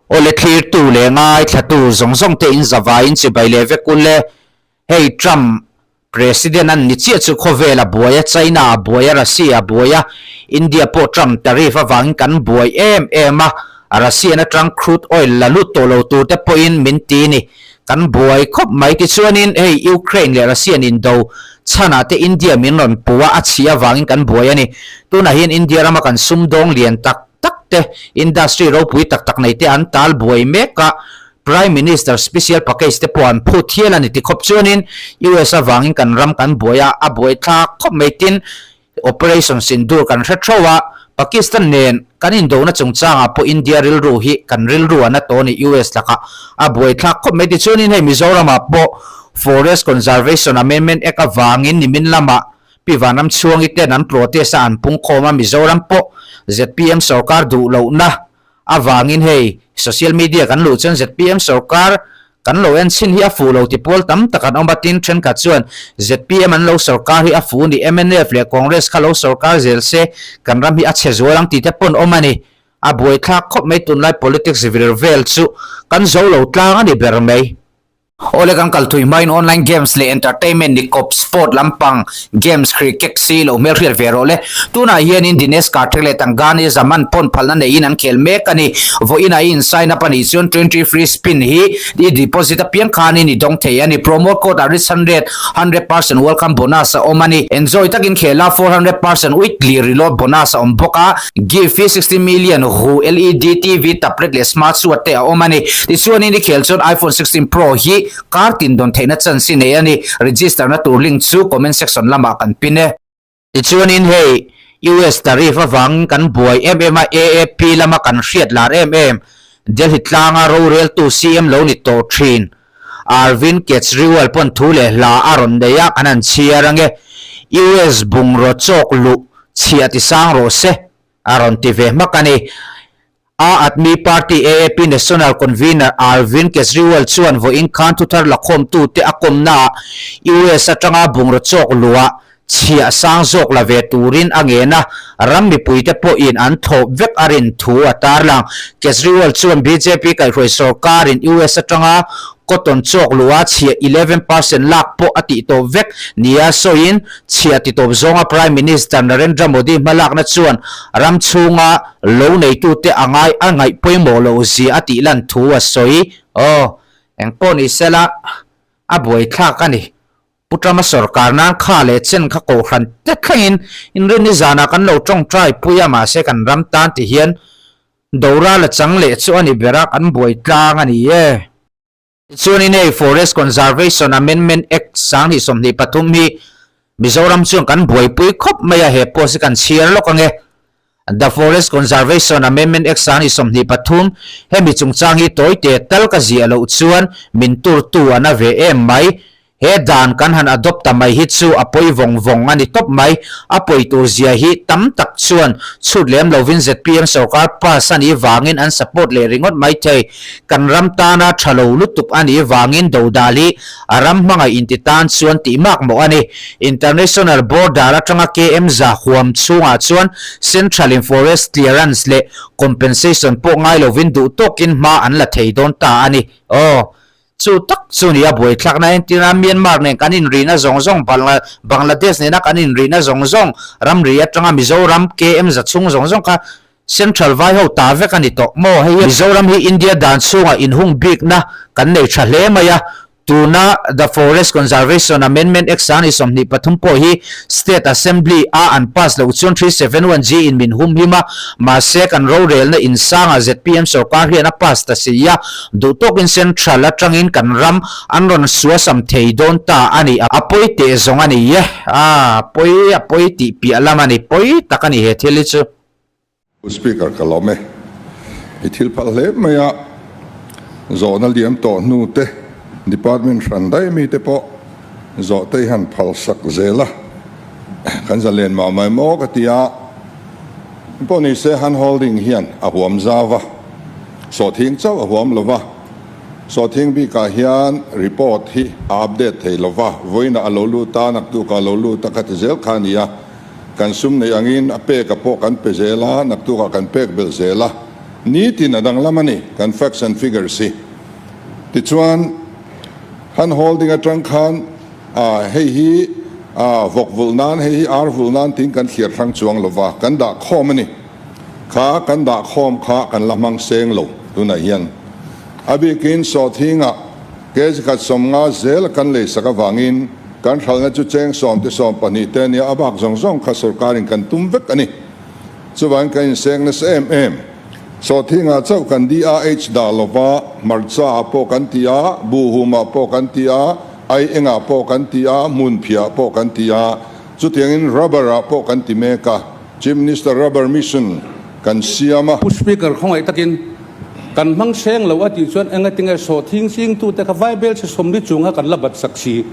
Awle thlirtu leh ngaithlatu zawng zawng te in zavaiin chibai leh vek ule. Hei Trump President an ni chiah chu khawvel a buai a, China a buai a, Russia a buai a, India pawh Trump tariff avangin kan buai em em a, Russian atang crude oil la lut tawh lo tur te pawhin min ti ni. Kan buai khawp mai. Tichuanin hei Ukraine leh Russian indo chhanah te India min rawn pu a, a chhia avangin kan buai a ni. Tunah hian India rama kan sumdawng lian tak tak te, industry ropui tak tak nei te an tal buai mek a, Prime Minister special package te pawh an phut hial a ni ti khawp chuanin US avangin kan ram kan buai a, a buai thlak khawp mai tin Operation Sindoor kan hre theuh a, Pakistan nen kan indona chungchangah pawh India rilru hi kan rilru a na tawh a ni US lakah a buai thlak khawp mai ti chuanin hei Mizoramah pawh Forest Conservation Amendment Act avangin nimin lamah Pi Vanramchhuangi ten an protest a an pungkhawm a, Mizoram pawh zpm sorkar duh lohna avangin hei social media kan luh chuan zpm sorkar kan lo en chhin hi a fuh lo ti pawl tam tak an awm a, tin thenkhat chuan zpm an lo sorkar hi a fuh ni, mnf leh Congress kha lo sorkar zel se kan ram hi a chhe zual ang tih te pawn awm a ni. A buaithlak khawp mai tunlai politics vir vel chu kan zo lo tlang a ni ber mai. Awle kan kal thui hmain online games leh entertainment ni kawp sport lampang games cricket si lo hmelhriat ve rawh le. Tunah hianin Dinesh Karthik leh Tangani Zaman pawn phalna neiin an khel mek a ni. Vawiinah i in sign up a nih chuan 20 free spin hi i deposit apiang khanin i dawng thei a ni. Promo code ah rich hundred, 100% welcome bonus a awm a ni. Enjoy takin khel a, 400% weekly reload bonus a awm bawk a. Gift hi 60 million hu LED TV, tablet leh smart watch te a awm a ni. Tichuanin i khel chuan iPhone 16 Pro hi kar tin dawn theihna chance i nei a ni. Register na tur link chu comment section lamah kan pin e. Tichuanin hei US tariff avangin kan buai em em a, AAP lama kan hriat lar em em Delhi tlanga roreltu CM lo ni tawh thin Arvind Kejriwal pawn thu leh hla a rawn nei a, kan han chhiar ange. US bungraw chawk luh chhiah ti sang rawh se, a rawn ti ve hmak a ni. Aa Aadmi Party, AAP, National Convener Arvind Kejriwal chuan vawiin khan thuthar lakhawmtute a kawmnaah US atanga bungraw chawk luhah chhiah sang zawk la ve turin a ngen a, ram mipuite pawhin an thlawp vek a rin thu a tarlang. Kejriwal chuan bjp kaihhruai sorkarin US atanga cotton chawk luha chhiah 11% lak pawh a tihtawp vek nia sawiin chhiah titawp zawnga Prime Minister Narendra Modi hmalakna chuan ram chhunga lo neitute a ngai a ngaih pawimawh loh zia a tihlan thu a sawi. Aw, engpawh ni sela a buaithlak a ni. Pu Trump-a sorkar nan kha leh chen kha kohhran te thlengin inrinni zanah kan lo tawngtai pui a, mahse kan ram tan ti hian Dora la chang leh chu a ni ber a, kan buai tlang a ni e. Tichuanin hei Forest Conservation Amendment Act 2023 hi Mizoram chuan kan buaipui khawp mai a, he post hi kan chhiar lawk ang e. The Forest Conservation Amendment Act 2023, hemi chungchang hi tawite tal ka ziah loh chuan min turtu a na ve em mai. He dan kan han adopt ta mai hi chu a pawi vawng vawng a ni tawp mai. A pawi tur zia hi tam tak chuan chhut lem lovin zpm sorkar pass a nih vangin an support leh ringawt mai thei. Kan ram tana tha lo lutuk a nih vangin dodal hi a ram hmangaih inti tan chuan tih mak mawh a ni. International border atanga KM za huam chhungah chuan Central in forest clearance leh compensation pawh ngai lovin duh tawkin hma an la thei dawn ta a ni. Aw, chu tak chu ni a buaithlakna entirna Myanmar nen kan inrihna zawng zawng, Bangladesh nena kan inrihna zawng zawng, ramri atanga Mizoram KM za chhung zawng zawng kha Central vai ho ta vek a ni tawh maw? Hei hi Mizoram hi India dan chhungah inhung bikna kan nei tha hle mai a, tuna The Forest Conservation Amendment Act 2023 pawh hi State Assembly a an pass loh chuan 371G in min humhim a, mahse kan rorelna insangah zpm sorkar hian a pass ta si a, duhtawkin Central atangin kan ram an rawn suasam thei dawn ta a ni. A pawi teh zawng a ni e, a pawi a pawi tih piah lam a ni, pawi tak a ni he thil hi chu. Pu Speaker ka lawm e. I thil phal hle mai a, zawhna liam tawh hnu te, department hran daih mi te pawh zawh te hi han phal sak zel a, kan zalen mah mai maw ka ti a. Pawh ni se hand holding hian a huam zau va, sawhthing chauh a huam lo va, sawhthing bikah hian report hi a update thei lo va, vawiinah a lo lut a, naktukah a lo lut a ka ti zel kha a ni a. Kan sum neih angin a peka pawh kan pe zel a, naktukah kan pek belh zel a. Nitin a danglam a ni kan facts and figures hi. Tichuan, hand holding atang khan hei hi vawk vulh nan, hei hi ar vulh nan tiin kan thliar hrang chuang lova, kan dah khawm a ni. Kha kan dah khawm kha kan la hmang seng lo tunah hian. A bikin sawhthingah kg khat 50 zel kan leisak avangin kan hralhna chu cheng 10 te 12 te ania a bak zawng zawng kha sorkarin kan tum vek a ni. Chuvangin kan inseng nasa em em. Sawhthingah chauh kan DRH dah lova, hmarcha ah pawh kan ti a, buhhum ah pawh kan ti a, aieng ah pawh kan ti a, hmunphiah ah pawh kan ti a, chutiangin rubber ah pawh kan ti mek a. Chief Minister Rubber Mission kan siam a. Pu Speaker khawngaih takin kan hmang seng lo a tih chuan engatinge sawhthing singtute kha vaibel chhe 40 chunga kan la bat sak si.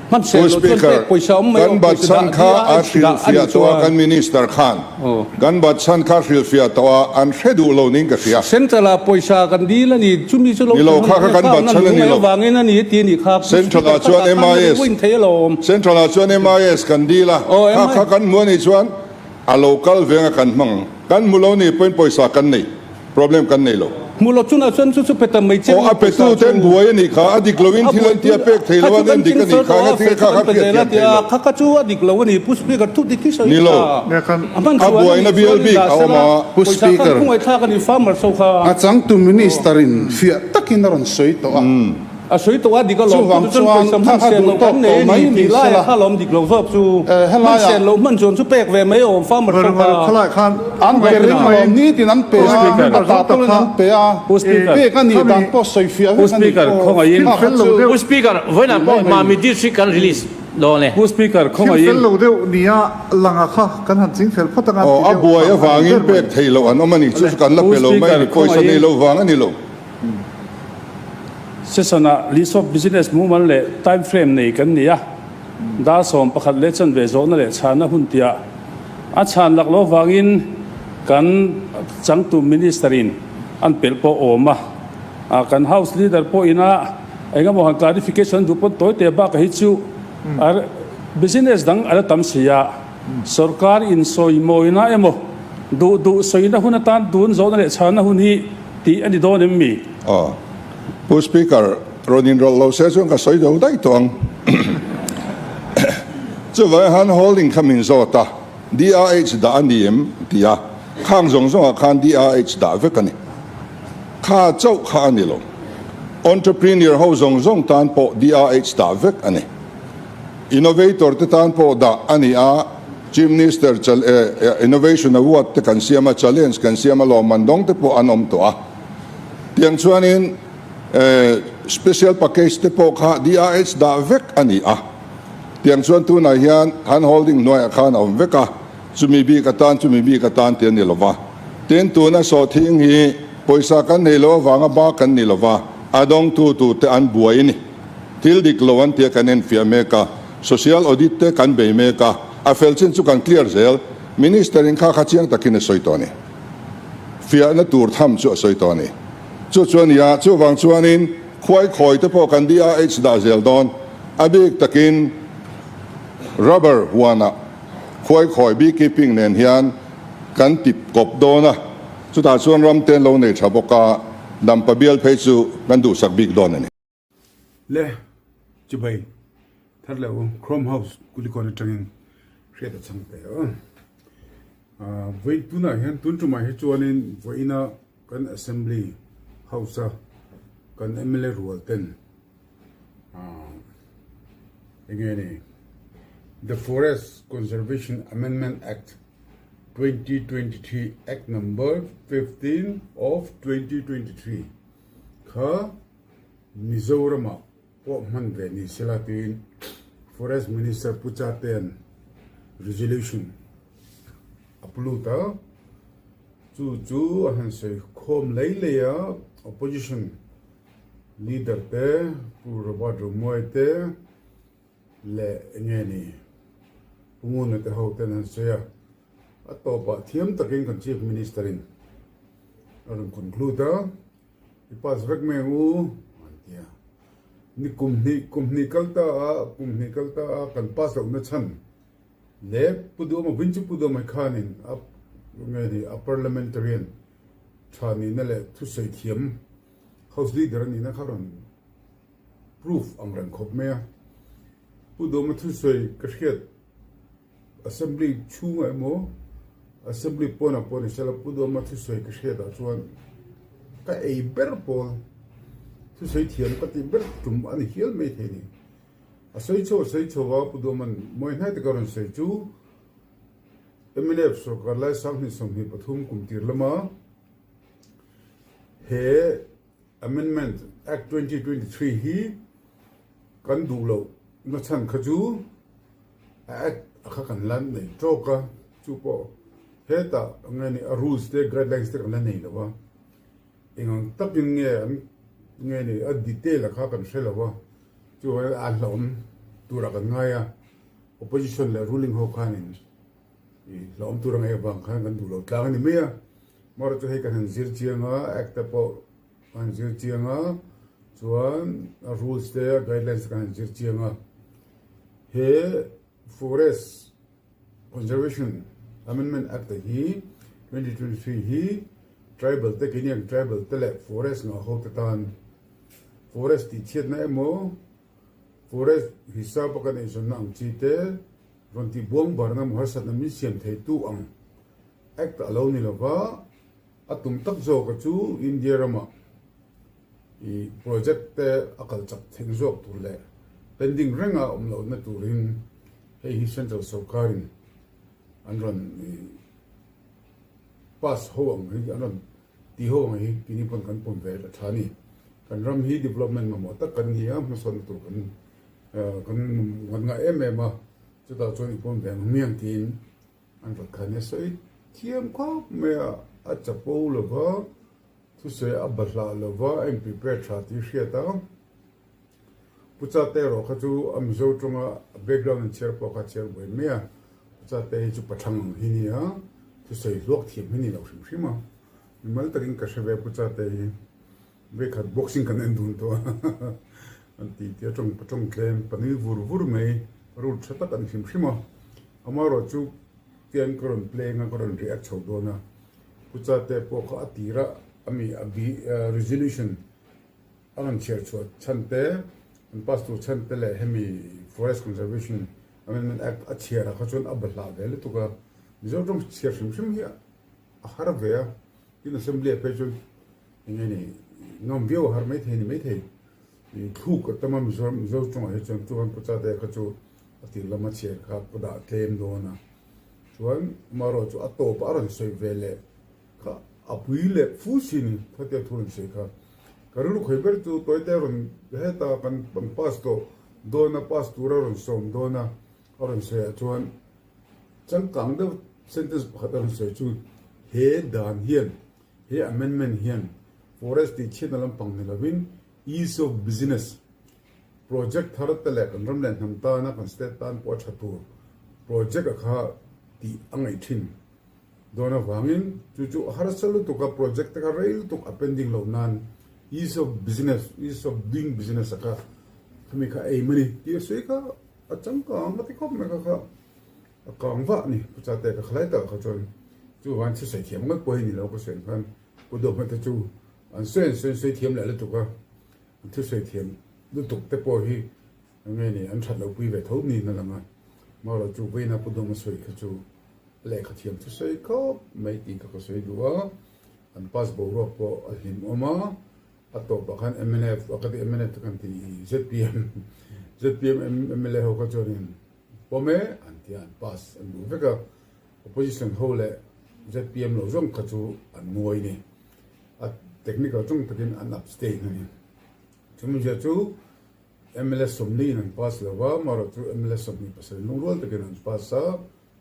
Hman Pu seng lo chuan Speaker, pek pawisa awm mai kan awm bat pawisa chhan dah kha nia a a dah a nih hrilhfiah tawh a chuan. kan Minister khan. Kan bat chhan kha hrilhfiah tawh a, an hre duh lo ning ka hria. Central ah pawisa kan dil a ni, chumi chu lo Ni lo thlen kha hunah kha kan kha bat na chhan a lung ni mai lo. avangin a ni ti a nih kha. Pu Central Speaker ah chuan kha khan MIS, win thei alawm. Central ah chuan MIS kan dil a, kha kha kan hmu a nih chuan A lo kal veng a kan hmang. Kan hmu lo ni pawhin pawisa kan nei. Problem kan nei lo. Hmu lo chunah chuan chu chu pe ta mai che Aw ni a pawisa petu ten chu. buai a nih kha, a dik loin A thil buai an tia tu pek thei kha lo chu an kan en dik ching a nih fel kha, tawh a, enga fel tinge chu kha kan kha pe hriat zel a thiam thei tia, lo. kha kha chu a dik lo a ni. Pu Speaker thu dik hi sawi Ni lo. ta. A hman A chhuah a buaina nih bial chuan bik dah a awm sela, a. Pu pawisa khan Speaker. khawngaihthlak a ni farmer so kha. A changtu Minister in fiah takin a rawn sawi tawh a. A sawi tawh a dik alawm, Chuvang chu chuan chuan pawisa hman kha sen duh loh tawk kan nei tawh a mai ni ni tih laia sela. kha alawm dik lo zawk chu. Hman Helaiah sen loh hman chuan chu pek ve mai awm farmer ho kha. An pe ring alawm, nitin an pe a, a tah pawhin an pe a, pek a nih dan pawh sawi fiah vek a ni. Kha kha chu Pu Speaker, vawiinah pawh Mami District kan release dawn e. Pu Speaker, khawngaihin. Thil fel lo deuh nia langa kha kan han ching fel phawt anga Aw, ti a deuh buai kha a ni avangin ber mai. pek theih loh an awm a ni, chu chu kan la pe lo mai a ni, pawisa nei lo vang a ni lo. Session-ah list of business mumal leh time frame nei kan ni a, dar 11 leh chanve zawhna leh chhanna hun tiah a chhan lak lo vangin kan changtu Minister-in an pelh pawh awm a, kan House Leader pawhin a engemaw han clarification duh pawn tawi teh bakah hi chu business dang a la tam si a, sorkar insawimawina emaw duh duh sawina hun atan tun zawhna leh chhanna hun hi Tih a ni dawn em mi? Aw. Pu Speaker, rawn inrawlh lo se chuan ka sawi do daih tawh ang. Chuvangin han holding kha min zawt a, DRH dah a ni em? ti a, khang zawng zawngah khan DRH dah vek a ni. Kha chauh kha a ni lo. Entrepreneur ho zawng zawng tan pawh DRH dah vek a ni. Innovator te tan pawh dah a ni a. Chief Minister Innovation Award te kan siam a, challenge kan siam a, lawmman dawng te pawh an awm tawh a. Tiang chuanin special package te pawh kha DRH dah vek a ni a. Tiang chuan tunah hian hand holding hnuaiah khan a awm vek a, chumi bik atan chumi bik atan ti a ni lo va. Tin, tuna sawhthing hi pawisa kan nei lo avanga ba kan ni lo va, a dawngtu turte an buai a ni. Thil dik lo an tia kan enfiah mek a. Social audit te kan bei mek a, a fel chin chu kan clear zel. Minister in kha kha chiang takin a sawi tawh a ni. Fiahna tur tham chu a sawi tawh a ni. Chu chu a ni a, chuvang chuanin khuai khawi te pawh kan DRH dah zel dawn. A bik takin rubber huanah khuai khawi beekeeping nen hian kan tip kawp dawn a, chutah chuan ram te an lo nei tha bawk a, dampa bial phei chu kan duhsak bik dawn a ni. Le chibai thar leh u Chrome House Kulikawn atangin hriat a chang teh a. Vawi tunah hian tun tumah hi chuanin vawiina kan Assembly House a kan mla rual ten enge ni The Forest Conservation Amendment Act 2023 Act Number 15 of 2023 kha Mizoramah pawh hman ve ni sela tiin Forest Minister Pu Chatea'n resolution a plut a, chu chu a han sawi khawm lei lei a, Opposition Leader te Pu Robert Romuai te leh enge ni Pu Nguna te ho ten an sawi a, a tawpah thiam takin kan Chief Minister in a rawn conclude a. I pass vek mai ang u an ti a. Ni kum hnih kum hnih kal ta a, kum hnih kal ta a kan pass lohna chhan leh Pu Duhawma vin chu Pu Duhawma hi khanin a nge ni a parliamentarian Tha nihna leh thusawi thiam House Leader a nihna kha rawn proof ang reng khawp mai a. Pu Dawma thusawi ka hriat Assembly chhungah emaw Assembly pawnah pawh ni sela Pu Dawma thusawi ka hriatah chuan ka ei ber pawl thusawi thiam ka tih ber tum a ni hial mai thei ni. A sawi chho a sawi chho a Pu Dawma'n mawi hnai taka rawn sawi chu Mnf sorkar lai 2023 kum tir lama he Amendment Act 2023 hi kan duh loh na chhan kha chu a Act a kha kan la nei tawk a, chu pawh hetah nge ni a rules te guidelines te kan la nei lo a, eng ang takin nge an nge ni a detail a kha kan hre lo a, chu a hlauhawm turah kan ngai a. Opposition leh ruling ho khanin hlauhawm tur a ngaih avang khan kan duh lo tlang a ni mai a. Amaherawhchu chu hei kan han zir chiang a, Act te pawh kan han zir chiang a, chuan a rules te a guidelines te kan han zir chiang a. He Forest Conservation Amendment Act hi 2023 hi tribal te keini ang tribal te leh forest ngah ho te tan forest tihchhiatna emaw Forest hisap a kan eizawnna ang chi te rawn tih buang barna maw harsatna min siam thei tu ang Act a lo ni lova, a tum tak zawk a chu India rama i project te a kal chak theng zawk tur leh pending renga awm lohna turin hei hi Central sorkarin an rawn i pass ho ang hi an rawn Tih ho ang hi keini pawn kan pawm ve a tha a ni. Kan ram hi development mamawh tak kan ni a, hmasawnna tur kan kan kan ngah em em a, chutah chuan i pawm ve ang hmiang tiin an rawt kha nia sawi thiam khawp mai a, a chapo lova, thusawi a bahlah lova, a in prepare tha tih hriat a. Pu Chate erawh kha chu a Mizo tawnga a background an chhiar pawh kha a chhiar buai mai a, Pu Chate hi chu pathlang ang hi nia, thusawi hluak thiam hi ni lo hrim hrim a, mimal takin ka hre ve Pu Chate hi vekhat boxing kan en dun tawh a an ti tia tawng patawng tlem panui vur vur mai rul tha tak a ni hrim hrim a, amaherawh chu tian ka rawn play anga ka rawn react chho dawn a, Pu Chate pawh kha a tir a ami a resolution A rawn chhiar chhuah chhan te, an pass tur chhan te leh hemi Forest Conservation Amendment Act a chhiar ah kha chuan a bahlah ve lutuk a, Mizo tawng chhiar hrim hrim hi a har ve a, tin Assembly ah phei chuan eng nge ni ngam viau a har maithei a ni maithei, thluk a tam a Mizoram Mizo tawngah hi chuan chuan Pu Chate kha chu a tir lama chhiar kha ka dah tlem dawn a, chuan amaherawhchu a tawpah a rawn sawi ve leh. Kha a pui leh fu si ni khatia thu rawn sawi kha. Ka rilru khawi ber chu tawite a rawn heta kan kan pass tawh dawn a, pass tura rawn sawm dawn a, a rawn sawi ah chuan changkang deuh sentence pakhat a rawn sawi chu he dan hian he amendment hian forest tih chhiatna lampang ni lovin ease of business project thar te leh kan ram leh hnam tana kan state tan pawh a tha tur project a kha tih a ngaih thin. Dawn avangin chu chu a harsa lutuk a, project te kha rei lutuk a pending loh nan ease of business, ease of doing business a kha khami kha aim a ni tih a sawi kha a changkang a ti khawp mai kha kha a kang vah a ni. Pu Chate ka khalai takah kha chuan chuvangin thusawi thiam ngawt pawh hi ni lo ka sawi ang khan Pu Dawhma te chu an sawi an sawi an sawi thiam leh lutuk a, an thusawi thiam lutuk te pawh hi eng nge ni an that lo pui ve tho niin a lang a, marawh chu vawiina Pu Dawhma sawi kha chu Lehkha thiam chu sawi khawp mai tih kha ka sawi duh a, an pass boruak pawh a hlim awm a, a tawpah khan mnf a ka ti mnf te kan ti zpm zpm mla ho kha chuanin pawm e an ti a, an pass an duh vek a, opposition ho leh zpm lo zawng kha chu an nguai ni, a technical zawng takin an abstain a ni. Chumi zia chu mla 40 in an pass lo va, amaherawhchu chu mla 27 lungrual takin an pass a,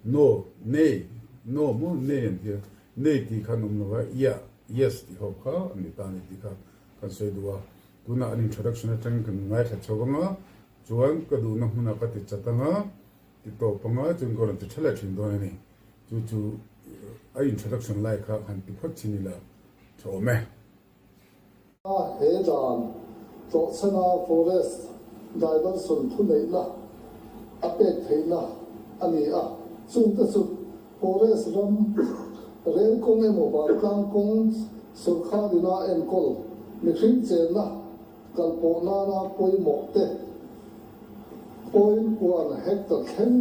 No, Nay, No maw Nay an ti a, Nay tih kha an awm lo va, Yeah, Yes tih ho kha an ni ta a ni tih kha kan sawi duh a. Tunah an introduction atangin kan ngaithla chho vang a, chuan ka duhna hmunah ka ti chat ang a, ti tawp ang a, chuan ka rawn ti tha leh thin dawn a ni. Chu chu a introduction lai kha han ti phawt chin ila tha awm e. A he dan tlawhchhana forest diversion thuneihna a pek theihna a ni a, chungte chu forest ram rel kawng emaw vantlang kawng Sorkar ina enkawl mihring chenna kalpawh nana pawimawh te point one hectare thleng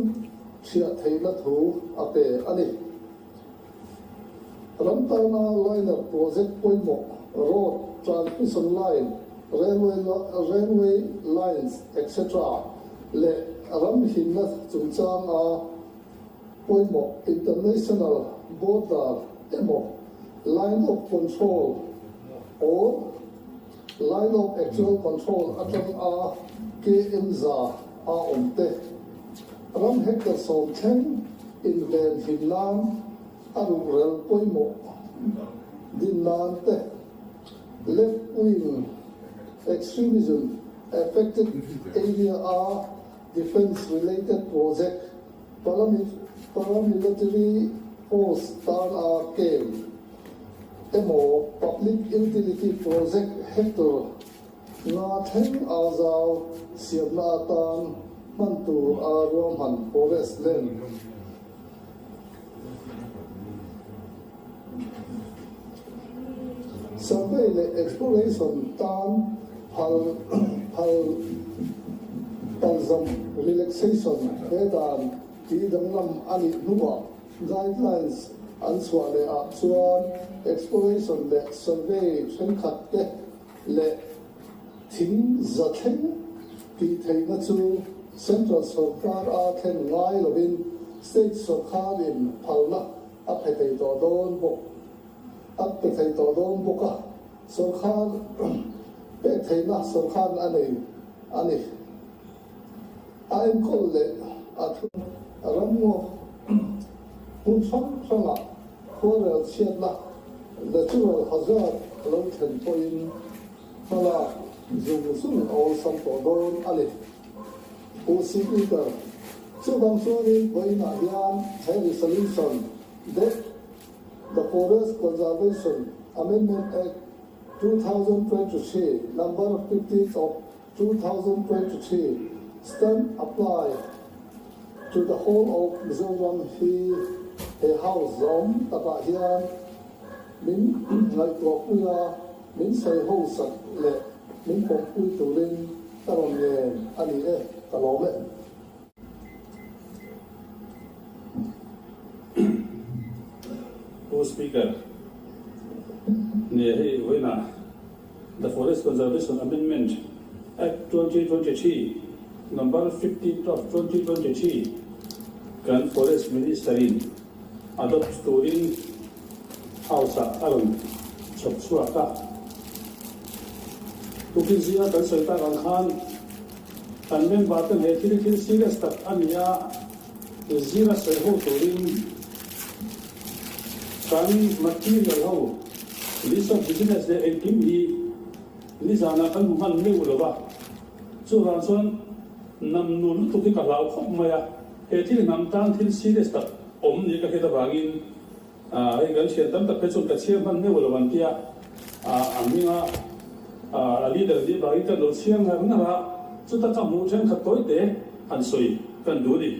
chhiah theihna thu a pe a ni. Ram tana liner project pawimawh road, transmission line, railway railway lines etc leh ram himna chungchang a pawimawh international border emaw line of control or line of actual control atang a KM 100 a awm te ram hectare 10 thleng inven him nan a ruhrel pawimawh din nan te left wing extremism affected area a defence related project Paramilitary force tan a camp emaw public utility project hectare nga thleng a zau siamna atan hman tur a ruahman forest land. Survey leh exploration tan phal phal palzam relaxation he dan tih danglam a nih hnuah guidelines an chhuah leh ah chuan exploration leh survey thenkhat te leh thing za thleng tih theihna chu central sawrkar a thlen ngai lovin state sawrkar in phalna A pe thei tawh dawn bawk. A pe thei tawh dawn bawk a, sawrkar pek theihna sawrkharin a nei a ni. A enkawl leh a thu ramngaw hmun hrang hrangah khuarel chhiatna, natural hazard, a lo thlen pawhin hmalak zung zung a awlsam tawh dawn a ni. Pu Speaker, chuvang chuanin vawiinah hian he resolution that the Forest Conservation Amendment Act 2023 Number 15 of 2023 stand apply to the whole of Mizoram hi he House zawm takah hian min ngaihtuahpui a, min sawi ho sak leh min pawmpui turin Ka rawn ngen a ni e, ka lawm e. Pu Speaker, Nia hei vawiinah The Forest Conservation Amendment Act 2023 Number 15 of 2023 kan Forest Minister in adopt turin House-ah a rawn chhawp chhuak a. Tukin zinga kan sawi tak ang khan kan member ten he thil hi thil serious tak a ni a, zira sawi ho turin kan material ho, list of business leh engkim hi nizanah kan hmu hman meuh lo va, chuvang chuan nam nun lutuk hi ka hlau khawp mai a, he thil hnam tan thil serious tak awm ni ka hriat avangin Hei kan thian tam tak phei chuan ka chhiar hman meuh lo an tia, a hminga a leader nih vangin kan lo chhiar ngar ngar a, chuta ka hmuh thenkhat tawi te han sawi kan duh a ni.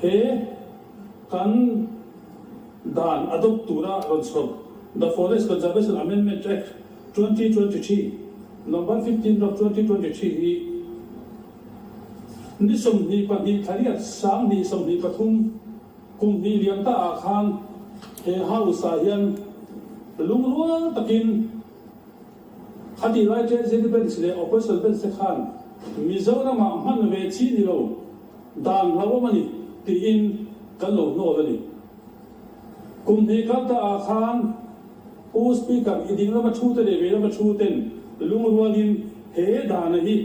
He kan dan adopt tura rawn chhawp The Forest Conservation Amendment Act 2023 Number 15 of 2023 hi ni 22 thla riat 2023 Kum hnih liam ta ah khan he house ah hian lungrual takin khatih lai Treasury Bench leh Opposition Bench te khan Mizoram ah hman ve chi ni lo dan hlauhawm a ni tiin kan lo hnawl a ni. Kum hnih kal ta ah khan Pu Speaker i ding lama thu te leh vei lama thu ten lungrualin he dan a hi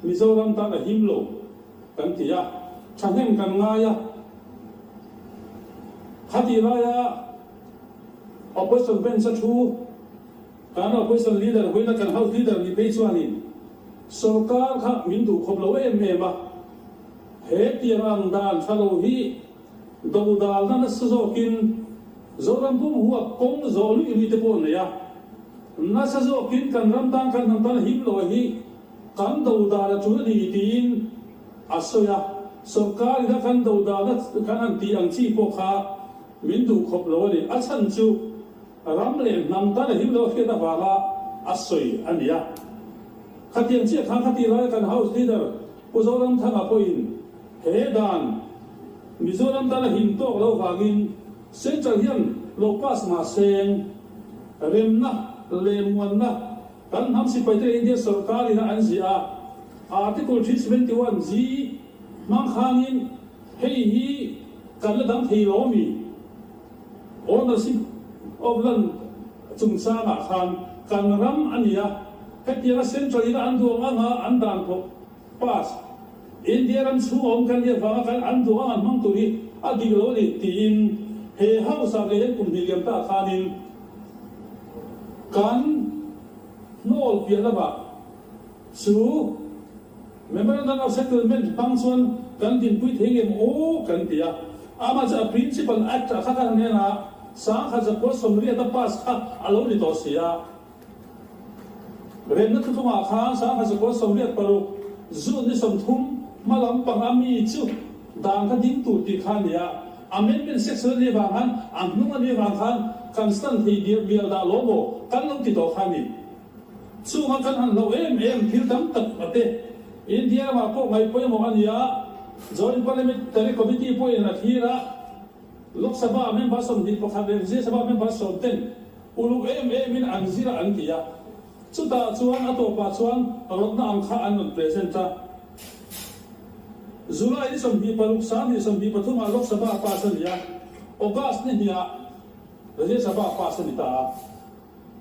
Mizoram tan a him lo Kan ti a, thahnem kan ngai a. Khatih laia Opposition bench a thu, kan Opposition leader huina kan House leader ni phei chuanin sorkar kha min duh khawp lo em em a, he tiang ang dan tha lo hi dodalna nasa zawkin Zoram pum huap kawng zawh luih luih te pawh nei a, nasa zawkin kan ram tan kan hnam tan a him lo a hi. Kan dodal a tul a ni tiin a sawi a, sorkar ina kan dodalna kan han tih ang chi pawh kha min duh khawp lo a ni. A chhan chu Ram leh hnam tan a him lo a hriat avanga a sawi a ni a. Khatiang chiah khan khatih laia kan House Leader Pu Zoramthanga pawhin he dan Mizoram tan a him tawk lo vangin Central hian lo pass mah seng remna leh muanna kan hnam sipaite leh India sorkar ina an ziah a, Article 371 G hmang khangin hei hi kan la dang thei lo a mi? Ownership of land chungchangah khan kan ram a ni a, hetianga Central ina an duang anga an dan pawh pass, India ram chhung a awm kan nih avanga kan an duang anga an hmang tur hi a dik lo a ni tiin he House ah ngei hian kum hnih liam ta khanin kan hnawl piah lamah chu Memorandum of Settlement hmang chuan kan dinpui thei ngem aw kan ti a. Amah chu a Principal Act ah kha kan hnenah sangkhat zakua sawmriat a pass kha a lo ni tawh si a. Remna thuthlungah khan sangkhat zakua 86 June ni 30 hma lampang a mi chu dan kha ding tur tih kha a ni a. Amendment section a nih vang khan a hnung a nih vang khan kan stand thei dial mial dah lo maw kan lo ti tawh kha a ni. Chunga kan han hlauh em em thil tam tak a te. India ramah pawh ngaih pawimawh a ni a, Joint Parliamentary Committee pawhin a thlir a, Lok Sabha member 21 leh Rajya Sabha member sawm ten uluk em emin an zir a an ti a. Chutah chuan a tawpah chuan rawtna ang kha an rawn present a. July ni 26 2023 ah Lok Sabha pass a ni a, August ni hniah Rajya Sabha pass a ni ta a.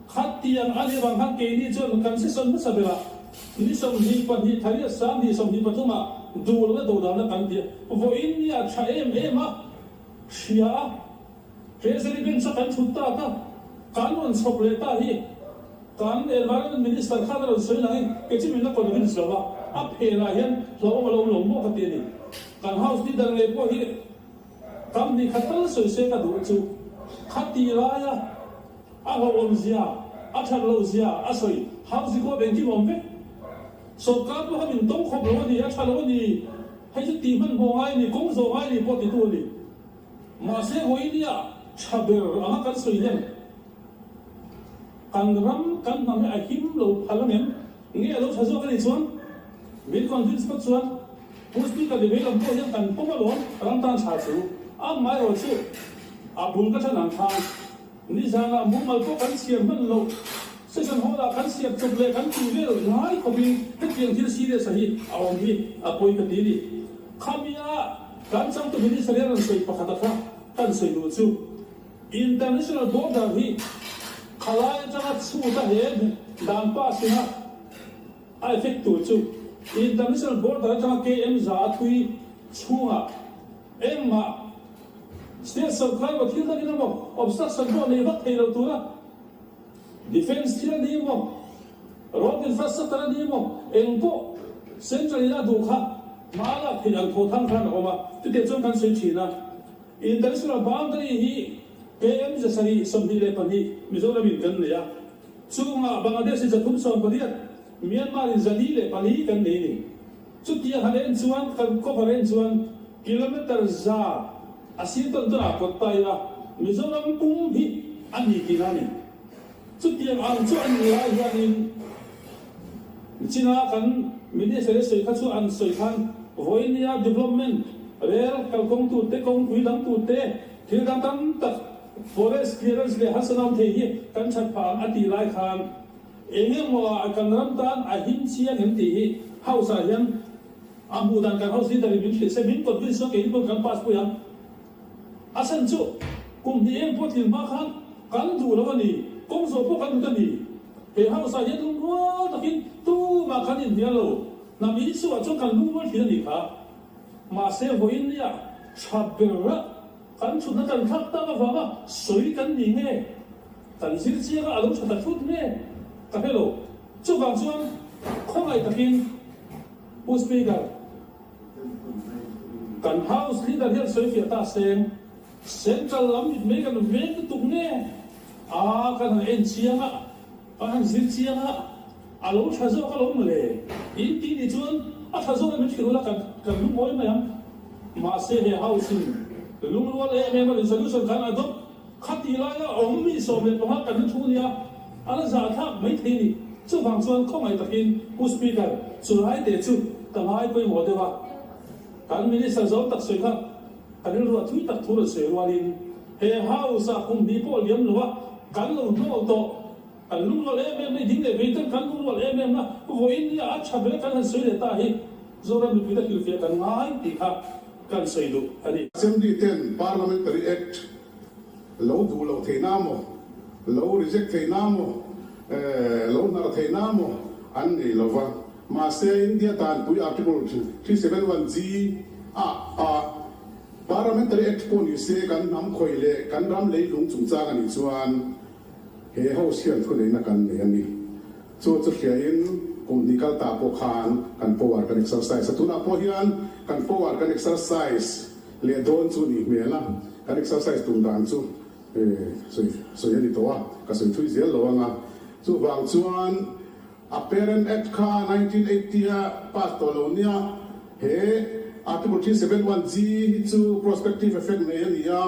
Khatiang a nih vang khan keini chuan kan session hmasa berah ni 22 thariat 20 23 ah duh lohna dodalna kan ti a, vawiin ni a tha em em a, hria a, Treasury Bench a kan thut tak a, kan rawn chhawp leh ta hi kan Environment Minister khan a rawn sawi nangin kei chu min la convince lo a, a phenah hian hlauhawm a lo awm lo maw ka ti a ni. Kan House Leader ngei pawh hi kam hnih khat tal sawi se ka duh chu khati laia A hlauhawm zia, a that loh zia a sawi. House record engkim awm vek. Sawrkar pawh kha min tawng khawp lo a ni, a tha lo a ni, hei chu tih hmanhmawh ngai a ni, kawng zawh ngai a ni pawh titu a ni. Mahse vawinia tha ber anga kan sawi hian kan ram, kan hnam hi a him lo phal ang em? Nge a lo tha zawk a nih chuan min convince phawt chuan Pu Speaker ni vei lam pawh hian kan pawm alawm ram tan tha chu. Amaherawhchu chu a bul ka than ang khan Nizanah mumal pawh kan siam hman loh, session hall ah kan siam chawp leh kan tih vel ngai khawpin hetiang thil serious a hi a awm hi a pawi ka ti ni. Khamia kan changtu minister hian rawn sawi pakhat a kha kan sawi duh chu international border hi khalai atanga chhut a he dan pass ina a effect tur chu international border atanga KM za a thui chhungah Engmah state sorkar emaw thil dangin emaw obstruction pawh nei vak thei lo tura defence thil a ni emaw road infrastructure a ni emaw eng pawh central in a duh kha hma lak theih ang thaw thang khan a awm a, chutiang chuan kan sawi thin a. International boundary hi KM 722 Mizoram in kan nei a, chungah Bangladesh in 318, Myanmar in 404 kan nei a ni. Chutiang han en chuan kan cover en chuan kilometre za a sir tawn tawn ah kawt ta ila Mizoram pum hi a ni tihna a ni. Chutiang ang chu a ni lai hianin China kan Minister e sawi kha chu an sawi khan vawinia development rel kalkawng tur te kawngpui dang tur te thil dang tam tak forest clearance leh harsatna awm thei hi kan that phah ang a tih lai khan Eng emaw ah kan ram tan a him chiang em tih hi House ah hian a hmuh dan kan House leader in min hrilh se min convince chuan keini pawn kan pass pui ang. A chhan chu kum hnih eng pawh tlin hma khan kan duh lo a ni, kawng zawh pawh kan dut a ni. He House ah hian lungrual takin tumah kan inhnial lo, hnam issue ah chuan kan lungrual thin a nih kha. Mahse vawiin nia tha ber a kan thutna kan thlak tak avanga sawi kan ni nge? Kan zir chiang a, a lo tha ta thut nge ka hre lo. Chuvang chuan khawngaih takin Pu Speaker, kan House Leader hian sawi fiah ta seng, Central lam mit mai kan veng lutuk nge a, kan han en chiang a, kan han zir chiang a, a lo tha zawk alawm le in tih nih chuan a tha zawk em min hrilh ula kan kan lungawi mai ang. Mahse he House in lungrual em em a resolution khan adopt. Khati laia awm mi 15 kan la thu nia, a la zahthlak mai thei ni. Chuvang chuan khawngaih takin Pu Speaker, chu lai te chu ka ngai pawimawh deuh a. Kan Minister zo tak sawi kha ka rilru a thui tak thu rawn sawi rualin he House ah kum hnih pawh liam lo a, kan lo hnawl tawh. Kan lungrual em em mai ding leh vei ten kan lungrual em em a, vawiin nia a tha ber kan han sawi leh ta hi Zoram mipuite hrilhfiah kan ngai tih kha kan sawi duh a ni. Assembly ten Parliamentary Act lo duh loh theihna maw, lo reject theihna maw, lo hnar theihna maw an nei lo va. Mahse India danpui Article 371G ah ah Parliamentary Act pawh ni se kan hnam khawih leh kan ram leilung chungchang a nih chuan He house hian thuneihna kan nei a ni. Chu chu hriain kum hnih kal ta pawh khan kan power kan exercise a, tunah pawh hian kan power kan exercise leh dawn chu nih hmel a, kan exercise tum dan chu sawi sawi a ni tawh a, ka sawi thui zel lo ang a. Chuvang chuan a parent act kha 1980 a pass tawh lo nia, he article 371G hi chu prospective effect nei a ni a,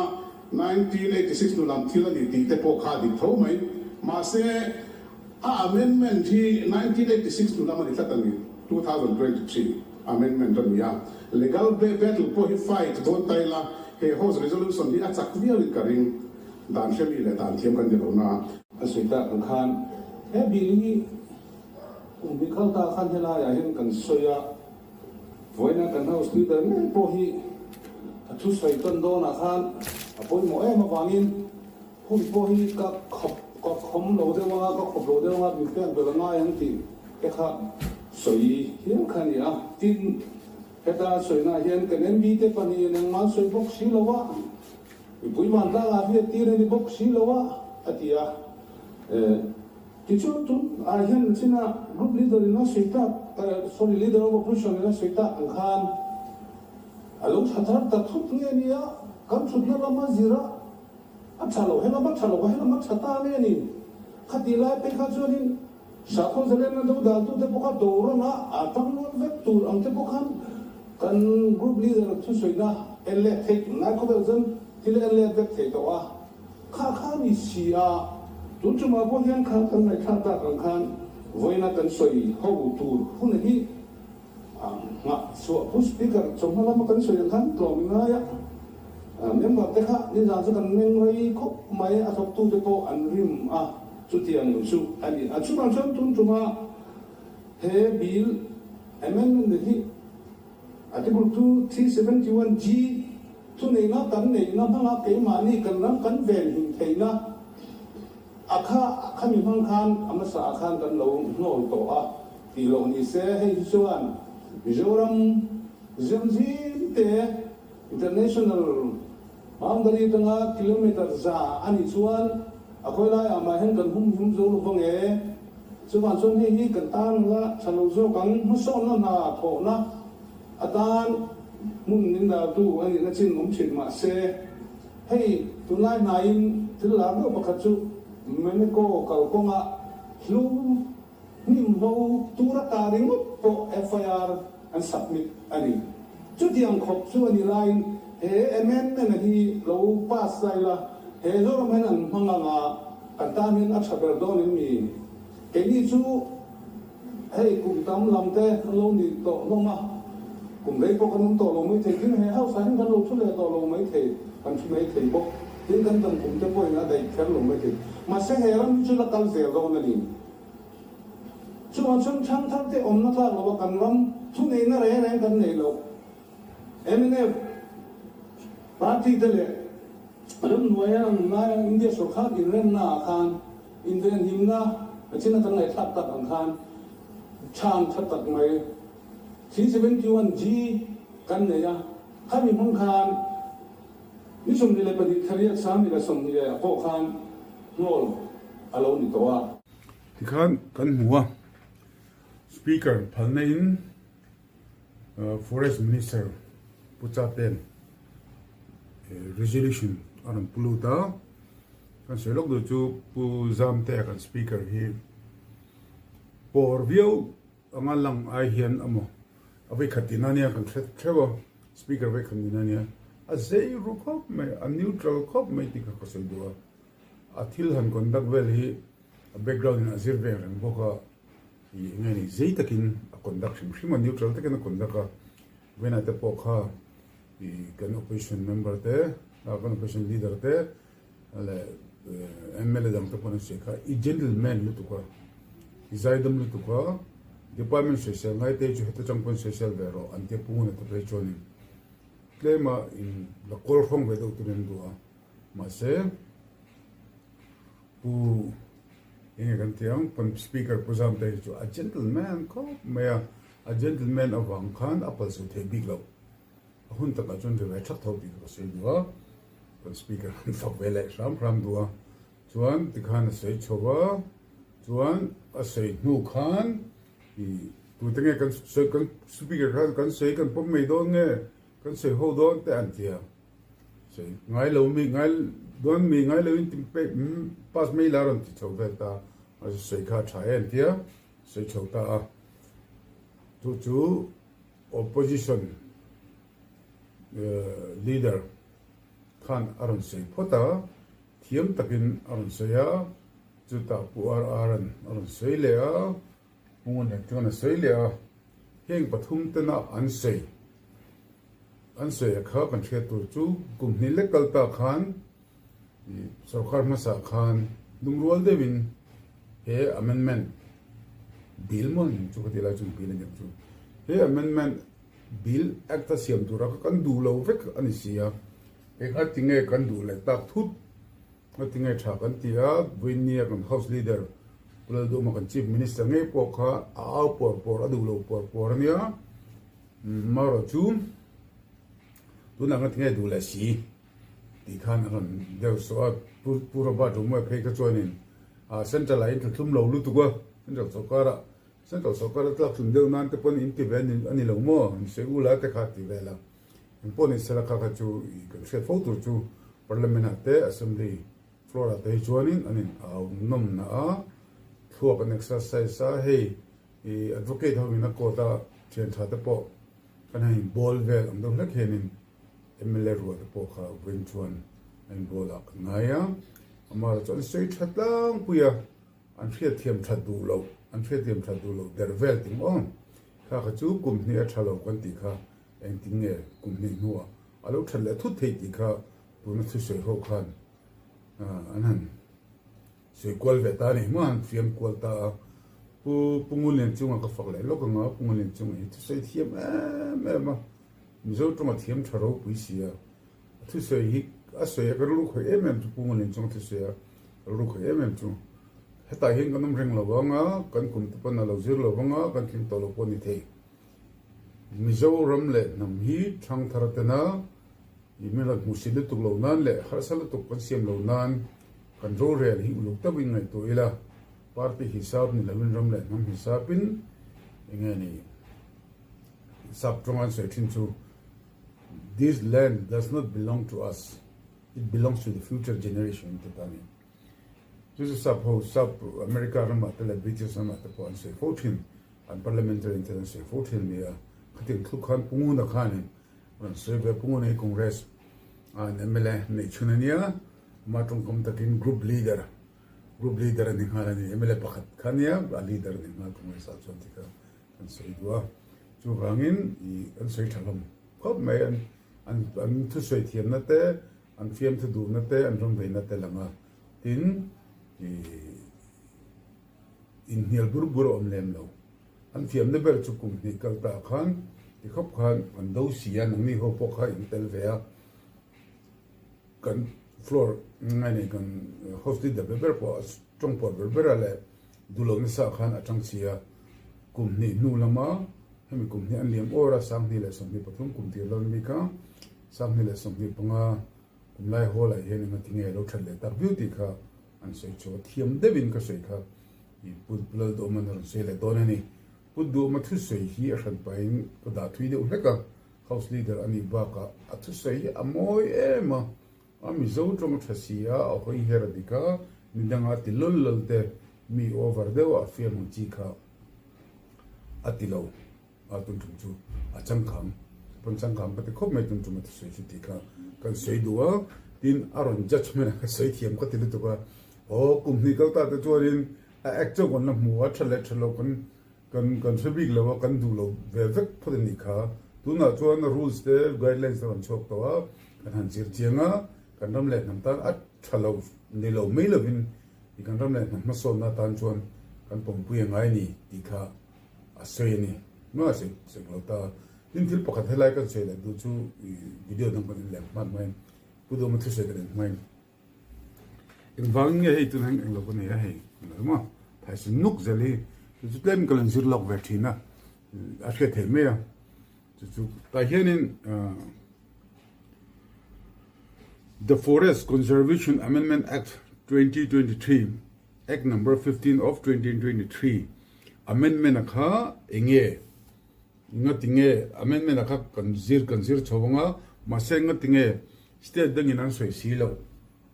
1986 hnu lam thil a ni tih te pawh kha a dik tho mai. Mahse, a amendment hi 1986 hnu lam a ni tlat a ni, 2023 amendment a ni a. Legal battle pawh hi fight dawn ta ila, he House resolution hi a chak viauin ka ring. Dan hremi leh dan thiam kan ni lo na. A sawi tak ang khan he bill hi kum hnih kal ta khan helaiah hian kan sawi a. Vawiina kan House Leader ngei pawh hi a thusawi tawn dawnah khan a pawimawh em avangin hun pawh hi ka khawp ka khawm lo deuh anga, ka khawp lo deuh anga min pek belh a ngai ang tih te kha sawi hial kha a ni a. Tin, heta sawinaah hian kan MB te pahnihin engmah an sawi bawk si lo a, mipui vantlangah hriat tir a ni bawk si lo a, a ti a. Tichuan tun ah hian china group leader in a sawi tak, sorry leader of opposition in a sawi tak ang khan a lo tha thar ta thut nge nia, kan thutna lama zir a, a tha lo, helam a tha lo a, helam a tha ta nge ni? Khatih lai phei kha chuanin Sakhaw zalenna do daltute pawh kha doran a, a tang rual vek tur ang te pawh khan kan group leader thusawina en let theih tunlai khawvel chuan thil en let vek thei tawh a. Kha kha ni si a, tun chungah pawh hian kha kan ngaihthlak tak ang khan vawiina kan sawi ho tur hun hi a nghah chhuah Pu Speaker chawhma lama kan sawi ang khan tlawm i ngai a, member te kha nizan chu kan meng rei khawp mai a thawktute pawh an rim a, chutiang chu a ni. A chungah chuan tun tuma he bill amendment hi Article 2 371 G, Thuneihna kan neihna hmanga keimahni kan ram kan venhim theihna a kha khami hmang khan a hmasa ah khan kan lo hnawl tawh a tih loh ni se, hei hi chuan Mizoram ziamzim te International boundary atanga kilometer za a nih chuan a khawi lai ah mah hian kan humhim zo lo vang e. Chuvang chuan hei hi kan tan la tha lo zawk ang, hmasawnna hna thawhna atan hmun min dartu a nihna chin awm thin mah se, hei tunlai hnaiin thil lar deuh pakhat chu Meneko kalkawnga hlu hnim ho tura ta ringawt pawh FIR an submit a ni. Chutiang khawp chu a ni laiin he amendment hi lo pass lai la, he Zoram hian an hmang anga kan tan hian a tha ber dawn em ni? Keini chu hei kum tam lam te an lo ni tawh hlawm a, kum rei pawh kan awm tawh lo mai thei, tin he house ah hian kan lo thu leh tawh lo mai thei, kan thu mai thei bawk, tin kan dam kum te pawhin a daih kher lo mai thei. Mahse he ram hi chu la kal zel dawn a ni. Chuvang chuan thangthar te awmna tlak lova kan ram thuneihna reng reng kan neih loh. Mnf party te leh ramhnuaia nunlaia India sawrkar inremna ah khan invenhimna chin a kan ngaihthlak tak ang khan chhan tha tak mai 371 G kan nei a, khami hmang khan ni 22 thariat 20 ah pawh khan hnawl a lo ni tawh a. Tikhan kan hmu a, Speaker phalna in Forest Minister Pu Chaten resolution a rawn pu lut a, kan sawi lawk duh chu Pu Zamtea kan Speaker hi pawr viau anga lang ai hian amaw a vei khat tihna ania kan hre theuh a, Speaker vei khat nihna ania a zei ru khawp mai a neutral khawp mai tih kha ka sawi duh a. A thil han conduct vel hi a background in a zir veng reng bawk a, ih enge ni zei takin a conduct hrim hrim a, neutral takin a conduct a, Vena te pawh kha ih kan opposition member te, kan opposition leader te leh mla dang te pawh an sawi kha i gentleman lutuk a, i zaidam lutuk a, department sawisel ngai te chu heta tang pawn sawisel ve rawh an tia punguna te phei chuanin tlema in la kawl hrawng ve deuh turin an duh a, mahse Pu enge kan tih ang kan speaker Pu Zamte hi chu a gentleman khawp mai a, a gentleman avang khan a palzut theih bik loh. A hun takah chuan ri ve thak tho tih ka sawi duh a, kan speaker kan fak ve leh hram hram duh a, chuan tikhan a sawi chho va, chuan a sawi hnu khan ih tute nge kan sawi kan speaker khan kan sawi kan pawm mai dawn nge kan sawi ho dawn te an ti a, sawi ngai lo mi ngai dawn mi ngai lo in pass mai la rawn ti chho vel ta a, sawi kha a tha e an ti a, sawi chho ta a, chu chu. Opposition leader khan a rawn sawi phawt a, thiam takin a rawn sawi a, chutah Pu RR-a'n a rawn sawi leh a, Pu Ngunhek chuan a sawi leh a, heng pathum tena an sawi an sawi a kha kan hriat tur chu kum hnih lek kal ta khan Sorkar hmasa khan lungrual deuhin he amendment bill maw ni chu ka ti lai chuan bill a ni ang chu. He amendment bill act a siam tura kha kan duh lo vek a ni si a, engah tinge kan duh leh tak thut a tinge tha kan ti a, Vawinia kan house leader Pu Lalduhma kan chief minister ngei pawh kha a au puar puar a duh lo puar puar a nia, marawh chu tunah khan tinge duh leh si. Tih khan a rawn deuh sawh a, Pu Pu Robert Romawia phei kha chuanin ah Central ah in thluthlum lo lutuk a, Central sawrkar ah Central sawrkar a tlakhlum deuh nan te pawn in ti ve a ni lo maw, in sawi ula te kha ti vel a. Eng pawh ni sela kha kha chu ih kan hriat fo tur chu Parliament ah te Assembly floor ah te hi chuanin an in au nawm na a, thluak an exercise a, hei ih advocate ho in a court a thian tha te pawh kan han in bawl vel ang deuh hlek hianin Mla rual te pawh kha vawiin chuan a inbual ah ka ngai a, amah chu an sawi tha tlangpui a, an hriatthiam that duh loh, an hriatthiam that duh loh der vel ting aw. Kha kha chu kum hnih a tha lo kan tih kha engtin nge kum hnih hnuah a lo that leh thut thei tih kha tuna thusawi ho khan an han sawi kual ve ta a ni hma an fiam kual ta a, Pu Pu Ngunlianchunga ka fak leh lawk ang a, Pu Ngunlianchunga hi thusawi thiam em em a, Mizo tawnga thiam tha ropui si a, a thusawi hi a sawi a ka rilru khawih em em chu Pu Ngunlianchunga thusawi a ka rilru khawih em em chu hetah hian kan awm reng lo vang a, kan kum te pawn a lo zir lo vang a, kan tling tawh lo pawh a ni thei. Mizoram leh hnam hi thangthar tena I min rawn hmuhsit lutuk lo nan leh harsa lutuk kan siam lo nan kan rorel hi uluk deuhin ngaihtuah ila, party hisap ni loin ram leh hnam hisapin enge ni sap tawnga an sawi thin chu This land does not belong to us, it belongs to the future generation ti ta a ni. Chu chu sap ho, sap America ramah te leh British ramah te pawh an sawi fo thin, an parliamentarian ten an sawi fo thin a ni a, khatiang thluk khan Pu Nguna khanin Rawn sawi ve Pu Nguna hi Congress a an mla neih chhun a nia, ama tawngkam takin group leader, group leader a ni nghal a ni, mla pakhat kha a nia, a leader a ni nghal Congress ah chuan tikha kan sawi duh a, chuvangin ih an sawi tha hlawm khawp mai, an an an thusawi thiamna te, an fiamthu duhna te, an rawn veina te lang a, tin ih inhnial bur bur a awm lem lo. An fiamna ber chu kum hnih kal ta khan ti khawp khan an do si a, nangni ho pawh kha in tel ve a, kan floor ngai nei kan house leader ber ber pawh a tawng pawh ber ber a leh duhlo nasa khan a tang si a, kum hnih hnu lama hemi kum hnih an liam awr a, 2023 kum tir lo ni kha 2025 kum lai hall ah hian engati nge lo that leh tak viau tih kha an sawi chu a thiam deuhin ka sawi kha. I Pu Lalduhawma rawn sawi leh dawn a ni. Pu Duhawma thusawi hi a hran pahin ka dah thui deuh hlek a, House Leader a nih bakah a thusawi hi a mawi em a, a Mizo tawng a tha si a, a hawi her a dik a, midanga ti lawl lawl te, mi over deuh a fiam ang chi kha a ti lo. A tun tum chu a changkang pawn changkang ka ti khawp mai tun tum a thusawi chu tih kha kan sawi duh a, tin a rawn judgement a ka sawi thiam ka ti lutuk a. Aw kum hnih kal ta te chuanin a act chauh kan la hmu a, tha leh tha lo kan kan kan hre bik lo a, kan duh lo ve vek phawt a nih kha. Tunah chuan rules te guidelines te rawn chhuak tawh a, kan han zir chiang a, kan ram leh hnam tan a tha lo ni lo mai lovin i kan ram leh hnam hmasawnna atan chuan kan pawmpui a ngai a ni tih kha a sawi a ni. Nua sawi sawi lo ta. Tin thil pakhat helai kan sawi leh duh chu i video dang kan en leh hman hmain Pu Dawma thusawi kan en hmain Engvangin nge hei tun hian englo ka nei a hei lo maw phaisin nuk zel hi chu chu tlem ka lo zir lawk ve thin a a hriat theih mai a chu chu tah hianin The Forest Conservation Amendment Act 2023 Act number 15 of 2023 amendment a kha enge ngatinge amendment a kha kan zir kan zir chho anga mahse ngatinge State dangin an sawi si lo.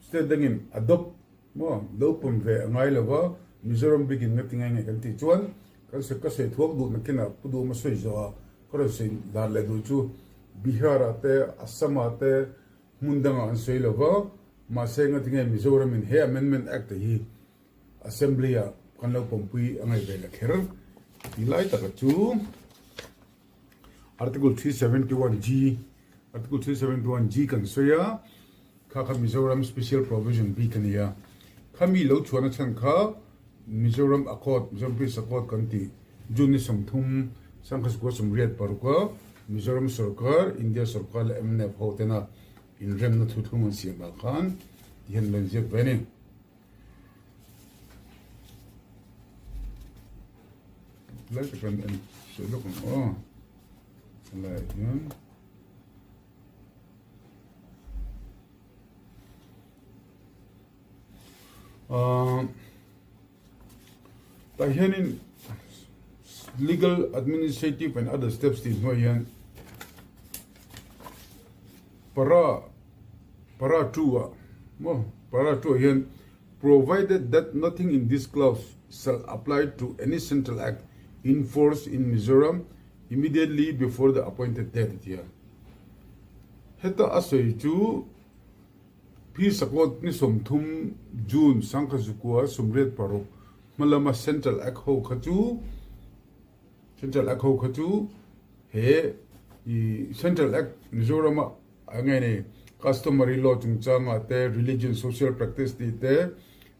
State dangin adopt maw lo pawm ve a ngai lo va, Mizoram bikin nga ti ngai nge kan tih chuan kan sawi ka sawi thuak duh nakinah Pu Duhma sawi zawh ah ka rawn sawi dan leh duh chu Bihar ah te Assam ah te hmun dangah an sawi lo va, mahse nga ti nge Mizoram in he Amendment Act hi Assembly ah kan lo pawmpui a ngaih ve la kher tih lai taka chu. Article 371 G Article 371 G kan sawi a, kha kha Mizoram Special Provision bik a ni a. Khami lo chhuahna chhan kha Mizoram Accord, Mizoram Peace Accord kan tih June ni 30, 1986 a Mizoram sorkar, India sorkar leh mnf ho tena inremna thuthlung an siam ah khan ti hian lo inziak ve a ni. Lai tak an en sawi lawk ang aw helai ah hian ahh tah hianin legal administrative and other steps tih hnuaiah hian para para 2 ah maw para 2 ah hian provided that nothing in this clause shall apply to any central act in force in Mizoram immediately before the appointed date a ti a. Heta a sawi chu Phi Sakawt ni 30 June 1926 hma lama central act ho kha chu Central Act ho kha chu he i Central Act Mizoram a a nge ni customary law chungchangah te religion social practice tih te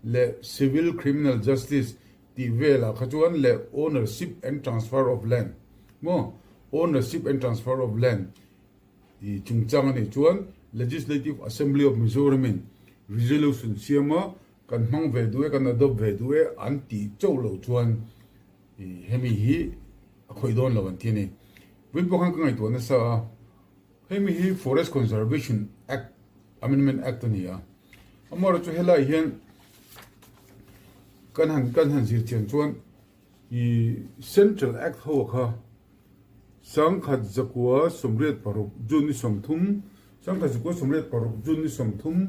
leh civil criminal justice tih velah kha chuan leh ownership and transfer of land maw ownership and transfer of land i chungchang a nih chuan Legislative Assembly of Mizoram in resolution siama kan hmang ve duh e kan adopt ve duh e an tih chauh loh chuan I hemi hi a khawih dawn lo an ti a ni. Vawiin pawh khan ka ngaihtuah nasa a, hemi hi Forest Conservation Act Amendment Act a ni a, amaherawhchu helai hian kan han kan han zir chian chuan i Central Act ho kha 1986 June ni 30 1986 June ni 30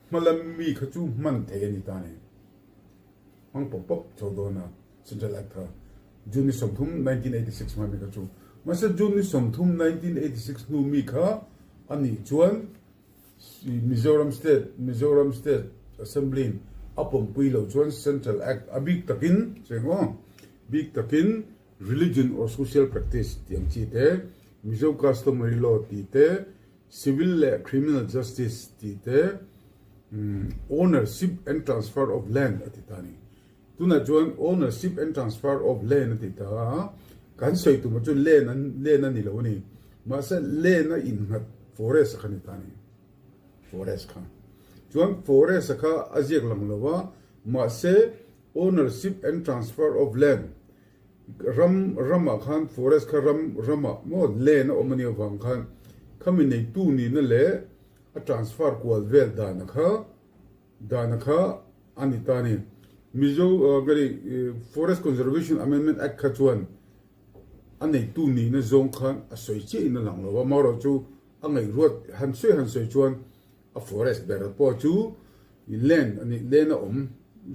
hmalam mi kha chu hman theih a ni ta a ni. Hmang pawp pawp chho dawn a, Central Act kha June ni 30, 1986 hma mi kha chu. Mahse June ni 30, 1986 hnu mi kha a nih chuan Mizoram State, Mizoram State Assembly in a pawmpui loh chuan Central Act a bik takin, cheng aw, bik takin Religion or Social Practice tih ang chi te, Mizo Customary Law tih te, Civil leh Criminal Justice tih te, Ownership and Transfer of Land a ti ta a ni. Tunah chuan Ownership and Transfer of Land a ti ta a, kan sawi tumah chu land an land a ni lo a ni. Mahse land a innghat forest a kha ni ta a ni. Forest kha. Chuan forest a kha a ziak lang lo a, mahse Ownership and Transfer of Land Ram ramah khan forest kha ram ramah maw land a awm a nih avang khan khami neitu nihna leh a transfer kual vel dana kha dana kha a ni ta a ni. Mizo Forest Conservation Amendment Act kha chuan a neitu nihna zawng khan a sawi chiah in a lang lo a, amaherawhchu chu a ngaihruat han sawi han sawi chuan a forest ber pawh chu land a nih land a awm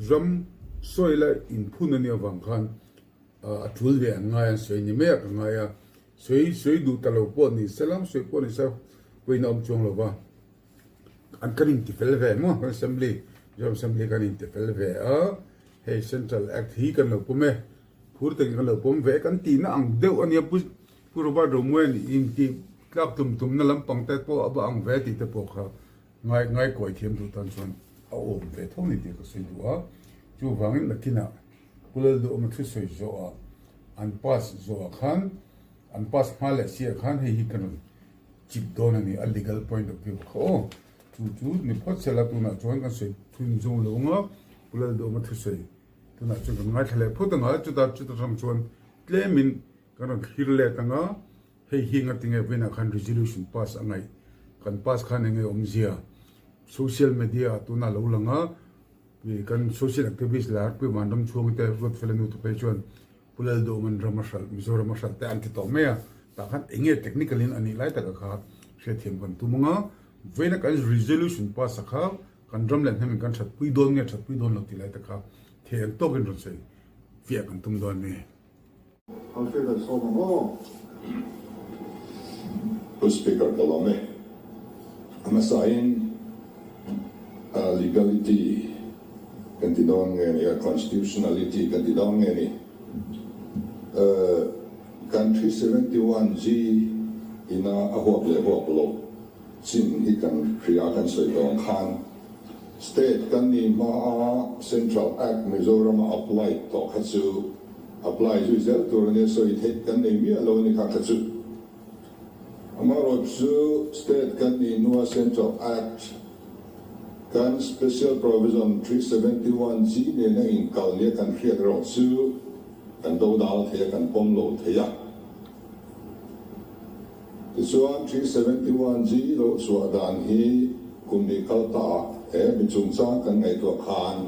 ram soil a inphun a nih avang khan a tul ve an ngai an sawi ni mai a ka ngai a sawi sawi duh ta lo pawh ni se lam sawi pawh ni se pawhin a awm chuang lo va an kan inti fel ve maw kan assembly. Mizoram Assembly kan inti fel ve a, hei Central Act hi kan lo pawm e, phur takin kan lo pawm ve e kan tihna ang deuh a nia Pu Pu Robert Romuain intih tlak tum tumna lampang te pawh a va ang ve tih te pawh kha ngai ngai kawi thiam duh tan chuan a awm ve tho ni tih ka sawi duh a, chuvangin nakinah Pu Lalduhawma thusawi zawhah an pass zawhah khan an pass hma leh siah khan hei hi ka rawn chip dawn a ni, a legal point of view kha aw. Chu chu ni phawt sela tunah chuan kan sawi thun zawng lo ang a, Pu Lalduhawma thusawi tunah chuan kan ngaithla leh phawt ang a, chuta chuta tang chuan tlemin kan rawn thlir let ang a, hei hi ngatinge vawiinah khan resolution pass a ngaih, kan pass khan enge awmzia social media ah tunah lo lang a, kan social activist lar Pu Vanramchhuangi te Ruatfela nu te phei chuan Pu Lalduhman ram a hralh, Mizoram a hralh te an ti tawh mai a, tah khan eng nge technical in a nih lai taka kha hriatthiam kan tum ang a, vawiina kan resolution pass a kha kan ram leh hnem in kan that pui dawn nge that pui dawn lo tih lai taka thei ang tawkin rawn sawi fiah kan tum dawn a ni. Alfred an sawm ang aw. Pu Speaker ka lawm e. A hmasain legality kan ti dawn nge ni a, constitutionality kan ti dawn nge ni. Kan 371 G ina a huap leh huap loh chin hi kan hria kan sawi tawh ang khan State kan nih hmaa Central Act Mizorama apply tawh kha chu apply zui zel tur a nia sawi theih kan nei miah lo a ni kha kha chu. Amaherawhchu State kan nih hnua Central Act kan Special Provision 371 G nena inkal nia kan hriat erawh chu kan do dal thei a, kan pawm lo thei a. Tichuan 371 G lo chhuah dan hi kum hnih kal ta ah he mi chungchang kan ngaihtuah khan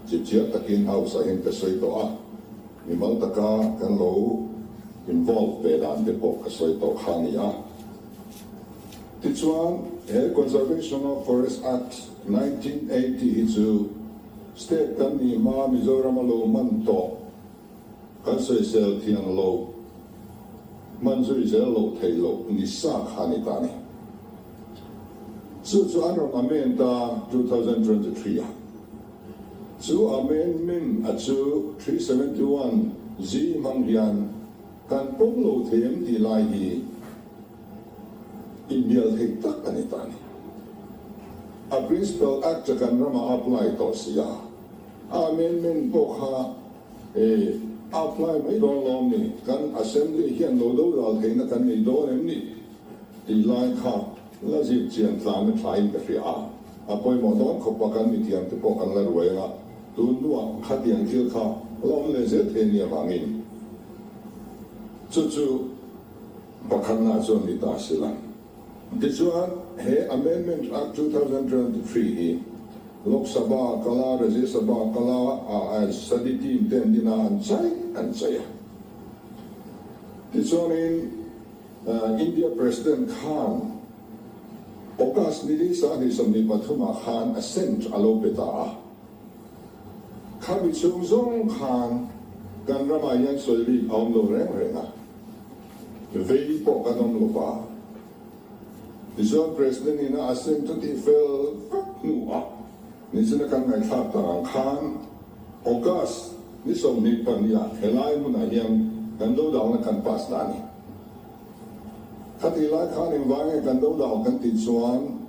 chipchiar takin House ah hian ka sawi tawh a. Mimal taka kan lo involve ve dan te pawh ka sawi tawh kha a ni a. Tichuan, he Conservation of Forest Act 1980 hi chu state kan nih hma Mizoram a lo hman tawh kan sawisel thiang lo, hman zui zel loh theih loh ni sa kha a ni ta a ni. Chu chu an rawn amend a 2023 ah. Chu amendment a chu 371 G hmang hian kan pawm lo thei em tih lai hi inbial theih tak a ni ta a ni. A Principal Act a kan ramah a apply tawh si a, a amendment pawh kha e apply mai dawn lawm ni, kan Assembly hian lo dodal theihna kan nei dawn em ni tih lai kha La zir chian tlan a thain ka hria a, a pawimawh dawn khawp a kan mithiam te pawh kan la ruai anga, tun hnuah khatiang thil kha la awm leh zel thei ania vangin chu chu pakhatna chuan ni ta si la. Tichuan he Amendment Act 2023 hi Lok Sabha kala, Rajya Sabha kala a study team te an din a, an chai an chai a. Tichuanin India President khan August ni li 23 ah khan assent a lo pe ta a. Khami chhung zawng khan kan ramah hian sawi rik a awm lo reng reng a, vei pawh kan awm lo va. Tichuan President in a assent a tih fel vek hnuah nichina kan ngaihthlak tak ang khan August ni 22 ah helai hmunah hian kan dodalna kan pass ta a ni. Khatih lai khan engvang nge kan dodal kan tih chuan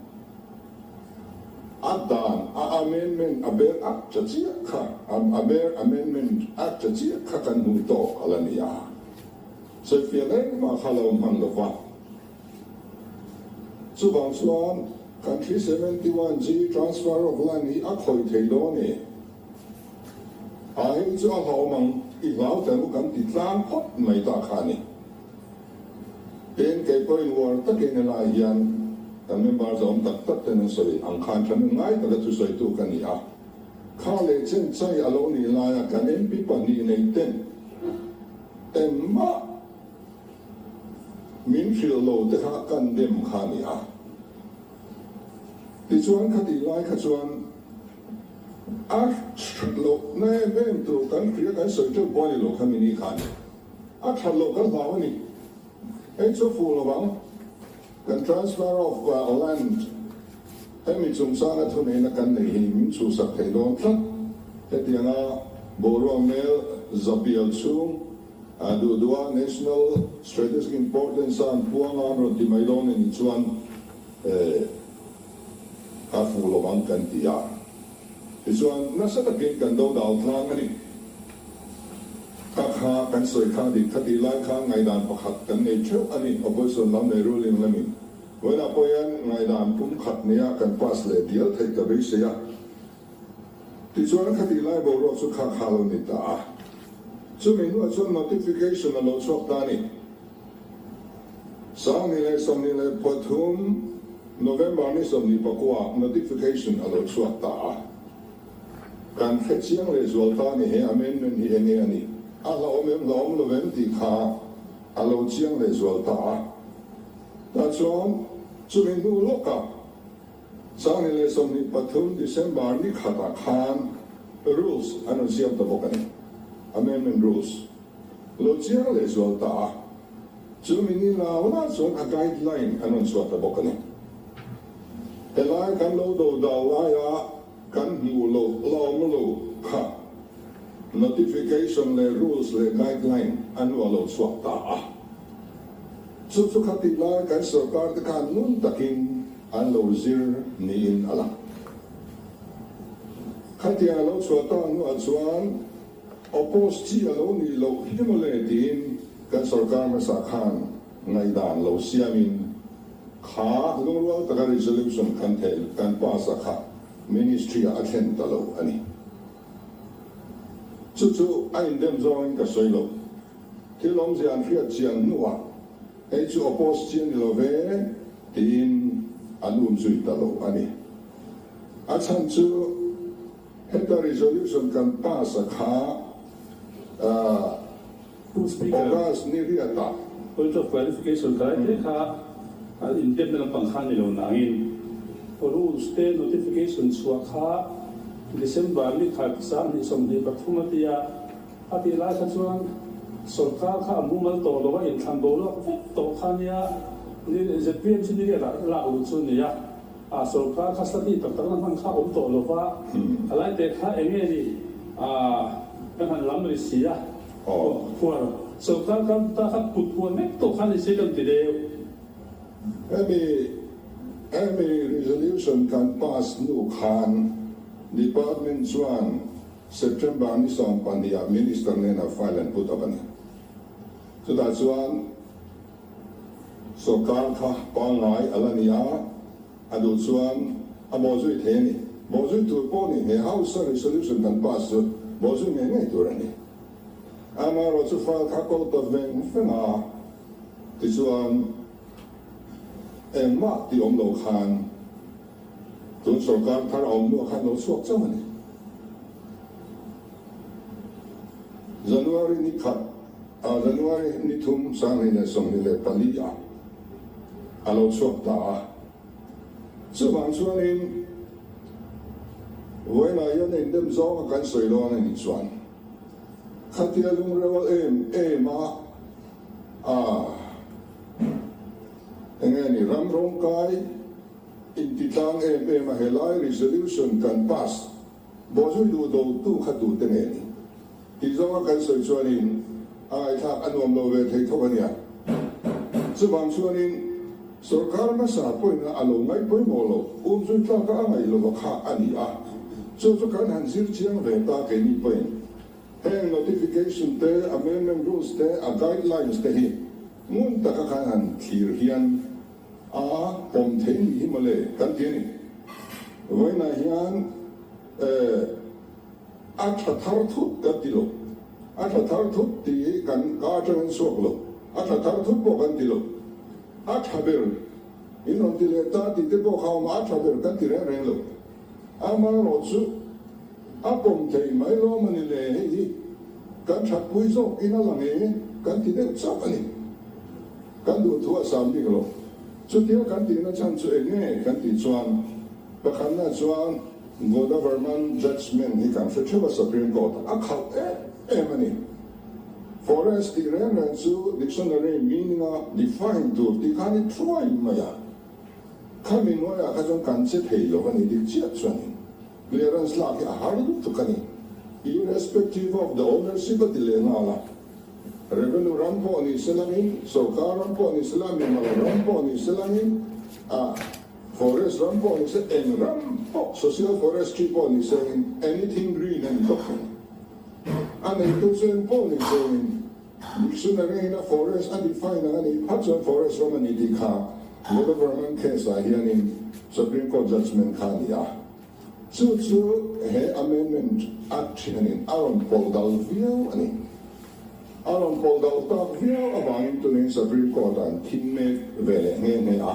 a dan a amendment a ber Act tha chiah kha a ber amendment Act tha chiah kha kan hmuh tawk a la ni a. Sawifiah engmah kha lo hman lo va. Chuvang chuan kan 371 G transfer of land hi a khawih thei dawn e. A hei chu a hlauhawm ang, i hlau teh u kan ti tlang phawt mai ta kha a ni. Tin, kei pawhin uar takin helai hian kan member zawm tak tak ten an sawi ang khan thahnem ngai taka thusawitu ka ni a. Kha leh chen chai a lo nih laia kan MP pahnih nei ten engmah min hrilh lo te kha kan dem kha a ni a. Tichuan khatih lai kha chuan A that loh na em em tur kan hria kan sawi teuh pawh a ni lo kha mini khan a that loh kan hlau a ni. Hei chu a fuh lo vang. Kan transfer of land. Hemi chungchanga thuneihna kan neih hi min chhuhsak thei dawn tlat. Hetianga boruak mel zapial chhung duh duha national strategic importance a an puanga an rawn ti mai dawn a nih chuan a fuh lo ang kan ti a. Tichuan nasa takin kan do dal tlang a ni. Kha kha kan sawi kha dik kha tih lai khan ngaihdan pakhat kan nei theuh a ni, opposition lam leh ruling lamin. Vawiinah pawh hian ngaihdan pumkhat nia kan pass leh dial theih ka beisei a. Tichuan kha tih lai boruak chu kha kha lo ni ta a. Chumi hnuah chuan notification a lo chhuak ta a ni. 2023 November ni 24 notification a lo chhuak ta a. Kan hre chiang leh zual ta a ni he amendment hi enge a nih? A hlauhawm em hlauhawm lo em tih kha a lo chiang leh zual ta a. Tah chuan chumi hnu lawkah 2023 December ni khatah khan rules an rawn siam ta bawk a ni, amendment rules. Lo chiang leh zual ta a, chumi ni lau lah chuan a guideline an rawn chhuah ta bawk a ni. Helai kan lo do dal laia kan hmuh loh la awm lo kha notification leh rules leh guideline an lo lo chhuak ta a. Chu chu khatih lai kan sorkar te khan ngun takin an lo zir niin a lang. Khatiang a lo chhuah ta hnuah chuan oppose chi a lo nih loh hi mawle tiin kan sorkar hmasa khan ngaihdan lo siamin kha lungrual taka resolution kan theh kan pass a kha ministry ah a thlen ta lo a ni. Chu chu a indem zawngin ka sawi lo. Thil awmzia an hriat chian hnuah hei chu oppose chi a ni lo ve tiin an um zui ta lo a ni. A chhan chu heta resolution kan pass a kha Pu Speaker, August ni riatah. Point of clarification ka lai te kha indemna lampang kha a ni lo nangin rules te notification chhuah kha December ni khat 2023 a tia. A tih lai kha chuan sawrkar kha a mumal tawh lo a, inthlan boruak vek tawh kha a nia, ni zpm chu ni riat ah lak luh chu a ni a, a sawrkar kha study tak tak na hman kha a awm tawh lo va, a lai teh kha eng nge ni kan han lam ri si a, khuar sawrkar kal ta kha kut huan vek tawh kha ni se kan ti deuh. Hemi hemi resolution kan pass hnu khan department chuan September ni 12 ah Minister hnenah file an put up a ni. Chutah chuan sawrkar kha pangngai a la ni a, a duh chuan a bawhzui thei a ni. Bawhzui tur pawh ni, he House a resolution kan pass chu bawhzui ngei ngei tur a ni. Amaherawh chu file kha ko ta veng veng a, tichuan engmah tih awm lo khan, Tun sawrkar thar a awm hnuah khan lo chhuak chauh a ni. January ni khat ah January ni thum 2024 ah a lo chhuak ta a. Chuvang chuanin vawiinah hian a indem zawnga kan sawi dawn a nih chuan khatia lungreual em em a ah enge ni ram rawngkai Intitlang em em a helai resolution kan pass bawhzui duh do tu kha tu te nge ni? Tih zawnga kan sawi chuanin a ngaihthlak a nuam lo ve thei tho a nia. Chuvang chuanin sorkar hmasa pawhin a lo ngaih pawimawh lo, umzui tlaka a ngaih lova kha a ni a. Chu chu kan han zir chiang ve ta keini pawhin heng notification te, amendment rules te, a guidelines te hi ngun taka kan han thlir hian A awm thei ni hi mawle kan ti a ni. Vawiinah hian eh a tha thar thut kan ti lo. A tha thar thut tih hi kan ka atangin chhuak lo. A tha thar thut pawh kan ti lo. A tha ber in rawn ti leh ta tih te pawh kha a awm a, a tha ber kan ti reng reng lo. Amaherawhchu a pawm thei mai lawm a ni le, hei hi kan thatpui zawk in a lang e kan ti deuh chauh a ni. Kan duh thu a sam bik lo. Chutia kan tihna chhan chu eng nge kan tih chuan pakhatna chuan Godavarman judgement hi kan hre theuh a Supreme Court a khalh em em a ni. Forest tih reng reng chu dictionary meaning a define tur tih khan i thuai mai a. Khami hnuaiah kha chuan kan che thei lo a ni dik chiah chuanin clearance lak hi a har lutuk a ni. Irrespective of the ownership a ti leh nghal a. Revenue ram pawh ni se langin, sorkar ram pawh ni se la, mimal ram pawh ni se langin, ah forest ram pawh ni se, eng ram pawh, social forestry pawh ni se langin, anything green a ni tawp thei. A neitu chu eng pawh ni se langin, dictionary in a forest a define ang a nih phat chuan forest ram a ni tih kha Godavarman case ah hianin Supreme Court judgement kha a ni a. Chu chu he amendment Act hianin a rawn pawlh dal viau a ni. A rawn pawlh dal tak viau avangin tunin Supreme Court ah an thin mek ve leh nghe nghe a.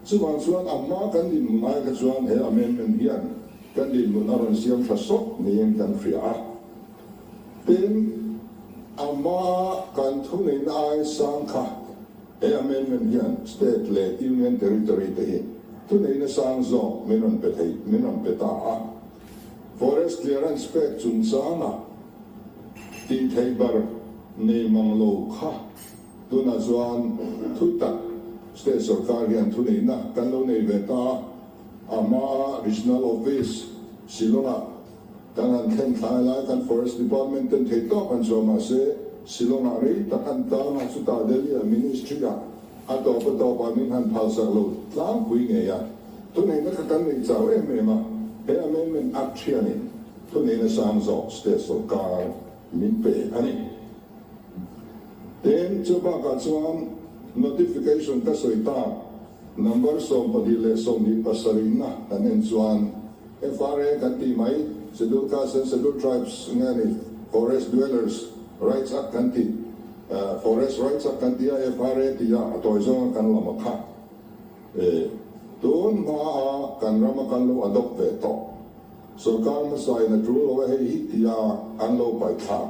Chuvang chuan a hma kan dinhmun ai kha chuan he amendment hian kan dinhmun a rawn siam tha sawk niin kan hria a. Tin, a hma kan thuneihna ai sang kha He amendment hian state leh union territory te hi thuneihna sang zawk min rawn pe thei, min rawn pe ta a. Forest clearance pek chungchanga tih theih ber nei mang lo kha tunah chuan thu tak state sorkar hian thuneihna kan lo nei ve ta a. A hmaa regional office Shillong-ah Kan han thlen thlai lai kan Forest Department ten thei tawk an chhuah mahse Shillong ah rei tak an tang a, chutah Delhi ah Ministry ah a tawp a tawp ah min han phalsak lo tlangpui ngei a. Thuneihna kha kan nei chau em em a, he Amendment Act hianin thuneihna sang zawk state sawrkar min pe a ni. Tin, chu bakah chuan notification ka sawi tak number 22 27 na kan en chuan FRA kan tih mai, Scheduled Castes and Scheduled Tribes nge a ni, Forest Dwellers Rights Act kan tih, Forest Rights Act kan tih a, FRA tih a, a tawi zawnga kan lam a kha. Tun hmaa kan rama kan lo adopt ve tawh, sorkar hmasa in a tul lo a hei hi tia an lo paih thlak.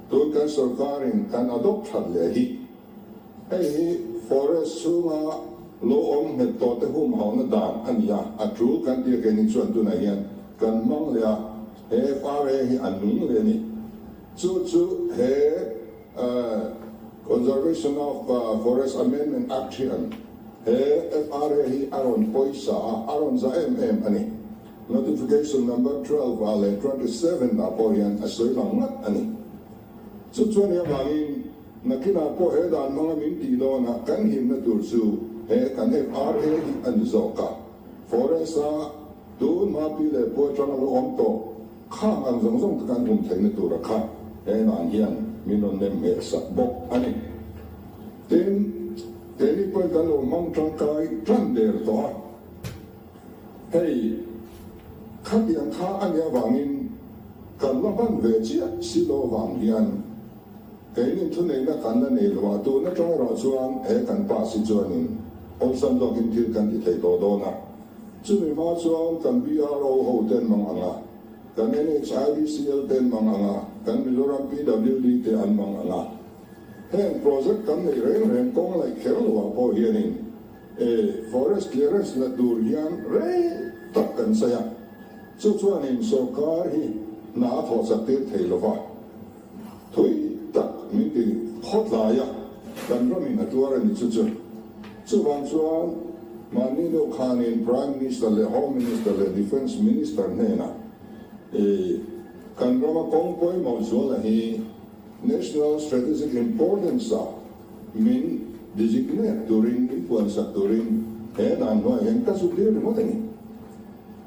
Tun kan sorkarin kan adopt that leh hi. Hei hi forest chhunga lo awm nghet tawh te humhauhna dan a ni a, a tul kan tia keini chuan tunah hian kan hmang leh a, he FRA hi a nung leh a ni. Chu chu he Conservation of Forest Amendment Act hian he FRA hi a rawn pawisa a, a rawn za em em a ni. Notification number 12 ah leh 27 ah pawh hian a sawi lang ngat a ni. Chu chuan hi avangin Nakinah pawh he dan hmanga min tih dawnah kan himna tur chu he kan FRA hi a ni zawk a. Forest-a tun hma pi leh pu atanga lo awm tawh khang ang zawng zawng te kan hum theihna tura kha he dan hian min rawn nem ngheh sak bawk a ni. Tin, keini pawhin kan lo hmang tangkai tan der tawh a. Hei, khatiang kha a nih avangin kan la hman ve chiah si lo avang hian, Keinin thuneihna kan la nei lo a, tun atang erawh chuan he kan pass hi chuanin awlsam zawkin thil kan ti thei tawh dawn a. Chumi hma chuan kan BRO ho ten mang ang a, kan NHIDCL ten mang ang a, kan Mizoram PWD te an mang ang a. Heng project kan neih reng reng kawng laih kher lo ah pawh hianin e forest clearance la tur hian rei tak kan sawi a, chu chuanin sorkar hi hna a thawh chak tir thei lo va. Thui tak min ti khawt lai a, kan ramin a tuar a ni chu chu. Chuvang chuan mahni deuh khanin Prime Minister leh Home Minister leh Defence Minister hnenah i kan rama kawng pawimawh zuala hi National Strategic Importance ah min designate turin, min puansak turin he dan hnuaiah hian ka zuk dir ringawt a ni.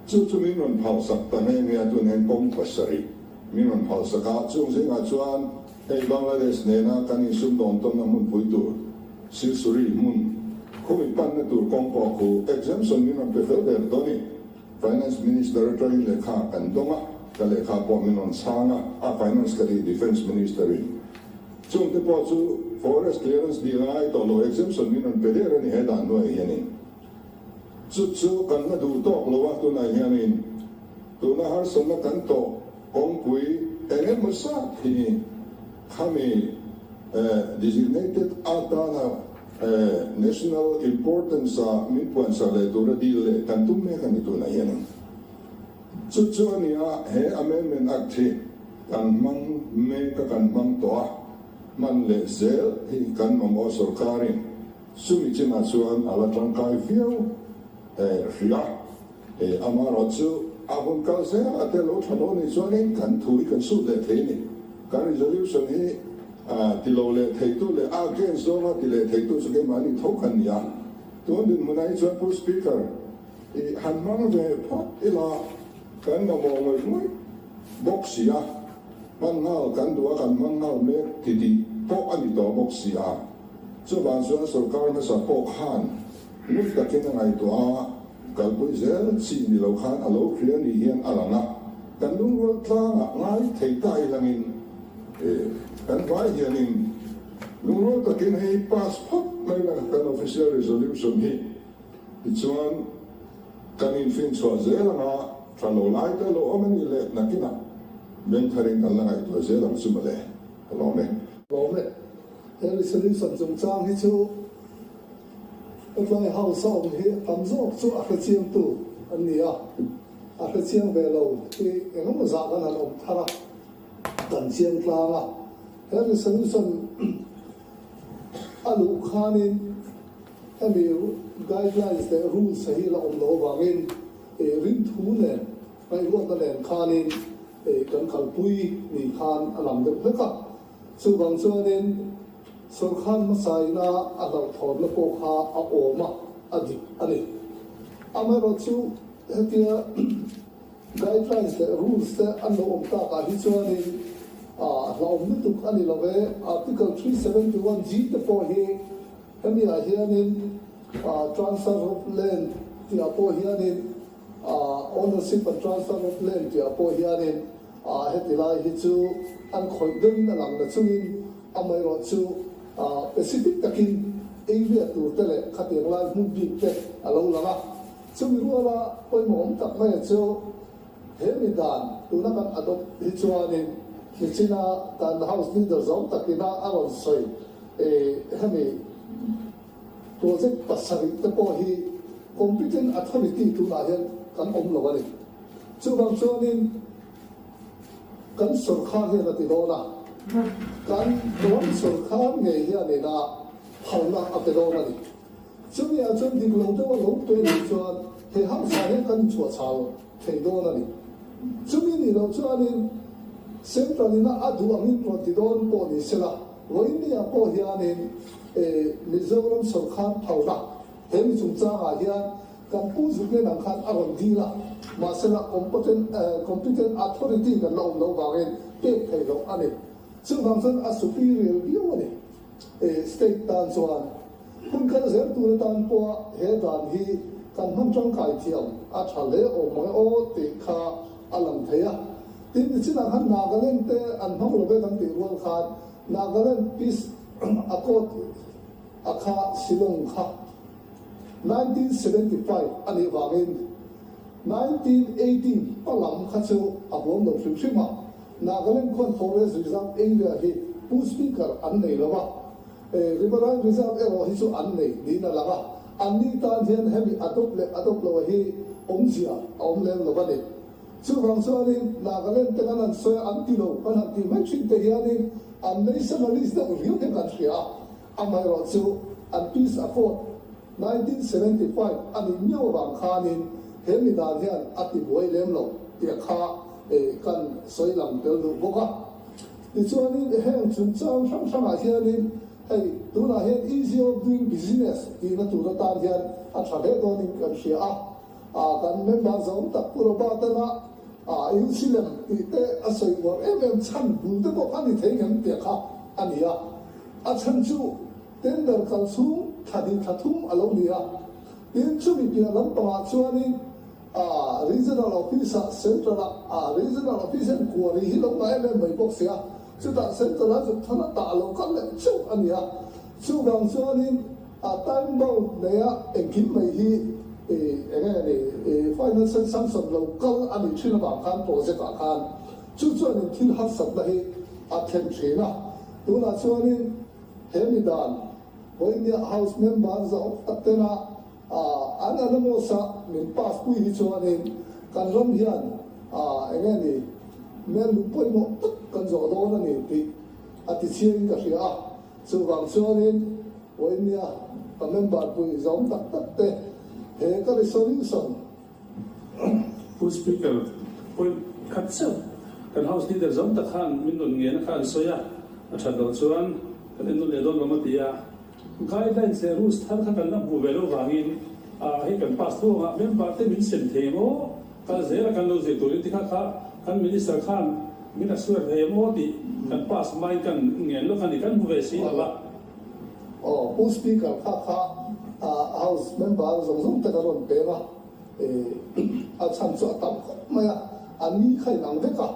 Chu chu min rawn phalsak ta nghe nghe a, tun hian kawng pasarih. Min rawn phalsak a, chung zingah chuan hei Bangladesh nena kan insumdawn tawnna hmunpui tur Silsuri hmun khumi panna tur kawng pawh khu exemption min rawn pe fel der tawh a ni. Finance Minister atangin lehkha kan dawng a, ka lehkha pawh min rawn chhang a, a Finance ka tih Defence Minister in chungte pawh chu Forest Clearance dil a ngai tawh lo exemption min rawn pe der a ni he dan hnuaiah hianin. Chu chu kan la duh tawk lo a, tunah hianin tuna harsatna kan tawh kawngpui eng emaw zat hi khami designated atana national importance a min puansak leh tura deal leh kan tum mek a ni tunah hianin. Chu chu a nia he amendment act hi kan hmang mek a, kan hmang tawh a, hman leh zel hi kan mamawh sorkarin. Chumi chinah chuan a la tangkai viau. Hrih a, amaherawhchu a hun kal zelah te lo tha lo nih chuanin kan thu hi kan sut leh thei a ni. Kan resolution hi ti lo leh theitu leh a against zawnga ti leh theitu chu keimahni tho kan ni a. Tun dinhmunah hi chuan Pu Speaker i han hmang ve phawt ila kan mamawh ngawih ngawih bawk si a, hman nghal kan duh a kan hmang nghal mek ti tih pawh a ni tawh bawk si a. Chuvang chuan sorkar hmasa pawh khan Ngun takin a ngaihtuah a, kalpui zel chi ni lo khan a lo hria ni hian a lang a, kan lungrual tlangah ngai thei ta ilangin kan vai hianin lungrual takin hei pass phawt mai la kan official resolution hi tichuan kan infinchhuah zel anga tha lo lai te lo awm a nih leh nakinah bengtharin kan la ngaihtuah zel ang chu mawle ka lawm e. Lawm e. He resolution chungchang hi chu. Hetlai house a awm hi tam zawk chu a hrechiangtu an ni a, a hrechiang ve lo hi engemaw zah kan han awm thar a, kan chiang tlang a. He resolution a luh khanin hemi guidelines leh rules hi la awm loh avangin rinthu nen ngaihruatna nen khanin kan kalpui ni khan a lang deuh hlek a. Chuvang chuanin Sawrkar hmasaina a hlauhthawnna pawh kha a awm a, a dik a ni. Amaherawhchu hetia guidelines leh rules te an lo awm takah hi chuanin a hlauhawm lutuk a ni lo ve. Article 371 G te pawh hi hemi ah hianin transfer of land tih ah pawh hianin ownership and transfer of land tih ah pawh hianin heti lai hi chu an khawih deuhin a lang na chungin Amaherawhchu, specific takin area tur te leh khatiang lai hmun bik te a lo lang a. Chumi ruala pawimawh awm tak maia chu he mi dan tuna kan adopt hi chuanin nichina kan House Leader zawng takina a rawn sawi hemi project pasarih te pawh hi competent authority tunah hian kan awm lo a ni. Chuvang chuanin Kan sawrkhar hian a ti dawn a, kan ram sawrkhar ngei hianin a phalna a pe dawn a ni. Chumi ah chuan dik lo deuh a lo pe nih chuan he hausa hian kan inchhuah chhal thei dawn a ni. Chumi nih loh chuanin Central in a duh angin rawn ti dawn pawh ni sela, vawiin ah pawh hianin Mizoram sawrkhar phalna he mi chungchangah hian Kan Pu Zuklian ang khan a rawn dil a, mahsela competent authority kan la awm loh vangin pek theih loh a ni. Chuvang chuan a superior viau a ni state tan chuan. Hun kal zel tur atan pawha he dan hi kan hman tangkai thiam a tha hle awm mang e aw tih kha a lang thei a. Tin, nichinah khan Nagaland te an hmang lo ve kan tih rual khan Nagaland Peace Accord a kha Shillong kha 1975 a nih vangin 1918 hma lam kha chu a huam lo hrim hrim a, Nagaland khuan Forest Reserve Area hi Pu Speaker an nei lo a, Riverine Reserve erawh hi chu an nei niin a lang a, anni tan hian hemi adopt leh adopt lo hi awmzia a awm lem lo a ni. Chuvang chuanin Nagaland te kan han sawi a, an ti lo kan han tih mai thin te hianin an nationalist deuh riau hian kan hria a, Amaherawhchu, an Peace Accord 1975 a nih miau avang khanin he mi dan hian a ti buai lem lo tih kha kan sawi lang tel duh bawk a. Tichuanin heng chungchang hrang hrangah hianin hei tunah hian easy of doing business tihna tur atan hian a tha hle dawnin kan hria a. Kan member zawng tak Pu Robert-ana insilem tih te a sawi uar em em chhan bul te pawh kha ni thei ngem tih kha a ni a. A chhan chu tender kal chhung thla hnih thla thum a lo ni a, tin chumi piah lampangah chuanin Regional Office-ah Central-ah Regional Office hian kuari hi lo ngah em em mai bawk si a, chutah Central-a zuk than a tah lo kal leh chauh a ni a, chuvang chuanin time bound neia engkim mai hi eng nge ni financial sanction lo kal a nih thin avang khan project-ah khan chu chuanin thil harsatna hi a thlen thin a. Tunah chuanin he mi dan Bohemia House member zawk tak tena an anonymous-a min pass pui hi chuanin kan ram hian eng nge ni mel lung pawimawh tak kan zawh dawn a ni tih a ti chiangin ka hria a. Chuvang chuanin Bohemia ka member pui zawm tak tak te. He ka resolution. Pu Speaker, point khat chauh kan House Leader zawng tak khan min rawn ngen a kha an sawi a, a that loh chuan kan en nawn leh dawn lo a ti a. Guidelines leh rules thar kha kan la hmuh ve loh vangin hei kan pass thu anga member te min sem thei em aw, kal zel a kan lo zir turin ti kha kha kan Minister khan min assure thei em aw tih kan pass hmain kan ngen lawk a ni, kan hmu ve si lo a. Aw, Pu Speaker kha kha House member zawng zawng te ka rawn peng a, a chhan chu a tam khawp mai a, an ni kha inang vek a,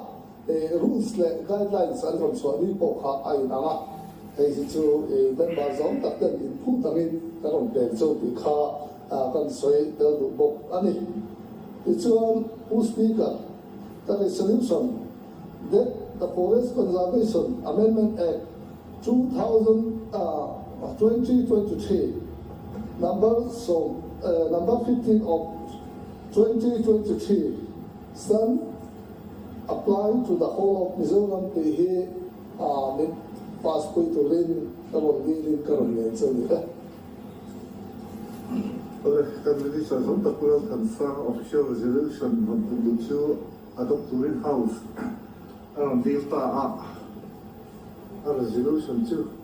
rules leh guidelines an rawn chhuah ni pawh kha a inang a, hei hi chu member zawng tak ten inphut angin ka rawn peng chu tih kha kan sawi tel duh bawk a ni. Tichuan, Pu Speaker, ka resolution that the Forest Conservation Amendment Act 2023 number sawm number 15 of 2023 stand apply to the whole of Mizoram tih hi min pass pui turin ka rawn dilin ka rawn ngen chu a ni e. Awle, kan Minister zawng tak Pu Lalthansanga Official Resolution rawn tum duh chu adopt turin House a rawn dil ta a. A resolution chu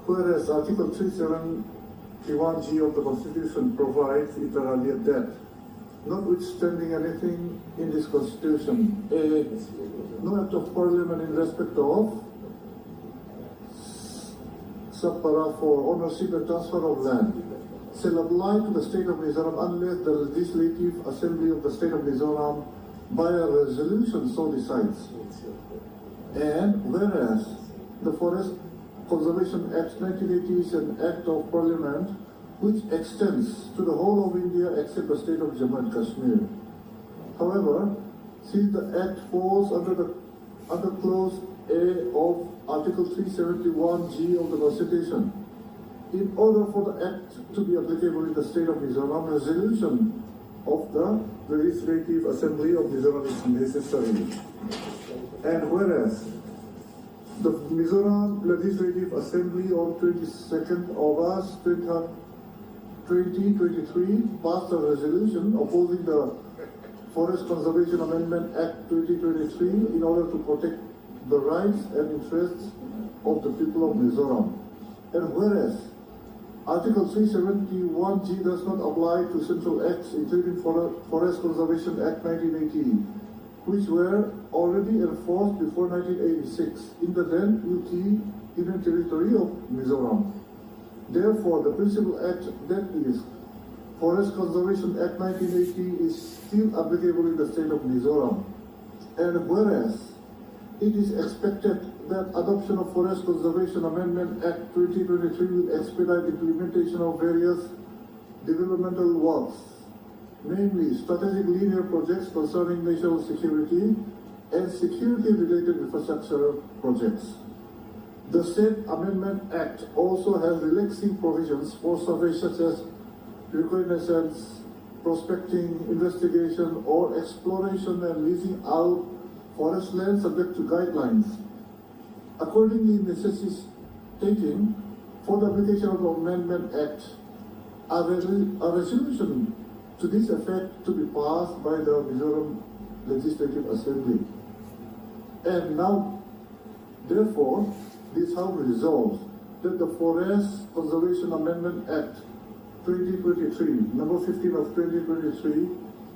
Whereas Article 371G of the Constitution provides inter alia that notwithstanding anything in this Constitution, A. No Act of Parliament in respect of Subpara 4 Ownership and Transfer of Land shall apply to the State of Mizoram unless the Legislative Assembly of the State of Mizoram by a resolution so decides. And whereas the Forest Conservation Act 1980 is an act of parliament which extends to the whole of India except the state of Jammu and Kashmir. However, since the act falls under the under clause A of Article 371G of the Constitution, in order for the act to be applicable in the state of Mizoram, resolution of the Legislative Assembly of Mizoram is necessary. And whereas the Mizoram Legislative Assembly on 22nd August 2023 passed a resolution opposing the Forest Conservation Amendment Act 2023 in order to protect the rights and interests of the people of Mizoram. And whereas Article 371G does not apply to central acts, including Forest Conservation Act 1980, which were already enforced before 1986 in the then UT Union Territory of Mizoram. Therefore, the principal act that is Forest Conservation Act 1980 is still applicable in the state of Mizoram. And whereas it is expected that adoption of Forest Conservation Amendment Act 2023 will expedite implementation of various developmental works, namely strategic linear projects concerning national security and security-related infrastructure projects. The said Amendment Act also has relaxing provisions for surveys such as reconnaissance, prospecting, investigation, or exploration and leasing out forest land subject to guidelines. Accordingly, necessitating for the application of the Amendment Act, a, a resolution to this effect to be passed by the Mizoram Legislative Assembly. And now, therefore, this House resolves that the Forest Conservation Amendment Act 2023, number 15 of 2023,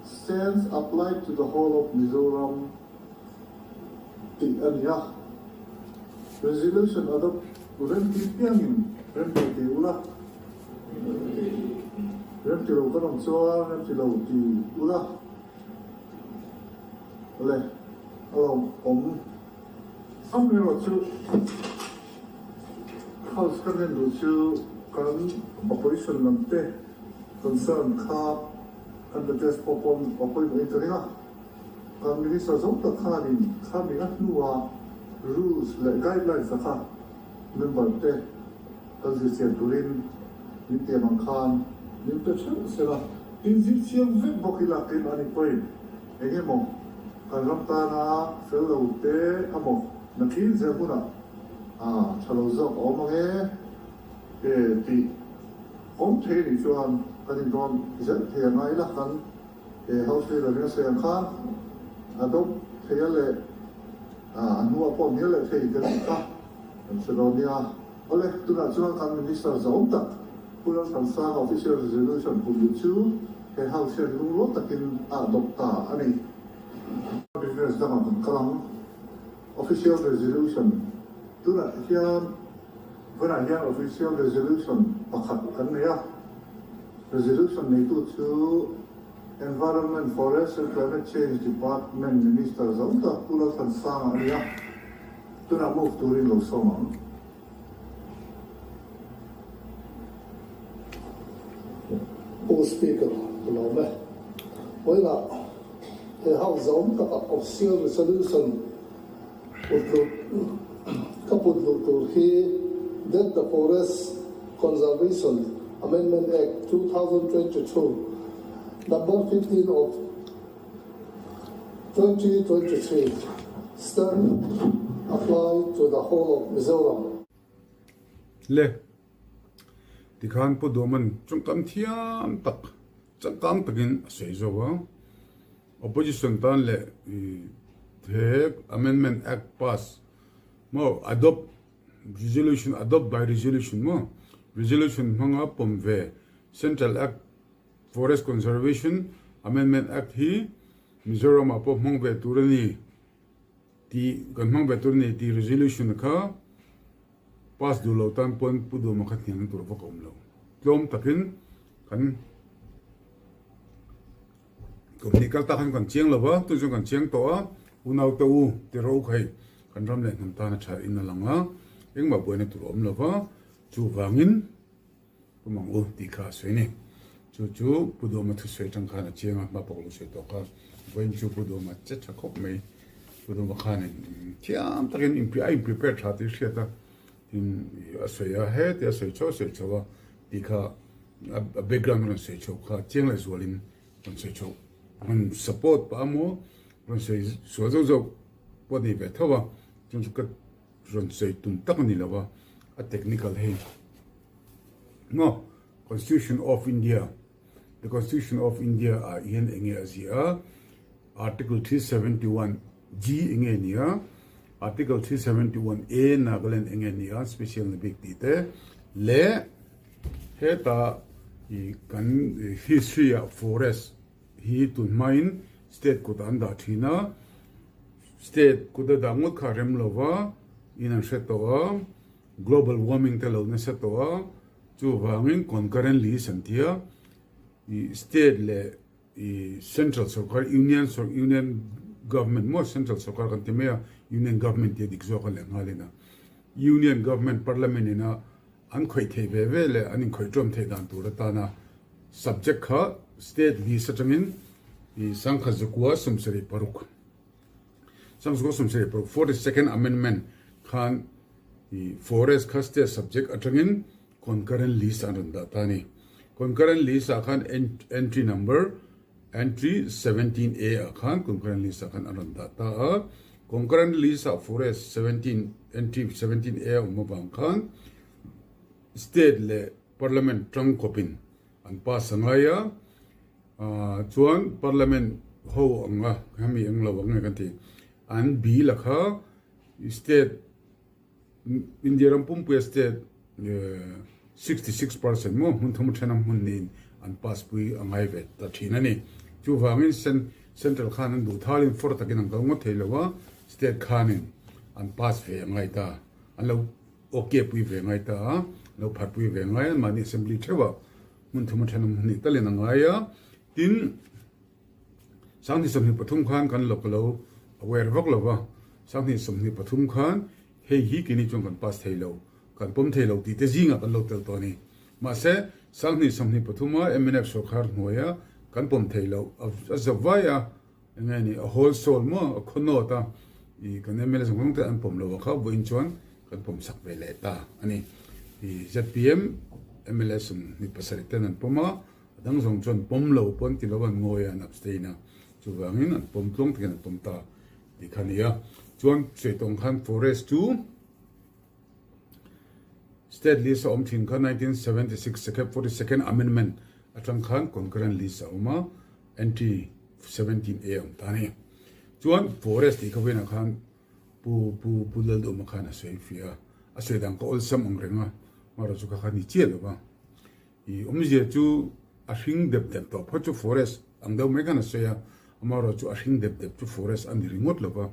stands applied to the whole of Mizoram tih a ni a. Resolution adopt remti piangin remti ti ula. Remti lo kan awm chuan remti lo ti ula. Le a lo awm. Amaherawhchu House kan en duh chu kan opposition lam te concern kha kan address pawh pawh a pawimawhin ka ring a. Kan Minister zawng tak khanin khami a hnua rules leh guidelines a kha member te kan zirchian turin min tiam ang khan min pe theuh sela. Inzirchian vek bawk ila keimah ni pawhin eng emaw kan ram tana fel lo te amaw nakhin zel hunah a tha lo zawk a awm ang e tih awm thei anih chuan. Kan inrawn zel thei a ngai la, kan he House Leader in a sawi ang khan adopt thei a leh a hnuah pawh hnial leh thei kan tih kha kan hre dawn nia. Awle, tunah chuan kan Minister zahawm tak Pu Lalthansanga Official Resolution pum duh chu he House hian lungrual takin a adopt ta a ni. Business dangah kan kal ang. Official Resolution tunah hian Vawiinah hian Official Resolution pakhat kan nei a, Resolution neitu chu Environment, Forest and Climate Change Department Minister zo tak Pu Lalthansanga a ni a, tunah move turin lo sawm ang. Pu Speaker, ka lawm e. Vawiinah he House zawm takah Official Resolution Put luh ka put luh tur hi That the Forest Conservation Amendment Act 2022 Number 15 of 2023 stand apply to the whole of Mizoram. Le, tikhan Pu Duhman chungkam thiam tak, changkang takin a sawi zawk a. Opposition tan leh he Amendment Act pass maw adopt resolution adopt by resolution maw resolution hmanga pawm ve Central Act Forest Conservation Amendment Act hi Mizoram ah pawh hmang ve tur a ni tih kan hmang ve tur a ni tih resolution kha pass duh lo tan pawn Pu Duhma kha hniam na tur vak a awm lo tlawm takin kan Company kal tak hian kan chiang lo va, tun chuan kan chiang tawh a, unau te u ti rawh u kha hei kan ram leh hnam tan a tha in a lang a, engmah buaina tur a awm lo va, chuvangin pu mang u tih kha a sawi a ni. Chu chu Pu Duhama thusawi atang khan a chiang a, hma pawh ka lo sawi tawh kha, vawiin chu Pu Duhama che tha khawp mai, Pu Duhama khanin thiam takin a in prepare tha tih hriat a, tin a sawi a, heti a sawi chho a sawi chho a tih kha a background a rawn sawi chho kha chiang leh zualin rawn sawi chho rawn support pah a maw rawn sawi sual zauh zauh pawh a ni ve tho a chuan chu ka rawn sawi tum tak a ni lo a a technical hei maw constitution of India the constitution of India ah hian eng nge a ziah a article 371 G eng nge ni a article 371 A Nagaland eng nge ni a special na bik tih te leh Heta i kan history ah forest hi tun hmain state kut ah an dah thin a, state kut a dah ngawt kha a rem lo va, in an hre tawh a, global warming te lo nasa tawh a, chuvangin concurrent list an ti a, i state leh i central sorkar union union government maw central sorkar kan ti mai a, union government tih a dik zawk a leh nghalin a, union government parliament ina An khawih theih ve ve leh an inkhawih ṭawm theih dan tur atana subject kha state list aṭangin i sangkhat zakua 76, sangkhat zakua 76, 42nd amendment khan i forest kha state subject aṭangin concurrent list an rawn dah ta a ni. Concurrent list ah khan entry number entry 17A ah khan concurrent list ah khan an rawn dah ta a. Concurrent list ah forest 17 entry 17A a awm avang khan state leh parliament tang kawpin an pass a ngai a, chuan parliament ho anga hemi eng lo ang nge kan ti an bill a kha state India ram pumpuia state 66% maw hmun thum then a hmun niin an pass pui a ngai ve ta thin a ni. Chuvangin central khan an duh thalin for takin an kal ngawt thei lo a, state khanin an pass ve a ngai ta, an lo okay pui ve ngai ta a, an lo phar pui ve ngai a, mahni assembly theuhah hmun thum a then a hmun hnih talin a ngai a, tin, 2023 khan kan lo ka lo aware vak lo va, 2023 khan hei hi keini chuan kan pass thei lo, kan pawm thei lo tih te zingah kan lo tel tawh a ni. Mahse, 2023 a mnf sorkar hnuaia kan pawm thei lo a zawp vai a, eng nge ni a whole soul maw a khaw nawt a, ih kan mla zawng zawng te an pawm lo a kha vawiin chuan kan pawm sak ve leh ta a ni. Ih zpm mla 27 ten an pawm a, A dang zawng chuan pawm lo pawh an ti lo, an ngawi a, an abstain a, chuvangin an pawm tluang takin an pawm ta tih kha a ni a. Chuan Suaitawng khan forest chu state list a awm thin kha 1976 42nd amendment. atang khan concurrent list a awm a, entry 17 A a awm ta a ni. Chuan forest tih kha vawiinah khan Pu Pu Pu Laldawma khan a sawi fiah a, a sawi dan ka awlsam ang reng a, amaherawh chu kha kha ni chiah lo va. I awmzia chu a hring dep dep tawh phawt chu forest ang deuh mai khan a sawi a, amaherawh chu a hring dep dep chu forest a ni ringawt lo va.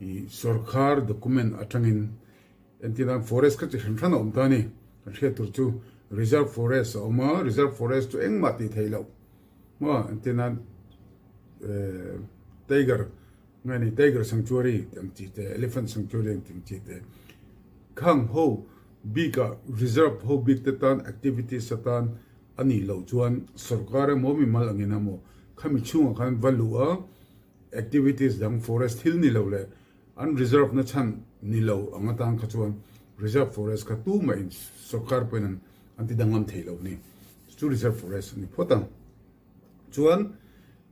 I sorkar document atangin entirnan forest kha chi hran hran a awm ta a ni. Kan hriat tur chu reserve forest a awm a, reserve forest chu engmah tih theih loh maw entirnan tiger Ngai nei Tiger Sanctuary tih ang chi te, Elephant Sanctuary ang tih ang chi te, khang ho bikah reserve ho bik te tan activities atan a nih loh chuan sorkar emaw mimal angin emaw khami chhungah khan va luh a, activities dang forest thil ni lo leh an reserve na chhan ni lo ang atan kha chuan reserve forest kha tumah in sorkar pawhin an an ti danglam thei lo a ni. Chu reserve forest a ni phawt ang. Chuan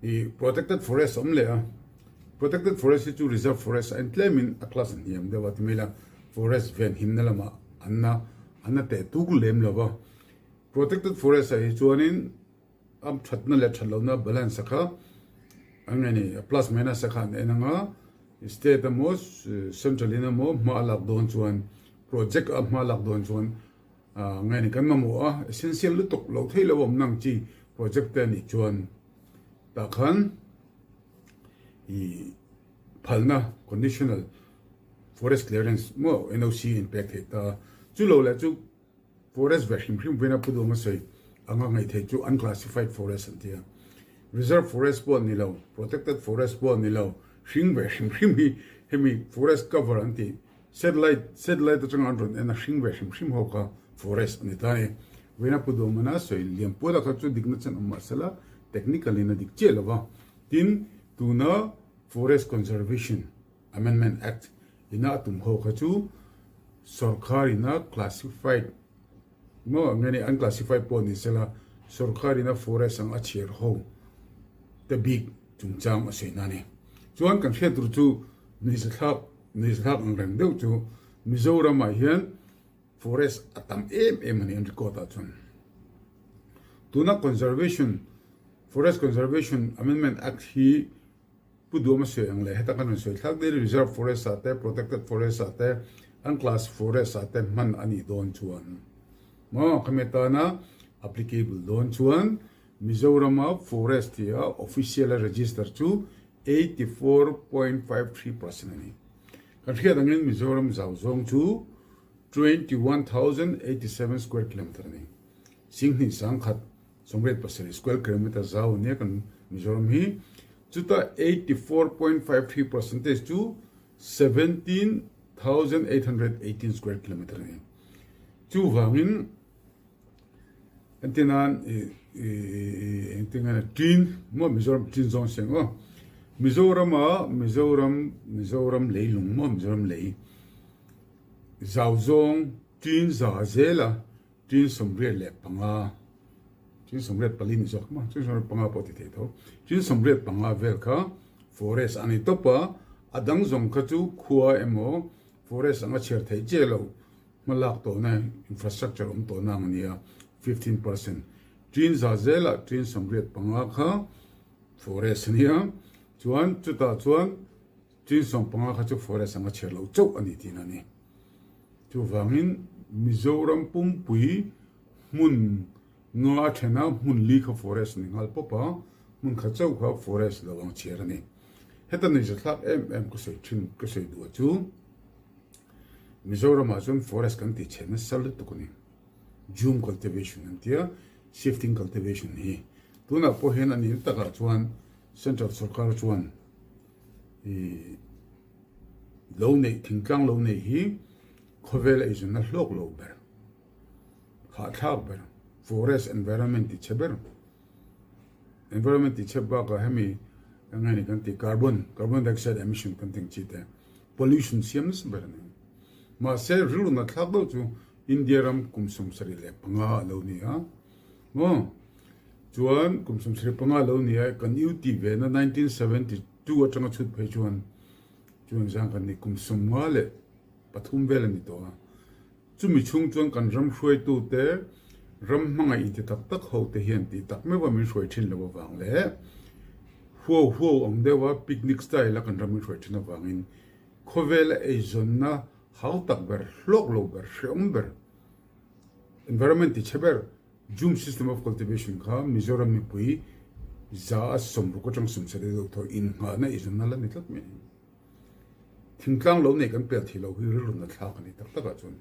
i protected forest a awm leh a, protected forest hi chu reserve forest a en tlemin a class a hniam deuh a ti mai la, forest ven himna lamah an na an na teh tuk lem lo va. Protected forest ah hi chuanin a thatna leh that lohna balance a kha a nge ni a plus minus a kha an en ang a, state emaw central in emaw hma a lak dawn chuan project a hma a lak dawn chuan Nge ni kan mamawh a, essential lutuk lo thei lo awm nang chi project te anih chuan tah khan i phalna conditional forest clearance maw NOC in pek theih ta. Chu lo leh chu forest ve hrim hrim vena pu duang a sawi anga ngaih theih chu unclassified forest an ti a. Reserve forest pawh ni lo, protected forest pawh ni lo, hring ve hrim hrim hi hemi forest cover an tih Satellite, Satellite atanga an rawn en a hring ve hrim hrim ho kha forest a ni ta a ni. Vawiina Pu Duhmana sawi liam puala kha chu dikna chen awm mahsela technical in a dik chiah lo va. Tin, tuna Forest Conservation Amendment Act ina a tum ho kha chu sorkar ina classified maw nge ni unclassified pawh ni sela sorkar ina forest ang a chhiar ho te bik chungchang a sawi na a ni. Chuan kan hriat tur chu nuihzathlak Nuihzathlak ang reng deuh chu Mizoramah hian forest a tam em em a ni an record ah chuan. Tuna Conservation, Forest Conservation Amendment Act hi Pu Duama sawi ang leh heta kan rawn sawi thlak daily reserve forest ah te, protected forest ah te, unclass forest ah te hman a nih dawn chuan maw khami atana applicable dawn chuan Mizorama forest tia official a register chu 84.53 percent a ni. Kan hriat angin Mizoram zau zawng chu 21,087 square kilometre a ni. Singhnih sangkhat 87 square kilometre zau a nia kan Mizoram hi. Chuta 84.53 percentage chu 17,818 square kilometre a ni. Chuvangin Entir nan engtin nge Chin maw Mizoram Chin zawng siang aw Mizorama Mizoram Mizoram leilung maw Mizoram lei zau zawng Chin za zela Chin 85 Chin 84 ni zawk maw Chin 85 pawh ti thei tho Chin 85 vel kha forest a ni tawp a a dang zawng kha chu khua emaw forest anga chhiar theih chiah loh. Hmalak tawhna infrastructure awm tawhna ang a nia, 15%. Ṭin za zelah ṭin 85 kha forest a nia, chuan chutah chuan ṭin 15 kha chu forest anga chhiar loh chauh a ni tihna a ni. Chuvangin Mizoram pumpui hmun nga a ṭhena hmun li kha forest a ni nghal pawp a, hmun kha chauh kha forest lo ang chhiar a ni. Heta nuihzathlak em em ka sawi ṭhin ka sawi duh a chu. Mizoramah chuan forest kan tih chhe nasa lutuk a ni. Jhum cultivation an tia, shifting cultivation hi. Tunah pawh hian a nih takah chuan central sorkar chuan ih lo neih thingtlang lo neih hi khawvel a eizawnna hlawk lo ber, hahthlak ber, forest environment ti chhe ber. Environment ti chhe bakah hemi eng nge ni kan tih carbon, carbon dioxide emission kan tih ang chi te. Pollution siam nasa ber a ni. Mahse, rilru nat thlak deuh chu India ram kum 75 a lo ni a. Maw? Chuan kum 75 a lo ni a, kan UT ve na 1972 atanga chhut phei chuan chuan zang kan ni kum 53 vel a ni tawh a. Chumi chhung chuan kan ram hruaitute, Ram hmangaih inti tak tak ho te hian tih tak meuh a min hruai thin lo avang leh huau huau ang deuh a picnic style a kan ram min hruai thin avangin khawvel a eizawnna hau tak ber, hlawk lo ber, hreawm ber, environment ti chhe ber Jhum system of cultivation kha Mizoram mipui 160 atang 70 deuh thaw innghahna eizawnna la ni tlat mai a ni. Thingtlang lo nei kan pel thei lo hi rilru na thlak a ni tak takah chuan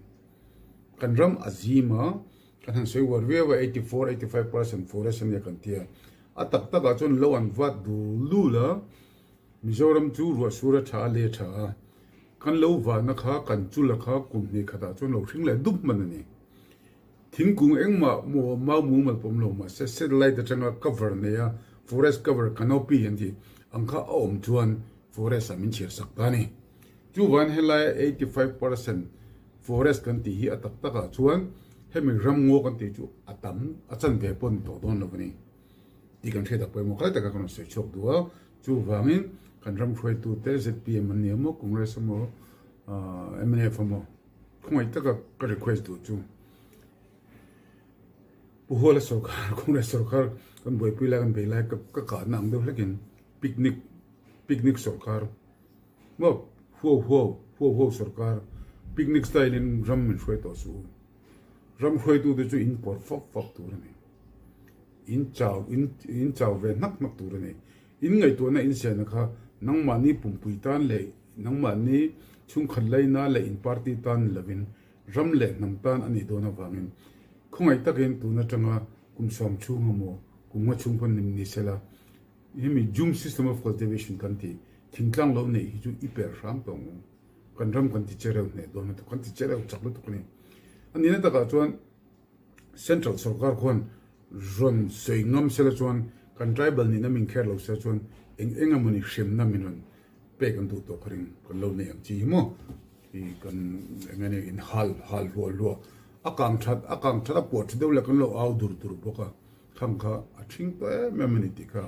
kan ram a zim a, kan han sawi uar viau a, 84, 85 percent forest a nia kan ti a, a tak takah chuan lo an vat dul dul a, Mizoram chu ruah sur a tha a, le tha a, kan lo vahna kha kan chula kha kum hnih khatah chuan lo hring leh dup hman a ni. Thingkung engmah maw mau mumal pawm lo mahse satellite atanga cover nei a forest cover canopy an tih ang kha a awm chuan forest ah min chhiar sak ta a ni. Chuvan helai 85% forest kan tih hi a tak tak ah chuan hemi ramngaw kan tih chu a tam a chanve pawh ni tawh dawn lo a ni tih kan hriat a pawimawh khalai taka kan rawn sawi chhuak duh a. Chuvangin kan ram hruaitute zpm an ni emaw Congress emaw mnf emaw Khawngaih taka ka request duh chu Pu Huala sorkar, Congress sorkar kan buaipui lai kan bei lai ka ka kahna ang deuh hlekin picnic picnic sorkar maw huau huau huau huau sorkar picnic style in ram min hruai tawh suh u. Ram hruaitute chu in pawr fap fap tur a ni. In chau in in chau ve hnak hnak tur a ni. In ngaihtuahna in siamna kha nangmahni pumpui tan leh nangmahni chhungkhat laina leh in party tan ni lovin ram leh hnam tan a nih dawn avangin khawngaih takin tun atanga kum sawm chhung emaw kum nga chhung pawn ni sela hemi jhum system of cultivation kan tih thingtlang lo neih hi chu i per hram tawh ang u. Kan ram kan ti chereu hneh dawn lutuk kan ti chereu chak lutuk a ni. A nihna takah chuan Central sorkar khuan rawn sawi ngam sela chuan kan tribal nihna min kher lo sela chuan eng eng emawni hremna min rawn pek an duh tawh ka ring kan lo nei ang chi hi maw i kan eng enge in hal hal hluah hluah a kang that a kang that a puah tha deuh leh kan lo au dur dur bawk a thlang kha a thing tawh em em a ni tih kha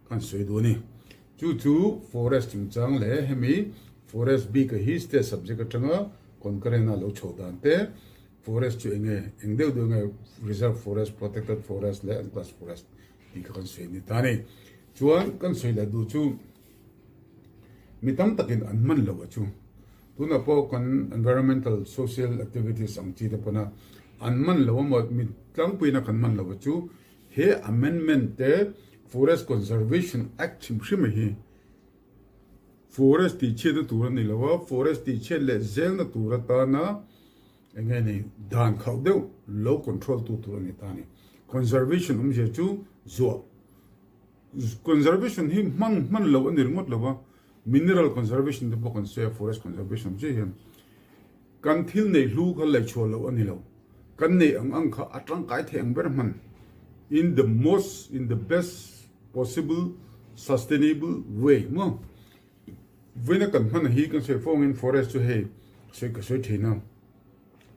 kan sawi duh a ni chu chu forest chungchang leh hemi forest bik a hi state subject atanga concurrent a lo chhoh dan te Forest chu enge, eng deuh deuh nge reserve forest, protected forest leh unclassed forest tih kha kan sawi a ni ta a ni. Chuan kan sawi leh duh chu mi tam takin an hman lo a chu. Tunah pawh kan environmental social activities ang chi te pawna an hman lo emaw mi tlangpuiin a kan hman lo a chu he amendment te Forest Conservation Act hrim hrim a hi forest tih chhiatna tur a ni lo a, forest tih chhiat leh zelna tur atana Eng nge ni dan khauh deuh lo control tu tur a ni ta a ni. Conservation awmzia chu zuah. Conservation hi hman hman loh a ni ringawt lo a, mineral conservation te pawh kan sawi a, forest conservation awmzia hian kan thil neih hlu kha laihchhuah loh a ni lo. Kan neih ang ang kha a tangkai thei ang ber hman in the most, in the best possible sustainable way maw. Vawiina kan hman hi kan sawi fo angin forest chu hei sawi ka sawi thin a,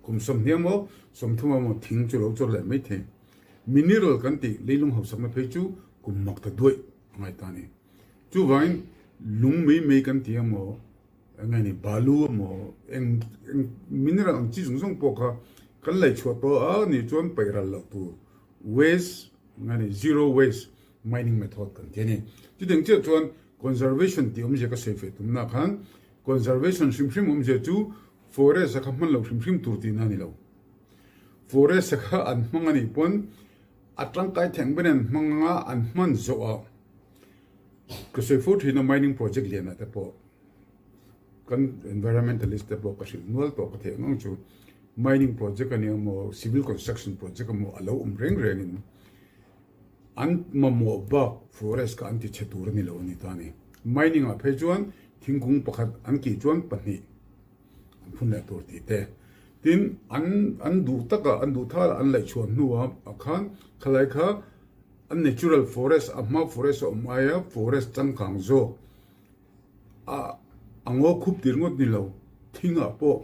kum 20 emaw 30 emaw thing chu lo chawr leh mai thei. Mineral kan tih leilung hausakna phei chu kum mak ta duaih a ngai ta a ni. Chuvangin lung mai mai kan ti emaw eng nge ni balu emaw eng eng mineral ang chi zawng zawng pawh kha kan laihchhuah tawh a nih chuan paih ral loh tur waste eng nge ni zero waste mining method kan ti a ni. Chutiang chiah chuan conservation tih awmzia ka sawi feh tumna khan conservation hrim hrim awmzia chu forest a kha hman lo hrim hrim tur tihna a ni lo. Forest a kha an hmang a nih pawn a tangkai theng ber an hmang anga an hman zawh ah ka sawi fo thin a mining project lian ah te pawh kan environmentalist te pawh ka hrilh nual tawh ka theih ang ang chu mining project a ni emaw civil construction project emaw a lo awm reng reng in An mamawh bak forest kha an ti chhe tur a ni lo a ni ta a ni. Mining ah phei chuan thingkung pakhat an kih chuan pahnih an phun leh tur tih te. Tin, an an duh taka an duh thal an laih chhuah hnu ah ah khan khalai kha an natural forest a hma forest a awm aia forest changkang zawk a a ngaw khup tir ngawt ni lo thing ah pawh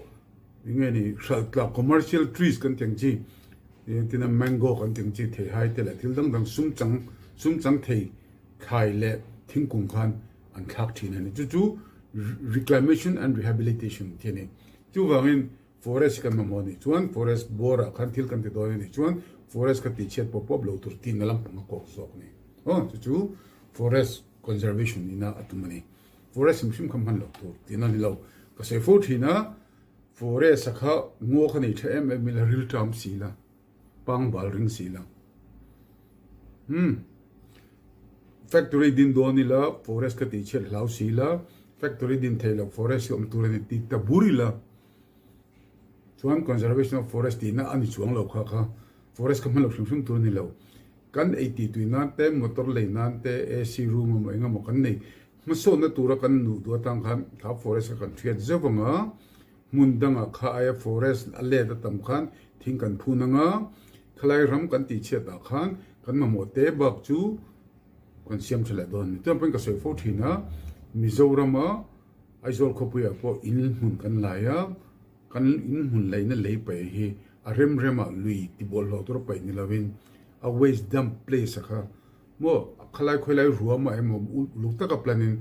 eng nge ni hralh tlak commercial trees kan tih ang chi tina mango kan tih ang chi theihai te leh thil dang dang sum chang sum chang thei thlai leh thingkung khan an thlak thin a ni chu chu reclamation and rehabilitation tih a ni chuvangin. Forest kan mamawh anih chuan forest bawr ah khan thil kan ti dawn anih chuan forest kha tihchhiat pawp pawp lo tur tihna lampang a kawk zawk a ni. Aw chu chu forest conservation ina a tum a ni. Forest hrim hrim kha hman loh tur tihna a ni lo. Ka sawi fo thin a, forest a kha ngaw kha nei tha em em ila rilṭam si la, pangbal ring si la. Umm factory din dawn ila forest kha tihchhiat hlau si la, factory din theih loh forest hi awm tur a ni tih ta bur ila. Chuan conservation of forest tihna a ni chuang lo kha kha forest kha hman loh hrim hrim tur a ni lo. Kan ei tih tui nan te, motor lei nan te, AC room emaw eng emaw kan nei hmasawnna tura kan nuh duh atang khan kha forest kha kan hriat zeuh anga hmun dangah kha aia forest a let a tam khan thing kan phun anga khalai ram kan tih chhiat ah khan kan mamawh te bak chu kan siam tha leh dawn a ni. Chuan pawhin ka sawi fo thin a, Mizorama Aizawl khawpuiah pawh in hmun kan lai a, kan in hmun laihna lei paih hi a rem remah lui tibawlhhlawh tur a paih ni lovin a waste dump place a kha maw khalai khawilai ruamah emaw uluk taka plan in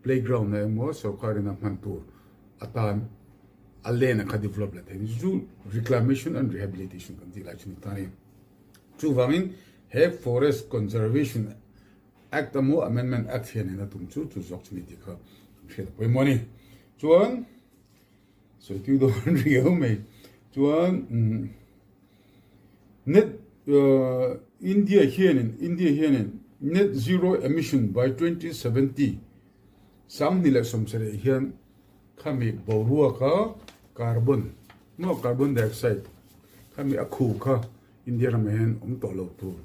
playground ah emaw sorkar in a hman tur atan a lane a kha develop la thei a ni. Chu chu reclamation and rehabilitation kan tih lai chu ni ta a ni. Chuvangin he forest conservation Act emaw Amendment Act hian in a tum chu chu zawk chu ni tih kha kan hriat a pawimawh a ni. Chuan sawitu dawn riau mai chuan net India hianin India hianin net zero emission by 2070 27 hian khami boruaka carbon maw carbon dioxide khami a khu kha India ramah hian awm tawh lo tur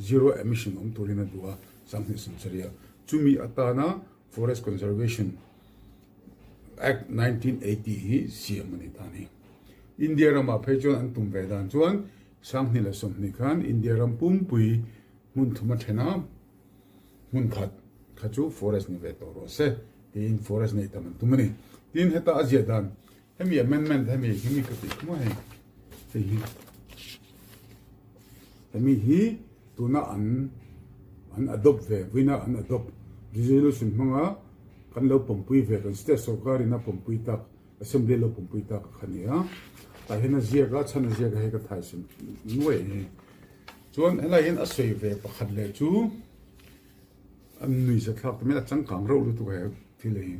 Zero emission awm turin a duh a, 2070. Chumi atana Forest Conservation Act 1980 hi siam a ni ta a ni. India ramah phei chuan an tum ve dan chuan 2020 khan India ram pumpui hmun thum a then a, hmun khat kha chu forest ni ve tawh rawh se tiin forest neih tam an tum a ni. Tin, heta a ziah dan hemi amendment hemi hemi ka tih khum a hei hei hi. Hemi hi tuna an an adopt ve vawiina an adopt resolution hmanga kan lo pawmpui ve kan state sorkar in a pawmpui tak assembly a lo pawmpui tak kha a ni a tah hian a ziak a chhan a ziak a hei ka thai sem nuai a ni chuan helai hian a sawi ve pakhat leh chu an nuihza thlak ta mai a changkang reuh lutuk he thil hi.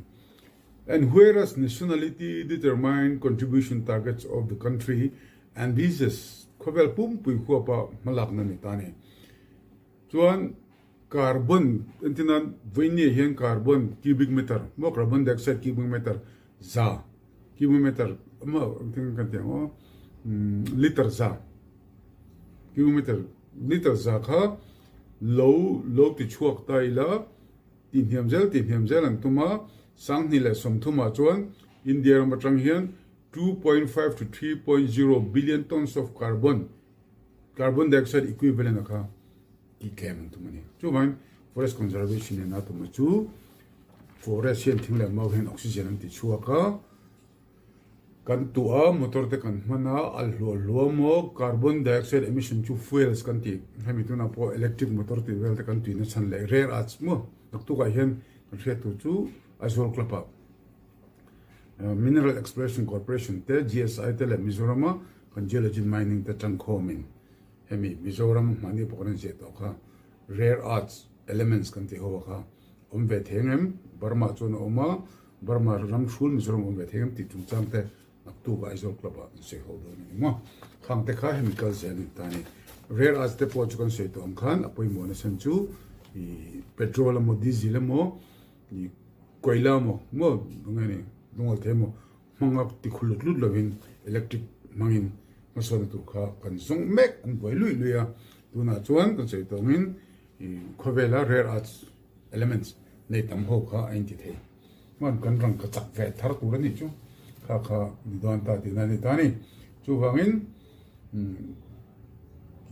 And whereas nationality determine contribution targets of the country and this is khawvel pumpui huapa hmalakna ni ta ni. Chuan carbon entirnan vawinia hian carbon cubic meter maw carbon dioxide cubic meter za cubic meter maw engtin kan tih ang aw liter za cubic meter liter za kha lo lo ti chhuak ta ila Tihhniam zel tihhniam zel an tum a, 2030 ah chuan India ram atang hian 2.5 to 3.0 billion tons of carbon, carbon dioxide equivalent a kha tihtlem an tum a ni. Chuvangin forest conservation in a tum a chu forest hian thing leh mau hian oxygen an ti chhuak a, Kan tuah a, motor te kan hman a, a hluah hluah maw, carbon dioxide emission chu fuels kan tih, hemi tunah pawh electric motor tih vel te kan tuina chhan leh rare earths maw, naktukah hian kan hriat tur chu Aizawl Club ah Mineral Exploration Corporation te, GSI te leh Mizoram a kan Geology and Mining te tangkhawmin hemi Mizoram hmahni pawh kan inziah tawh kha rare earths elements kan tih ho a kha awm ve thei ang em, Burma chuan a awm a, Burma ram hrul Mizoram awm ve thei ang tih chungchang te naktuk Aizawl Club ah an sawi ho dawn a ni maw. Khang te kha hemi kal zel in ta a ni. Rare earths te pawh chu kan sawi tawh ang khan a pawimawh nasa chu ih petrol emaw diesel emaw ih koila emaw maw tunge ni lungawl thei emaw hmanga ti khu lut lut lovin electric hmangin hmasawnna tur kha kan zawng mek an buai luih luih a. Tunah chuan kan sawi tawh angin ih khawvela rare earths elements nei tam ho kha a inti thei. Hman kan rang ka chak ve thar tur a nih chu kha kha ni dawn ta tihna a ni ta a ni. Chuvangin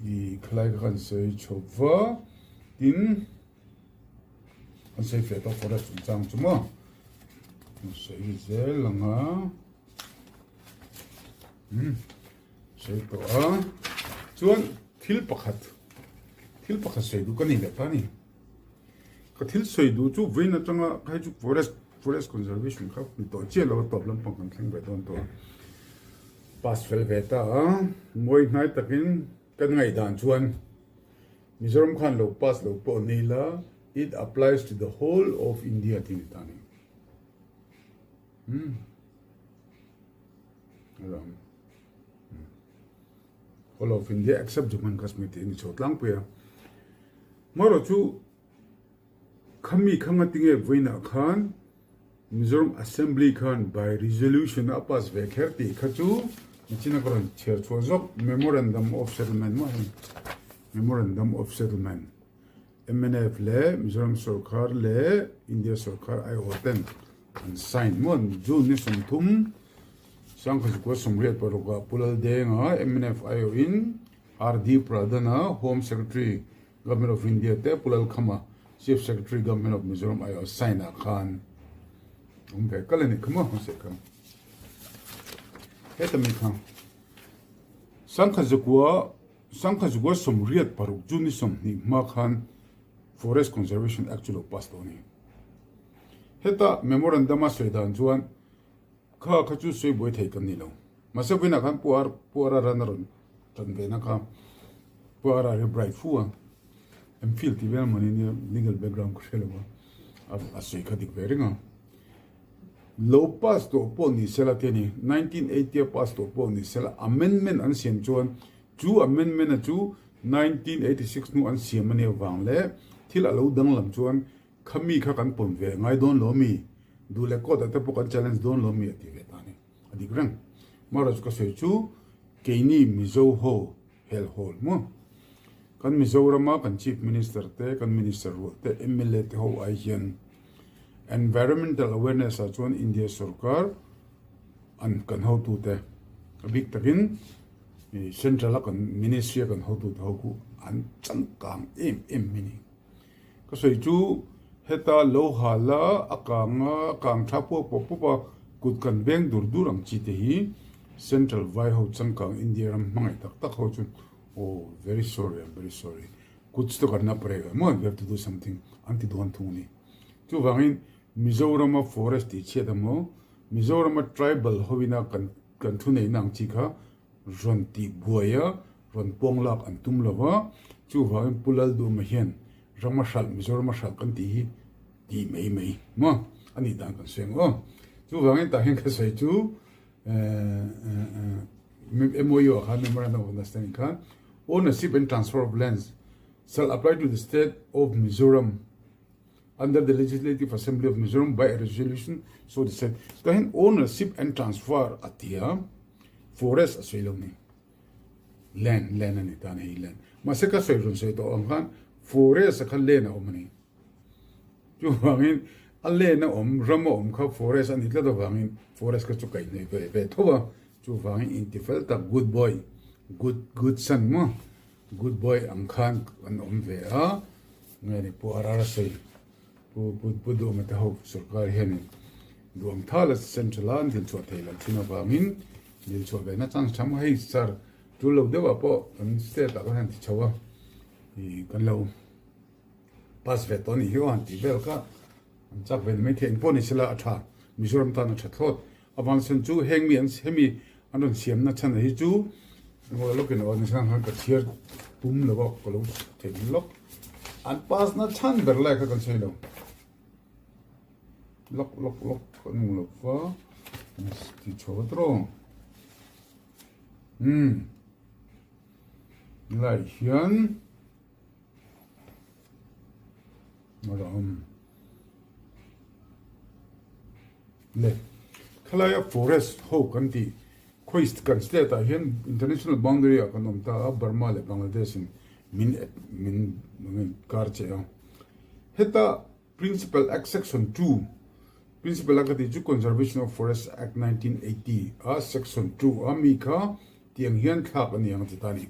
i khalai kha kan sawi chho va tin kan sawi feh tawh forest chungchang chu maw kan sawi zel ang a sawi tawh a chuan thil pakhat thil pakhat sawi duh ka ni leh ta a ni. Ka thil sawi duh chu vawiin atanga ka hei chu forest forest conservation kha ni tawh chiah lo a tawp lampang kan thleng ve dawn tawh a. Pass fel ve ta a, mawi hnai takin kan ngaihdan chuan Mizoram khan lo pass lo pawh ni la, it applies to the whole of India tih ni ta ni. Umm. Whole of India except Jammu and Kashmir tih a ni chho tlangpui a. Marawh chu khami kha ngatinge vawiinah khan Mizoram Assembly khan by resolution a pass ve kher tih kha chu nichina ka rawn chhiar chhuah zawk Memorandum of Settlement maw hei Memorandum of Settlement mnf leh Mizoram sorkar leh India sorkar aiawh ten an sign maw June ni 30 1986 ah Pu Laldenga mnf aiawhin RD Pradhan-a Home Secretary Government of India te Pu Lalkhama Chief Secretary Government of Mizoram aiawh sign ah khan awm ve kal a ni kha maw hmasa kha heta mi kha 1986 June ni 20 hma khan Forest Conservation Act chu lo pass tawh a ni. Heta memorandum a sawi dan chuan kha kha chu sawi buai thei kan ni lo. Mahse vawiinah khan Pu Ar Pu Araran a rawn tan ve na kha Pu Ara hi bright fu a, MPhil tih vel mawni nia legal background ka hre lo a, a sawi kha dik ve reng a. Lo pass tawh pawh ni sela te ni, 1980 a pass tawh pawh ni sela amendment an siam chuan chu amendment a chu 1986 hnu an siam a nih avang leh thil a lo danglam chuan Kha mi kha kan pawm ve ngai dawn lo mi? Duh leh court ah te pawh kan challenge dawn lo mi? A ti ve ta a ni. A dik reng. Maharaj ka sawi chu keini Mizo ho hel hawl maw? Kan Mizorama kan Chief Minister te, kan Minister rual te, mla te ho ai hian environmental awareness ah chuan India sorkar an kan hotu te a bik takin central a kan ministry a kan hotu te ho khu an changkang em em mai a ni. Ka sawi chu heta lo hal a, a kang a, a kang tha puak pawp pawp a, kut kan veng dur dur ang chi te hi Central vai ho changkang India ram hmangaih tak tak ho chu oh very sorry I'm very sorry kuch to karna parega maw we have to do something an ti dawn thung a ni. Chuvangin Mizorama forest tih chhiat emaw Mizorama tribal hoina kan kan thu neihna ang chi kha rawn tih buai a, rawn pawng lak an tum lo va, chuvangin Pu Lalduhma hian rama hralh, Mizorama hralh kan tih hi tih mai mai maw a nih dan kan sawi ang aw. Chuvangin tah hian ka sawi chu MOU ah khan, Memorandum of Understanding khan, Ownership and Transfer of Lands shall apply to the State of Mizoram under the Legislative Assembly of Mizoram by a resolution so decided. Tah hian ownership and transfer a ti a, forest a sawi lo ni. Land, land a ni ta a ni hei land. Mahse ka sawi rawn sawi tawh ang khan forest a kha land a awm a ni. Chuvangin a land a awm, ram a awm kha forest a ni tlat avangin forest kha chu kaihhnawih ve ve tho a. Chuvangin intifel tak good boy, good good son maw, good boy ang khan an awm ve a. Nge ni Pu RR sawi Pu Pu Pu Duhma te ho sorkar hianin duang thala central a an dil chhuah theih loh thin avangin dil chhuah ve na chance tha maw hei sir tul lo deuh ah pawh kan state ah kan han ti chho a ih kan lo pass ve tawh anih hi aw han tih vel kha an chak ve ni mai thei engpawh ni sela a tha Mizoram tan a tha thlawt Avang chhan chu heng mi an hemi an rawn siamna chhan hi chu ngawi lawkin aw ni chhan khan ka chhiar tum lo a ka lo theih lawk an pass na chhan ber lai kha kan sawi lo lawk lawk lawk ka nung lo va ti chho tro um lai hian Le khalaia forest ho kan tih khawi kan state ah hian international boundary ah kan awm ta a Burma leh Bangladesh in min min min kar che a heta principal act section 2 principal act ka tih chu conservation of forest act 1980 a section 2 a mi kha tiang hian thlak a ni ang ti ta a ni.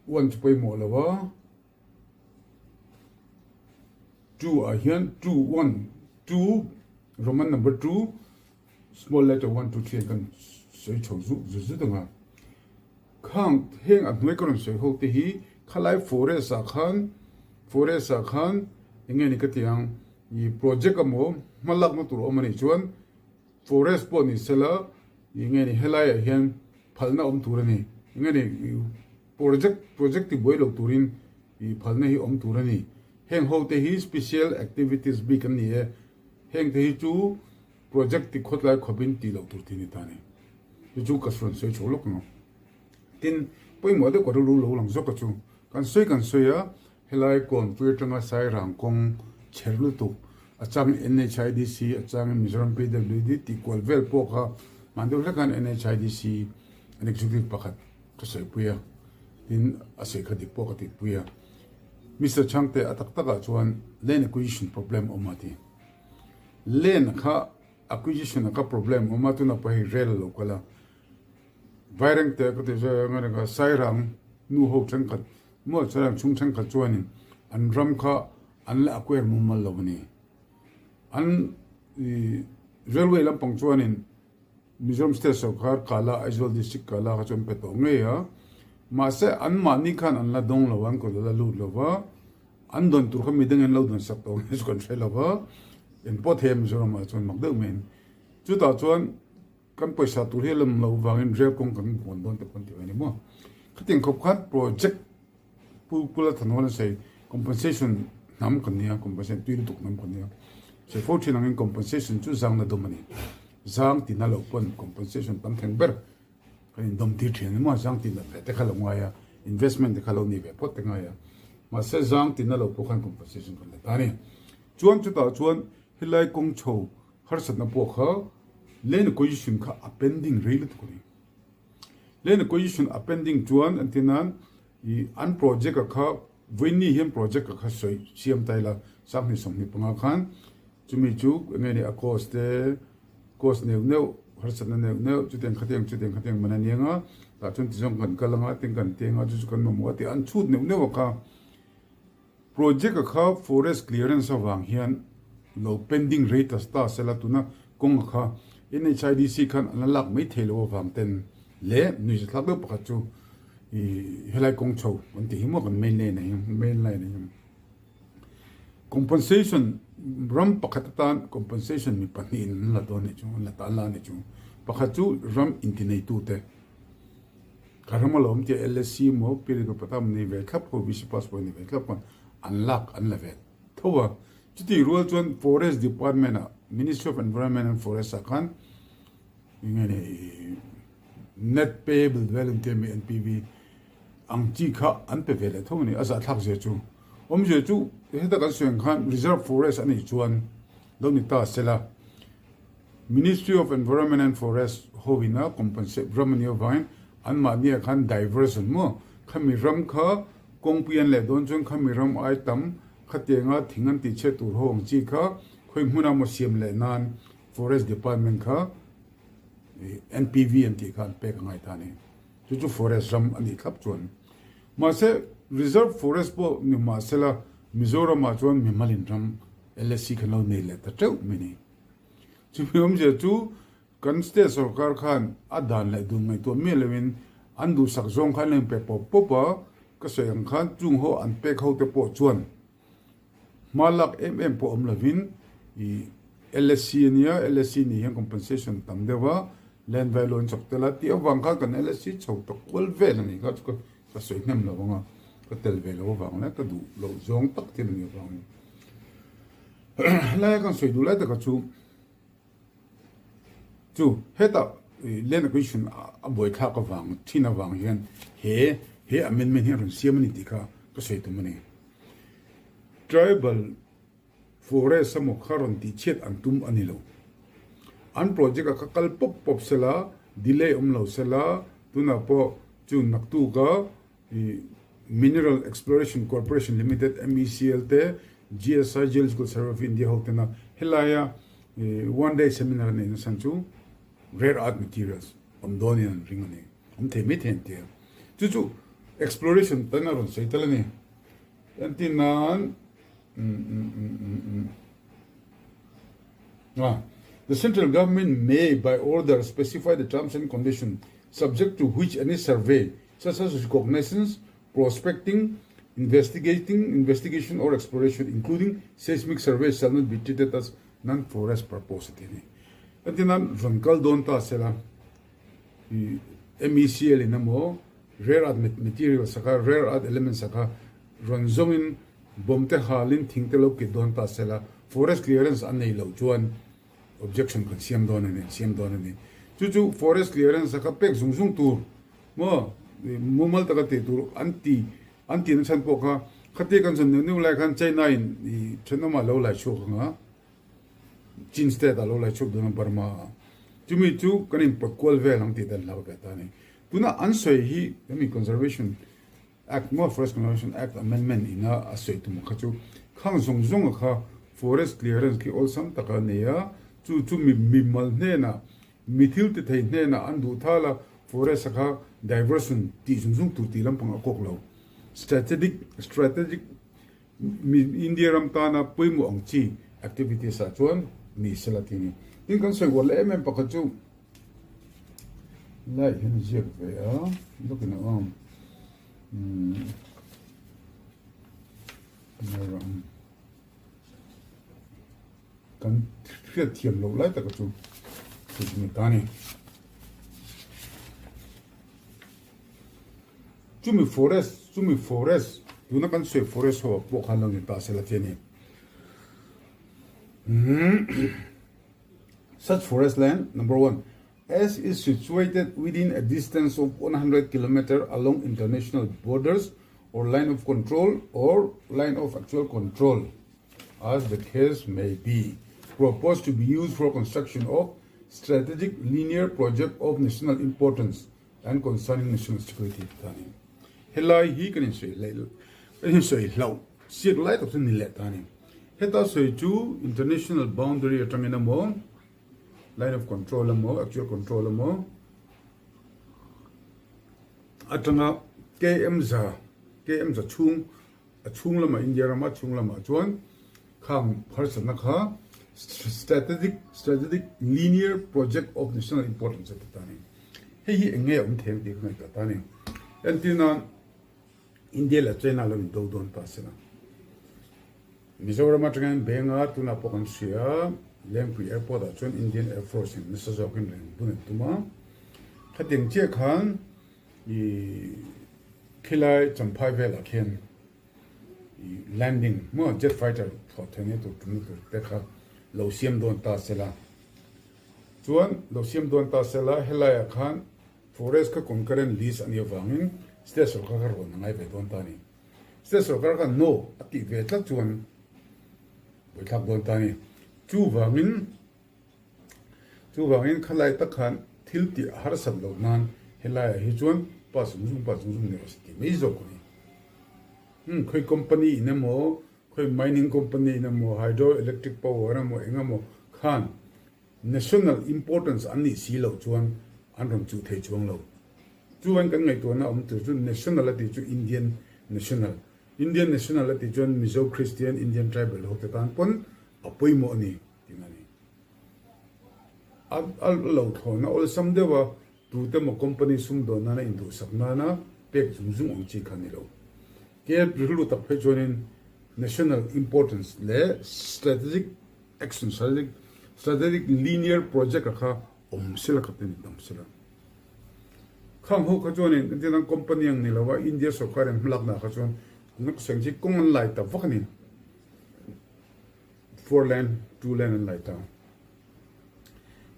Uan chu pawimawh lo a, two ah hian two one two Roman number two small letter one two three kan sawi chho zut zut zut ang a, khang heng a hnuai ka rawn sawi ho te hi khalai forest ah khan forest ah khan eng nge ni ka ti ang ih project emaw hma lakna tur a awm a nih chuan. Forest pawh ni sela ih nge ni helaiah hian phalna awm tur a ni. Eng nge ni project project ti buai lo turin ih phalna hi awm tur a ni. Heng ho te hi special activities bik an ni e. Heng te hi chu project ti khawtlai khawpin tih loh tur tih a ni ta a ni. Chu chu ka rawn sawi chho lawk ang. Tin, pawimawh deuh ka rilru lo lang zawk a chu. Kan sawi kan sawi a, helai Kawnpui atanga Sairang kawng chher lutuk, a changin NHIDC, a changin Mizoram PWD tih kual vel pawh kha hman deuh hlek khan NHIDC an executive pakhat ka sawipui a, tin a sawi kha dik pawh ka tihpui a. Mister Chhangte a tak takah chuan land acquisition problem awm a ti. Land kha acquisition a kha problem awm a, tunah pawh hei rail a lo kal a. Vaireng te ka ti zui a nge Sairang nu ho thenkhat maw Sairang chhung thenkhat chuanin an ram kha an la acquire mumal lo a ni. An ih railway lampang chuanin Mizoram state sorkar kala Aizawl district kala kha chu an pe tawh ngei a mahse an mahni khan an la dawng lo a an kut a la lut lo va an dawn tur kha midang in lo dawn sak tawh ngei chu kan hre lo va engpawh thei a Mizoram ah chuan mak deuh mai in chutah chuan Kan pawisa tur hi a lawm loh vangin rel kawng kan buan dawn te pawh an ti ve a ni maw? Khatiang khawp khan project Pu Kula Thanhawl an sawi compensation hnam kan nia, compensation tui lutuk hnam kan nia. Sawi fo thin angin compensation chu zang na dawm a ni. Zang tina loh pawn compensation tam thleng ber kan indawm tir thin a ni maw? Zang tina ve te kha lo ngai a, investment te kha lo nei ve phawt te ngai a. Mahse zang tina loh pawh khan compensation kan la ta a ni. Chuan chutah chuan helai kawng chho Harsatna pawh kha land acquisition kha a pending rei lutuk a ni. Land acquisition a pending chuan an ti nan i an project a kha vawiinni hian project a kha sawi siam ta ila sanghnih 25 khan chumi chu eng nge ni a cost te cost neuh neuh harsatna neuh neuh chutiang khatiang chutiang khatiang man a ni anga tah chuan tizawng kan kal anga tin kan ti anga chu chu kan mamawh a tih an chhut neuh neuh a kha. Project a kha forest clearance avang hian lo pending rei ta ta sela tuna kawng a kha NHIDC khan an la lak mai thei lo avang ten leh nuihza thlak deuh pakhat chu ih helai kawng chho kan tih hi maw kan main lane ah hian main line ah hian compensation ram pakhat atan compensation mi pahnihin an la dawn anih chu an la ta an la anih chu pakhat chu ram intineitu te. Ka ram a lawm tia LSC maw Piritu Pratap nei ve thlap ho VC passport nei ve thlap khan an lak an la ve tho a. Chutih rual chuan Forest Department ah Ministry of Environment and Forest ah khan eng nge ni Net Payable Value tia mi NPV ang chi kha an pe ve leh tho a ni. A zahthlak zia chu awmzia chu heta kan sawi ang khan Reserve Forest a nih chuan lo ni ta sela. Ministry of Environment and Forest ho in a compensate ram a nih avangin anmahni ah khan diversion maw khami ram kha kawngpui an leh dawn chuan khami ram ai tam khatianga thing an tihchhiat tur ho ang chi kha khawi hmuna maw siam leh nan Forest Department kha NPV an tih kha an pek a ngai ta a ni. Chu chu forest ram a nih thlap chuan. Mahse Reserve Forest pawh ni mahsela Mizoram ah chuan mimalin ram LSC khan lo nei leh ta teuh mai ni. Chumi awmzia chu kan state sorkar khan a dan leh dun ngaihtuah miah loin an duhsak zawng khan an inpe pawp pawp a, ka sawi ang khan chung ho an pek ho te pawh chuan hma lak em em pawh awm lovin ih LSC a nia, LSC nih hian compensation tam deuh a, land value an chawk tel a tih avang khan kan LSC chho ta kual vel a nih kha chu ka sawi hnem lo ang a, ka tel ve lo avang leh ka duh loh zawng tak thil a nih avangin. Helaia kan sawi duh lai taka chu chu hetah land acquisition a buaithlak avang thin avang hian he he amendment hi a rawn siam a ni tih kha ka sawi tum a ni. Tribal forest emaw kha rawn tihchhiat an tum a ni lo. An project a kha kal pawp pawp sela, delay awm lo sela, tunah pawh chu naktuka Mineral Exploration Corporation Limited, MECL, te GSI, Geological Survey of India, ho tena helaia one day seminar a neih nasan chu rare earth materials awm dawnin an ring a ni. Awm thei mai thei an ti a. Chu chu exploration tan a rawn sawi tel a ni. Entir nan The central government may by order specify the terms and condition subject to which any survey such as reconnaissance, prospecting, investigating, investigation or exploration including seismic survey shall not be treated as non-forest purpose a ti a ni. Entirnan rawn kal dawn ta sela i MECL in emaw rare earth materials a kha rare earth elements a kha rawn zawngin bomb te halin thing te lo kit dawn ta sela forest clearance an nei loh chuan objection kan siam dawn a ni an siam dawn a ni. Chu chu forest clearance a kha pek zung zung tur maw mumal taka tih tur an ti an tihna chhan pawh kha khatia kan zawn neuh neuh lai khan China in i thenawmah lo lai chhuak ang a. Chin state ah lo lai chhuak dawn a Burma ah. Chumi chu kan in pawt kual vel ang tih dan hlau ve ta a ni. Tuna an sawi hi hemi Conservation Act maw Forest Conservation Act Amendment ina a sawi tum kha chu khang zawng zawng a kha forest clearance khi awlsam taka a nei a, chu chu mi mimal hnenah mi thil ti thei hnenah an duh thal a, forest a kha diversion tih zung zung tur tih lampang a kawk lo. Strategic strategic India ram tana pawimawh ang chi activities ah chuan ni sela tih a ni. Tin kan sawi uar leh em em pakhat chu lai hian a ziak ve a lawkin a awm kan hriat thiam loh lai taka chu chu ni ta a ni. Chumi forest, chumi forest, tuna kan sawi forest ho ah pawh khan lo ni ta sela che ni. Such forest land, number one, as is situated within a distance of 100 kilometer along international borders or line of control or line of actual control, as the case may be, proposed to be used for construction of strategic linear project of national importance and concerning national security ti ta a ni. Helai hi kan insawi hlei kan insawi hlauh siak lai tak chu ni leh ta a ni. Heta sawi chu international boundary atangin emaw line of control emaw actual control emaw atanga km za km za chhung A chhung lamah India rama chhung lamah chuan khang harsatna kha strategic strategic linear project of national importance a ti ta a ni. Hei hi eng nge a awm thei ang tih ka ngaihtuah ta a ni. Entir nan India leh China lo indo dawn ta se la. Mizoram atangin Benga tunah pawh kan hria Lengpui airport ah chuan Indian Air Force in nasa zawkin reng bun an tum a. Khatiang chiah khan I khilai Champhai velah khian i landing maw jet fighter thawh theihna tur tumna tur te kha lo siam dawn ta sela chuan lo siam dawn ta sela helaiah khan forest kha concurrent list a nih avangin state sorkar kha rawn a ngai ve dawn ta a ni. State sorkar khan no a tih ve tlat chuan buaithlak dawn ta a ni. Chuvangin. Chuvangin khalai tak khan thil tih a harsat loh nan helaiah hi chuan pa zung zung pa zung zung ni rawh se tih mai zawk a ni. Umm khawi company in emaw, khawi mining company in emaw, hydro electric power emaw eng emaw khan national importance an nih si loh chuan an rawn chuh thei chuang lo. Chuvangin kan ngaihtuahna awm tur chu national a tih chu Indian national, Indian national a tih chuan Mizo Christian Indian tribal ho te tan pawn a pawimawh a ni. Tin a ni. A lo thlawhna awlsam deuh a, tute emaw company sumdawn nana induhsak nana pek zung zung ang chi kha a ni lo. Ke rilru tak phei chuanin national importance leh strategic action, strategic strategic linear project a kha awm sela kha te ni tam sela. Khang ho kha chuanin entir nan company ang ni lo a, India sorkarin hmalakna kha chuan tuna ka sawi ang chi kawng an lai ta vak a ni. Four lane, two lane an lai ta.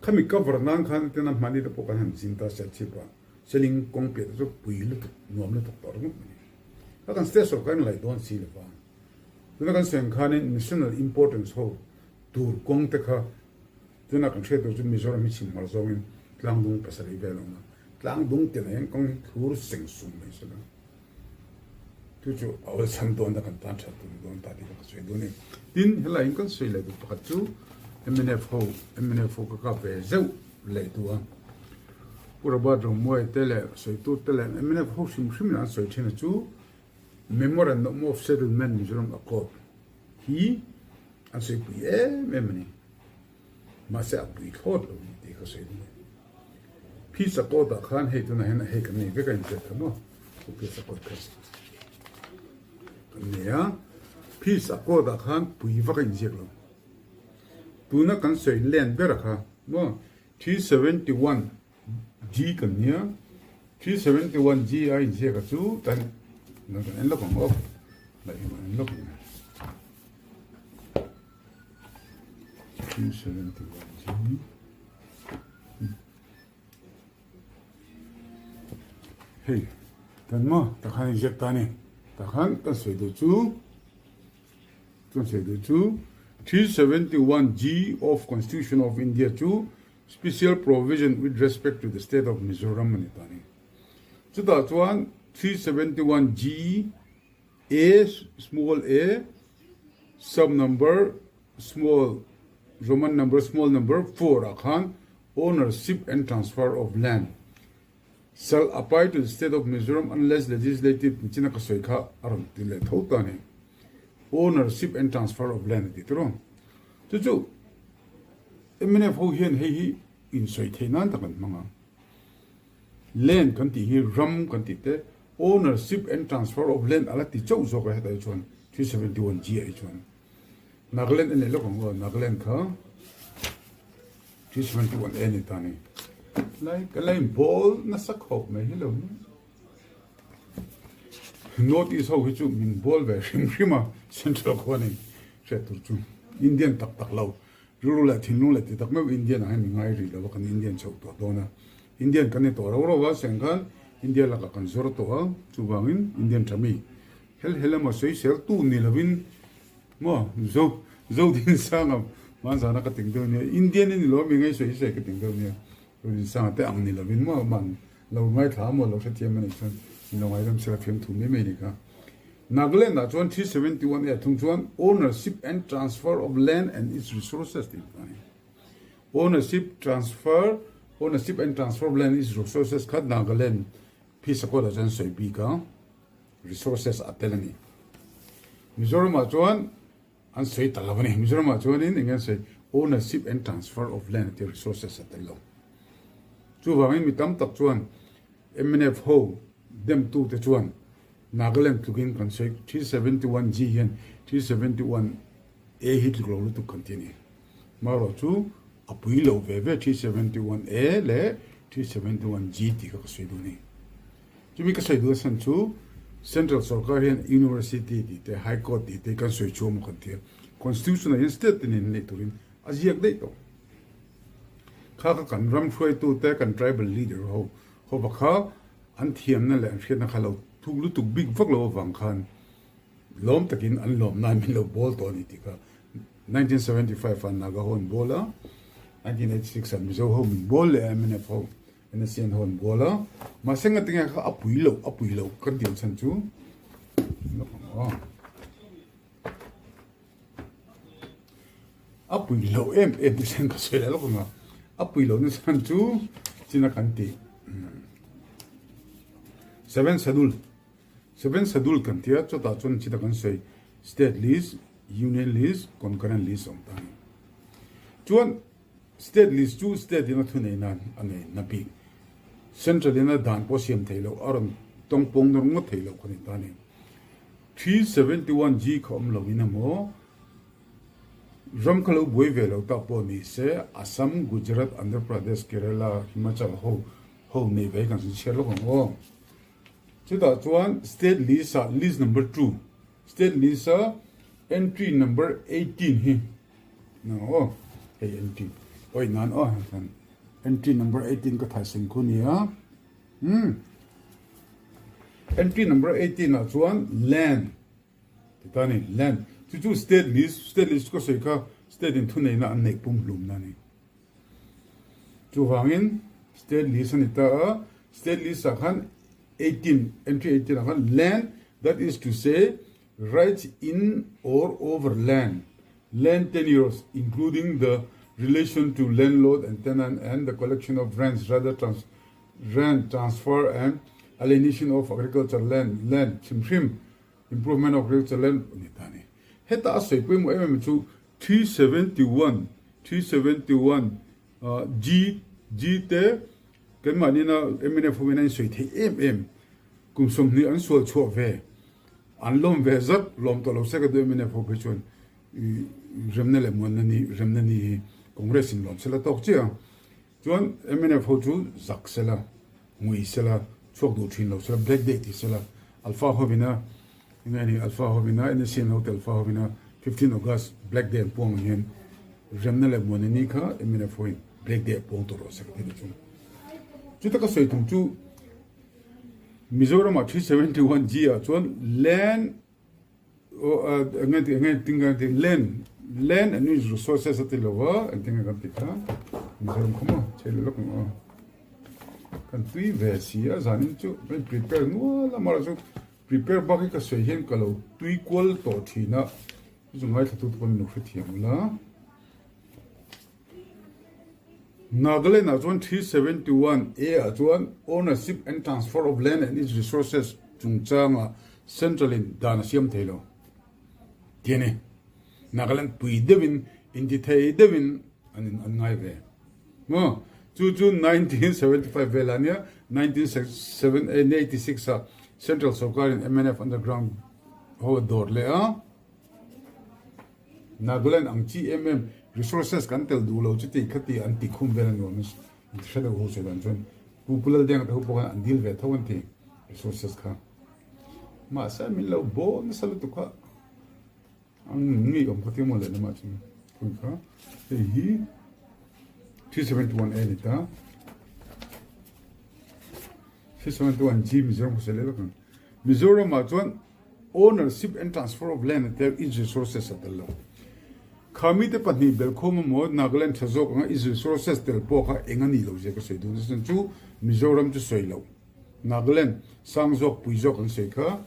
Khami cover nan khan tena hmani te pawh kan han zin ta Serchhip ah Seling kawng piah te chu pui lutuk nuam lutuk tawh ringawt mai. Kha kan state sorkar in lai dawn si lova. Tuna kan sawi ang khanin national importance ho tur kawng te kha tuna kan hriat tur chu Mizoram hi chhim hmar zawngin tlangdung pasarih vel a awm a. Tlangdung tinah hian kawng hi thlur seng sung mai sela. Chu chu a awlsam dawn a kan tan that tum dawn ta tih kha ka sawi dawn a ni. Tin, helai in kan sawi leh duh pakhat chu mnf ho, mnf ho ka kap ve zeuh leh duh a. Pu Robert Romuai te leh sawitu te leh mnf ho hrim hrim in an sawi thin a chu Memorandum of Settlement Mizoram Accord hi an sawipui em em a ni. Mahse a pui thlawt lo ni tih ka sawi duh a ni. Phi Sakawt ah khan hei tunah hian hei kan nei vek a inziak kha maw? Chu Phi Sakawt kha kan nei a. Phi Sakawt ah khan pui vak a inziak lo. Tuna kan sawi len ber a kha. Maw? 371 G kan nia. 371 G a inziak a chu kan kan en lawk ang aw. Laih hi en lawk ang. 371 G. Hei, kan maw takhan inziak ta ni. Takhan kan sawi duh chu kan sawi duh chu 371 G of Constitution of India chu Special Provision with respect to the State of Mizoram a ni ta ni. Chutah chuan 371 G A small a sub number small Roman number small number 4 ah khan Ownership and Transfer of Land shall apply to the State of Mizoram unless legislative nichina ka sawi kha a rawn ti leh tho ta a ni. Ownership and Transfer of Land a ti tawh. Chu chu mnf ho hian hei hi insawi theih nan tak an hmang a. Land kan tih hi ram kan tih te Ownership and Transfer of Land a la ti chauh zawk a hetah hi chuan 371 G ah hi chuan. Nagaland a nei lawk ang aw, Nagaland kha 371 A ni ta ni. Lai ka la in bawl nasa khawp mai hi lo ni. North East ho hi chu min bawl ve hrim hrim a, Central khuanin hriat tur chu Indian tak tak lo, rilru leh thinlung leh ti tak meuh Indian ah hian mi ngai rih lo a, kan Indian chhoh tawh dawn a. Indian kan ni tawh rau rau a, seng khan India lakah kan zawr tawh a, chuvangin Indian tha mi hel hel emaw sawisel tu ni lovin Maw zo zo din sanga hmanzana ka ting deuh nia Indian in ilo mi ngai sawi sawi ka ting deuh nia zo din sanga te ang ni lovin maw man lo ngaithla maw lo hrethiam a nih chuan min lo ngaidam sela thiam thu mai mai ni kha Nagaland ah chuan 371 A thung chuan ownership and transfer of land and its resources tih a ni ownership transfer ownership and transfer of land its resources kha Nagaland phi sakawt ah chuan sawi bik a. Resources a tel a ni. Mizoramah chuan an sawi ta lo a ni. Mizoramah chuanin eng nge an sawi? Ownership and transfer of land tih resources a tel lo. Chuvangin mi tam tak chuan mnf ho demtute chuan Nagaland tlukin kan sawi 371 G hian 371 A hi tluk lo lutuk kan ti a ni. Marawh chu a pui lo ve ve 371 A leh 371 G tih kha ka sawi duh a ni. Chumi ka sawi duh asan chu Central sorkar hian University tih te, High Court tih te kan sawi chhuak maw kan ti a. Constitution ah hian state te nen neih turin a ziak daih tawh. Kha kha kan ram hruaitu te, kan tribal leader ho ho va kha an thiamna leh an hriatna kha lo thuk lutuk bik vak lo avang khan lawm takin an lawm nan min lo bawl tawh a ni tih kha 1975 ah Naga ho an bawl a, 1986 ah Mizo ho min bawl leh a mnf ho. NSC an hawn bual a, mahse ngatinge kha a pui loh, a pui loh kan tih chhan chu a pui loh em em te chuan ka sawi leh lawk ang a, a pui loh na chhan chu china kan tih seven schedule, seven schedule kan tia chutah chuan china kan sawi state list, union list, concurrent list awm ta a ni. Chuan. State list chu state in a thunei nan a nei na bik. Central in a dan pawh siam thei loh, a rawn tawngpawng nawr ngawt thei loh kha ni ta ni. 371 G kha awm lo in emaw, ram kha lo buai ve lo tak pawh ni se, Assam, Gujarat, Andhra Pradesh, Kerala, Himachal ho ho nei ve hi kan sawn chhiar lawk ang aw. Chutah chuan state list ah list number 2, state list a entry number 18 hi Nang aw hei entry oi nan aw hei entry number 18 ka thai sen khu nia hmm entry number 18 ah chuan land ti ta ni land chu chu state list state list ko sei kha state in thu nei na an nei pum hlum na ni chu wangin state list ani ta a state list ah khan 18 entry 18 ah khan land that is to say Rights in or over land, land tenures including the relation to landlord and tenant and the collection of rents rather trans rent transfer and alienation of agriculture land, land hrim hrim, improvement of agriculture land a ni ta a ni. Heta a sawi pawimawh em em chu 371, 371 G, G te keimahni-na mnf ho in a insawi theih em em, kum 20 an sual chhuah ve. An lawm ve zat, lawm tawh lo se ka duh em mnf ho phei chuan remna leh muanna ni, remna ni hi. Congress in lawm sela tawk chiah a. Chuan mnf ho chu zak sela, ngui sela, chhuak duh thin lo sela, black day ti sela, Alpha hovina eng nge ni Alpha hovina NSCN ho te Alpha hovina 15 August black day an puang ang hian remna leh muana ni kha mnf hoin black day a puang tawh rawh se ka ti ni chung. Chuta ka sawi tum chu Mizoramah 371 G ah chuan land Land land and its resources a ti lo va engtin nge kan ti kha Mizoram kha maw chei leh lawk ang aw kan tui ve si a zanin chu kan in prepare nual a mara chu prepare bak hi ka sawi hian ka lo tui kual tawh thin a chu chu ngaithla tu te pawh min lo hrethiam ula. Nagaland ah chuan 371 A ah chuan Ownership and Transfer of Land and its Resources chungchanga Central in dan a siam thei lo tih a ni. Nagaland pui deuhin intithei deuhin an in an ngai ve maw? Chu chu 1975 velah nia 1986 ah Central sorkar in mnf underground ho a dawr leh a. Nagaland ang chi em em resources kan tel duh lo chuti khati an ti khum vel a nuam in hre deuh ho sawi dan chuan Pu Pu Laldenga te ho pawh khan an deal ve tho an ti resources kha mahse min lo bawl nasa lutuk kha ang ngei awm kha tia maw leh lamah chuan khawi kha hei hi 371 A ni ta 371 G Mizoram kha sawi leh vek ang Mizoram ah chuan Ownership and transfer of land te its resources a tel lo. Kha mite pahnih belkhawm emaw Nagaland tha zawk anga its resources tel pawh kha eng a nih loh zia ka sawi dun a chuan chu Mizoram chu sawi loh. Nagaland sang zawk pui zawk an sawi kha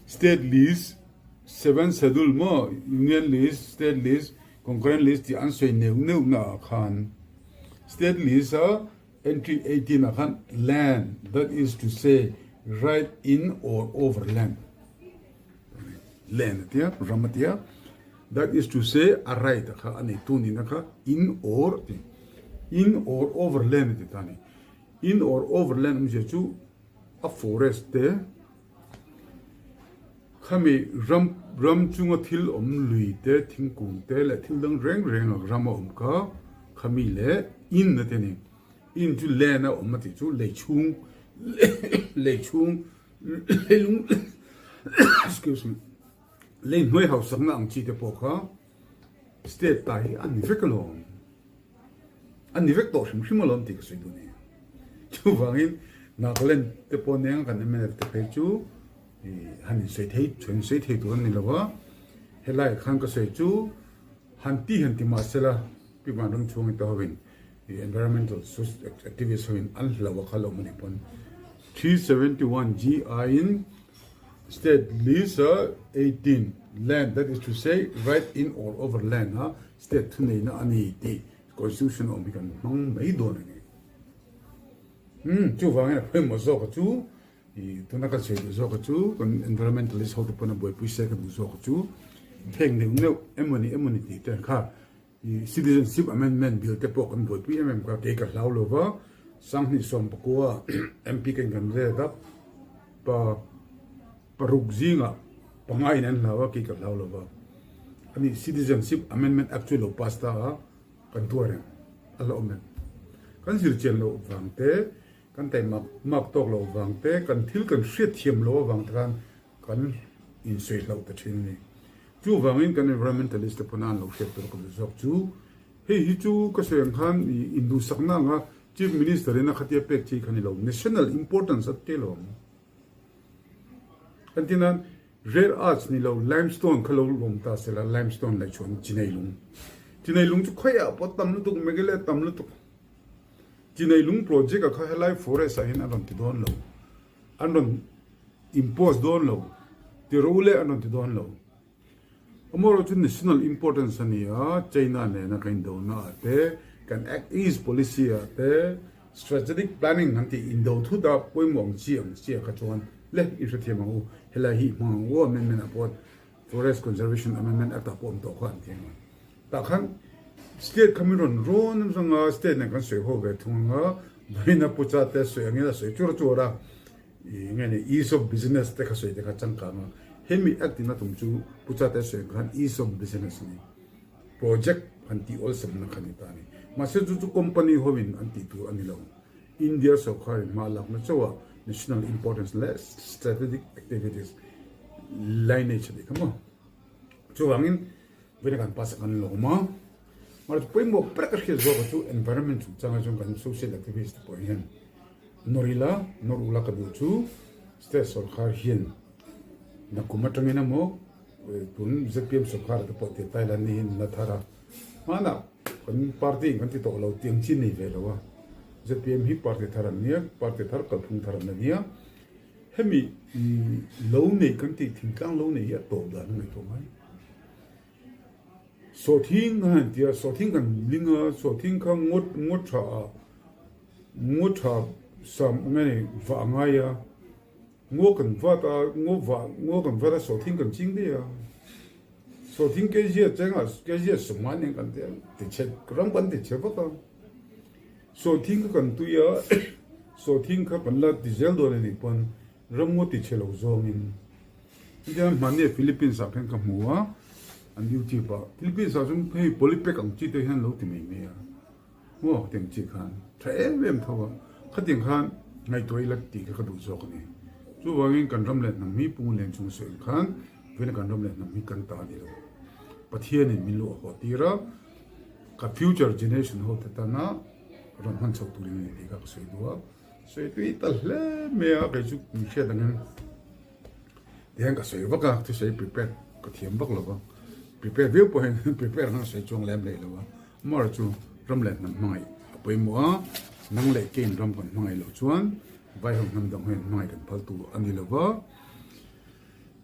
State list, Seven Schedule maw, Union list, State list, Concurrent list tih an sawi neuh neuh na ah khan State list a Entry 18 ah khan land, that is to say right in or over land, land a tia, ram a tia, that is to say a right a kha a nei tu nihna kha in or a ti, in or over land a ti ta a ni. In or over land awmzia chu a forest te khami ram ram chunga thil awm lui te thingkung te leh thil dang reng reng a ram a awm kha khami leh in a ti a ni. In chu land a awm a tih chu lei chhung lei chhung leilung excuse me lei hnuai hausakna ang chi te pawh kha state ta hi a ni vek alawm. A ni vek tawh hrim hrim alawm tih ka sawi duh a ni. Chuvangin Nagaland te pawh nen kan mnf te phei chu han insawi thei han insawi thei tur a ni lo va, helaiah khan ka sawi chu han ti han ti mah sela Pi Vanram chhungi te hovin environmental activist hovin an hlauh a kha lo awm a nih pawn 371 GI in State list a 18 land that is to say right in or over land a State thuneihna a ni tih Constitution a awm hi kan hmang mai dawn a ni. Umm chuvangin a pawimawh zawk a chu ih tuna kan sawi duh zawk a chu kan environmentalist ho te pawn a buaipui se ka duh zawk a chu heng neuh neuh emawni emawni tih te kha ih Citizenship Amendment Bill te pawh kan buaipui em em kha kei ka hlau lo va 2019 MP kan kan ret a pa Paruk zingah panga in an hlau a, kei ka hlau lo va. Ani Citizenship Amendment Act chu lo pass ta a, kan tuar em? A la awm em? Kan zir chian loh vang te, kan taimak mak tawk loh vang te, kan thil kan hriat thiam loh avang te khan kan insawi hlauh ta thin a ni. Chuvangin kan environmentalist te pawn a an lo hriat tur ka duh zawk chu, hei hi chu ka sawi ang khan induhsakna anga Chief Minister in a khatia pek chi kha ni lo, national importance a tel awm. Kan ti nan rare earths ni lo limestone kha lo lawm ta sela limestone leh chuan chinei lung. Chinei lung chu khawiah pawh tam lutuk Meghalaya tam lutuk. Chinei lung project ah kha helai forest ah hian an rawn ti dawn lo. An rawn impose dawn lo. Ti ro leh an rawn ti dawn lo. Amaherawhchu chu national importance a ni a, China nena kan indona ah te, kan Act East policy ah te, strategic planning an tih indo thut a pawimawh ang chi ang chi ah kha chuan le i hrethiam ang u, helai hi i hmang ang u amendment ah pawh Forest Conservation Amendment Act ah pawh awm tawh kha an ti ang a. Tah khan state kha min rawn rawn reng a, state nen kan sawi ho ve thung ang a, vawiin a pucha te sawi angin a sawi chur chur a. Ih nge ni ease of business te kha sawi te kha changkang a, hemi act in a tum chu Pu Chate sawi ang khan ease of business a ni. Project. Han tih awlsamna kha ni ta a ni. Mahse chu chu company hoin an tih tur a ni lo. India sawrkharin hma lakna chauha national importance leh strategic activities lineage a nih kha maw. Chuvangin vawiin kan pass a kan lawm a. Mahse pawimawh ber ka hriat zawk chu environment chungchanga chuan kan social activist te pawh hian nawr ila, nawr ula ka duh chu state sawrkhar hian nakum atangin emaw Tun zpm sawrkar te pawh tia Thailand ni hi an la thar a, hmanah kan party in kan ti tawh lo tiang chi nei ve lo a, zpm hi party thar an nia, party thar kalphung thar an la nia, hemi lo nei kan tih thingtlang lo nei hi a tawp dan a ngaihtuah ngai. Sawhthing kan han tia, sawhthing kan ling a, sawhthing kha ngawt ngawt tha ah ngawt tha sam nge ni vah a ngai a. Ngaw kan vat a, ngaw vah, ngaw kan vat a, sawhthing kan ching daih a. Sawhthing kg a cheng a, kg a sawmnga nen kan ti a, ti chhe, ram kan ti chhe vak a. Sawhthing kha kan tui a, sawhthing kha kan la ti zel dawn a nih pawn ram ngaw ti chhe lo zawngin. Hetiang hmanni Philippines ah khan ka hmu a, an YouTube ah. Philippines ah chuan hei polypack ang chi te hian lo ti mai mai a. Maw tiang chi khan tha em em tho a, khatiang khan ngaihtuah ila tih kha ka duh zawk a ni. Chuvangin kan ram leh hnam hi Pungu Len chung sawi ang khan vawiin kan ram leh hnam hi kan ta a ni lo. Pathianin min luah haw tir a, ka future generation ho te tana rawn hman chhoh turin a ni tih kha ka sawi duh a. Sawi tui ta hle mai a, kei chu min hriat angin Tihian ka sawi vak a, thusawi prepare ka thiam vak lo va, prepare viau pawh hian prepare ang a sawi chuang lem leh lo a, amaherawhchu chu ram leh hnam hmangaih a pawimawh a, nang leh kein ram kan hmangaih loh chuan vai ho hnam dang hian hmangaih kan phal tur a ni lo va,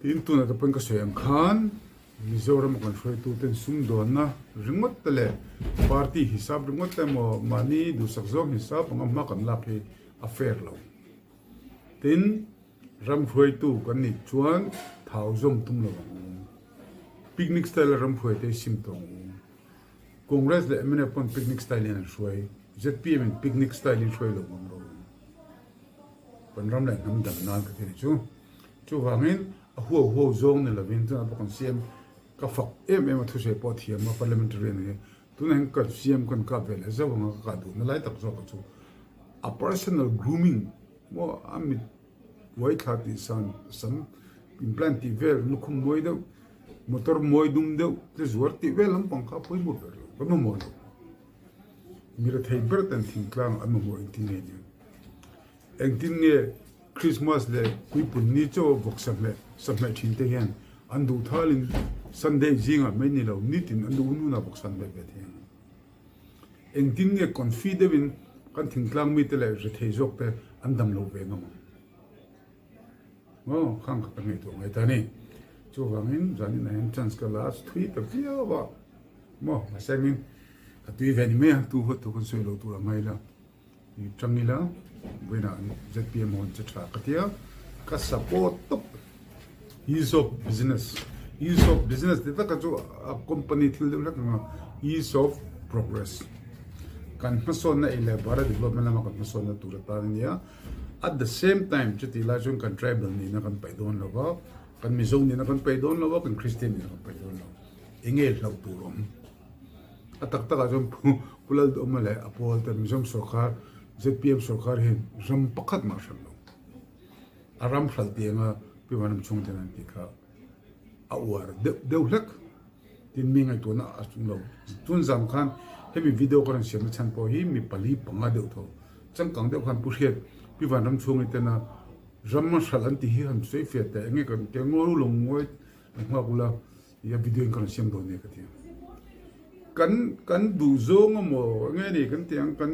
tin tunah te pawhin ka sawi ang khan Mizoram a kan hruaitu ten sumdawnna ringawt te leh party hisap ringawt te emaw mahni duhsak zawng hisap anga hma kan lak hi a fair lo. Tin. Ram hruaitu kan nih chuan thau zawm tum lo ang u. Picnic style a ram hruaite hi sim tawh ang u. Congress leh mnf pawn picnic style in an hruai. Zpm in picnic style in hruai lo ang rawh u. Kan ram leh hnam dang nan ka ti ni chu. Chuvangin a huau huau zawng ni lovin tunah pawh kan siam ka fak em em a thusawi pawh a thiam a parliamentarian hi. Tunah hian kan siam kan kap ve leh zauh anga ka kah duhna lai tak zawk chu a personal grooming maw a mit Uai thla tih san sam implant tih vel lukhum mawi deuh motor mawi dum deuh te zuar tih vel lampang kha a pawimawh ber lo kan mamawh lo. Mi rethei ber ten thingtlang an mamawh engtin nge nia engtin nge Christmas leh Kuipun ni chaw vawk sahmeh sahmeh thin te hian an duh thalin Sunday zingah mai ni lo nitin an duh hun hunah vawk san ve ve thei ang. Engtin nge confi deuhin kan thingtlang mite leh rethei zawk te an dam lo ve ngam ang? Aw, khang kha ka ngaihtuah ngai ta a ni. Chuvangin zanin ah hian chance ka la thui ta viau a, maw mahse engin ka tui ve ni mai a, tu huat thu kan sawi lo tur a ngai la. Tang ila vawiinah zpm ho an che tha ka tia ka support tawp ease of business ease of business ti taka chu a company thil deuh hlek anga ease of progress kan hmasawnna ei leh bara development lama kan hmasawnna tur atan ania at the same time chutih lai chuan kan tribal nihna kan paih dawn lova kan mizo nihna kan paih dawn lova kan christian nihna kan paih dawn lo enge hlauh tur awm. A tak takah chuan Pu Lalduhawma leh a pawl te Mizoram sawrkar zpm sawrkar hian ram pakhat mah hralh lo. A ram hralh tianga Pi Vanram chhung ten an tih kha a uar deuh deuh hlek. Tin mi ngaihtuahna a chung lo. Tun zam khan hemi video ka rawn siamna chhan pawh hi mi pali panga deuh tho changkang deuh khan Pu Hriat Pi Vanram chhungi tena ram hralh an tih hi han sawi fiah teh enge kan ti a ngawi lo ngawi nghak ula. Ia video in ka rawn siam dawn nia ka ti a. Kan kan duh zawng emaw nge ni kan tih ang kan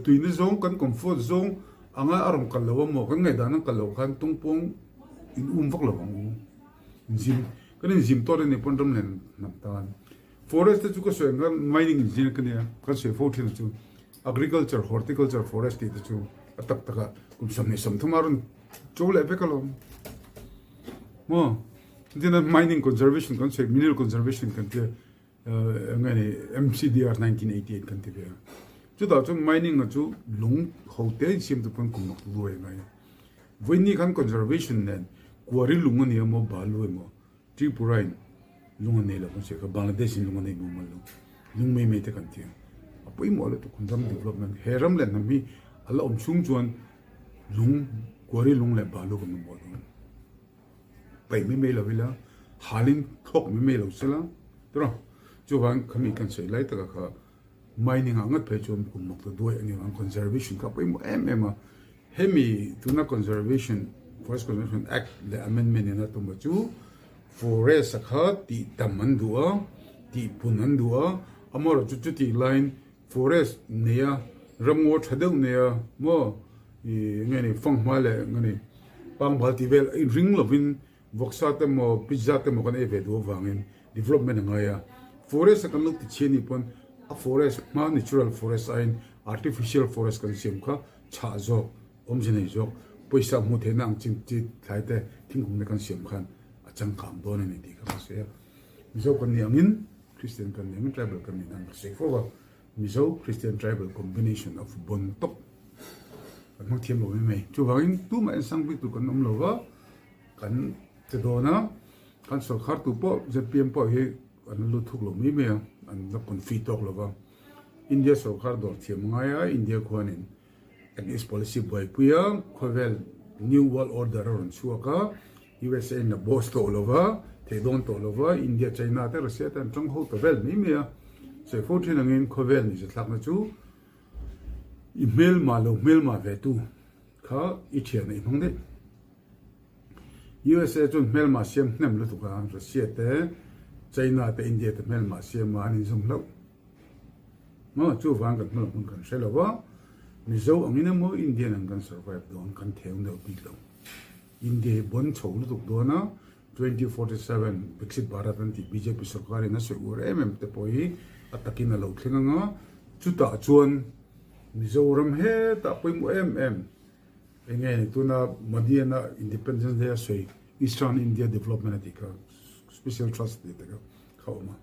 tuina zawng kan comfort zawng anga a rawn kal lo emaw kan ngaihdan a kal lo khan tawngpawng in um vak lo ang u. Inzim kan inzim tawt a nih pawn ram len hnam tan. Forest te chu ka sawi ang khan mining engineer ka nia kan sawi fo thin chu agriculture horticulture forest tih te chu a tak tak a kum 23 a rawn cho leh vek alawm. Maw. Chutin mining conservation kan sawi mineral conservation kan tia nge ni MCDR 1988 kan ti ve a. Chutah chuan mining a chu lung ho te in siam te pawn kum mak luai a ngai a. Vawiini khan conservation nen quarry lung a ni emaw balu emaw Tripura in lung a nei lo kan sawi kha Bangladesh in lung a nei mumal lo. Lung mai mai te kan ti a, a pawimawh lutuk kan ram development he ram leh hnam hi a la awm chhung chuan lung kuari lung leh balu kan mamawh dawn. Paih mai mai lo ila halin thlawk mai mai lo sela tawrh chuvang khami kan sawi lai taka kha mining ah ngat phei chuan kum mak ta duai a ni ang conservation kha a pawimawh em em a hemi tuna conservation forest conservation act leh amendment in a tum a chu forest a kha tih tam an duh a tih pun an duh a amaherawhchu chutih laiin forest neia ramngaw tha deuh neia maw ih nge ni fanghma leh nge ni pangbal tih vel a inring lovin vawksa te maw pizza te maw kan ei ve duh avangin development a ngai a forest a kan lo ti chhi anih pawn a forest hma natural forest aiin artificial forest kan siam kha chhah zawk awmze nei zawk pawisa hmuh theihna ang chin chi thlai te thingkung te kan siam khan a changkang dawn a ni tih kha ka sawi a Mizo kan nih angin Christian kan nih angin tribal kan nih dan ka sawi fo a Mizo Christian tribal combination of bon tawp kan hmang thiam lo mai mai chuvangin tumah en sang bik tur kan awm lo va kan che dawn a kan sorkar tu pawh zpm pawh hi an la lut thuk lo mai mai a an la confi tawk lo va India sorkar dawr thiam ngai a India khuanin Act East policy buaipui a, khawvel New World Order a rawn chhuak a, USA in a boss tawh lo va, thei dawn tawh lo va, India, China te Russia te an tang ho ta vel mai mai a. Sawi fo thin angin khawvel ni zathlakna chu i hmelma lo hmelma ve tu kha i thian a i hmang daih. USA chuan hmelma siam hnem lutuk a, Russia te, China te, India te hmelma siam a an inzawm hlauh. Maw chuvang kan hmel hmun kan hre lo a, Mizo angin emaw Indian ang kan survive dawn kan theu deuh bik lo. India hi bon chho lutuk dawn a, 2047 Viksit Bharat an tih bjp sorkar in a sawi uar em em te pawh hi a takin a lo thleng ang a, chutah chuan Mizoram hetah pawimawh em em enge ni tuna Modi an a Independence Day a sawi Eastern India Development a tih kha Special Trust tih te kha a awm a.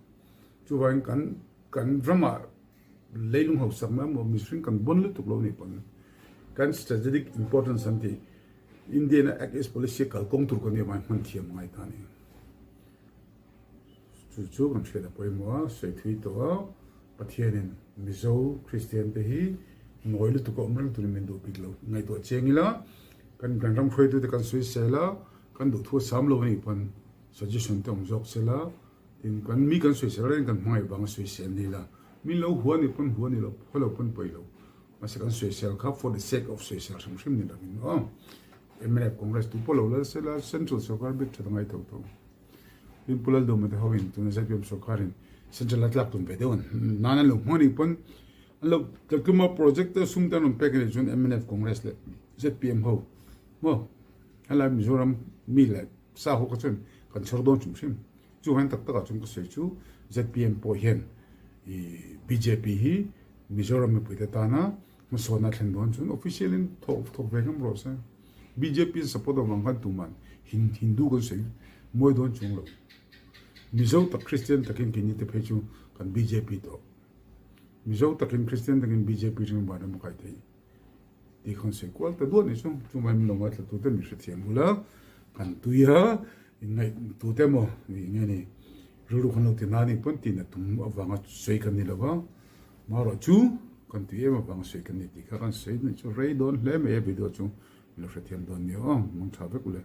Chuvangin kan kan ramah leilung hausakna emaw mihring kan bawn lutuk lo nih pawn kan strategic importance an tih India in a Act East policy a kalkawng tur kan nih avangin hman thiam ngai ta a ni. Chu chu kan hriat a pawimawh a, sawi thui tawh a, Pathianin Mizo Kristian te hi ngawi lutuk a awm reng turin min duh bik lo. Ngaihtuah chiang ila kan kan ram hruaitute kan sawi sel a, kan duhthu a sam lo a nih pawn suggestion te awm zawk sela, Tin, kan mi kan sawisel reng kan hmangaih vanga sawisel ni la, min lo hua ni pawn hua ni lo, hua lo pawn pawi lo. Mahse kan sawisel kha for the sake of sawisel hrim hrim ni lovin aw. Mnf Congress tu pawh lo lal sela Central sorkar bik that a ngai tho tho. Tin, Pu Laldawma te ho in tuna zpm sorkar in Central a tlak tum ve deuh an nan an lo hmuh anih pawn an lo tla tum a project te sum te an rawn pek anih chuan mnf Congress leh zpm ho maw helai Mizoram mi leh sa ho kha chuan kan chhawr dawn hrim hrim. Chuvain tak takah chuan ka sawi chu zpm pawh hian ih bjp hi Mizoram mipuite tana hmasawnna thlen dawn chuan official in thawk thawk ve ngam rawh se. Bjp in support avang khan tuman Hindu kan sawi mawi dawn chuang lo. Mizo tak Christian takin keini te phei chu kan bjp tawh. Mizo takin Christian takin bjp ring van emaw kai thei. Ti khan sawi kual ta duah ni chu, chumai min lo ngaithla tute min hrethiam bula kan tui a, inngaih tute emaw ih nge ni rilru kan lo ti na anih pawn tina tum avanga sawi kan ni lo va, marawh chu kan tui em avanga sawi kan ni tih kha kan sawi ni chu rei dawn hle mai a video chu min lo hrethiam dawn nia aw, mang tha vek ule.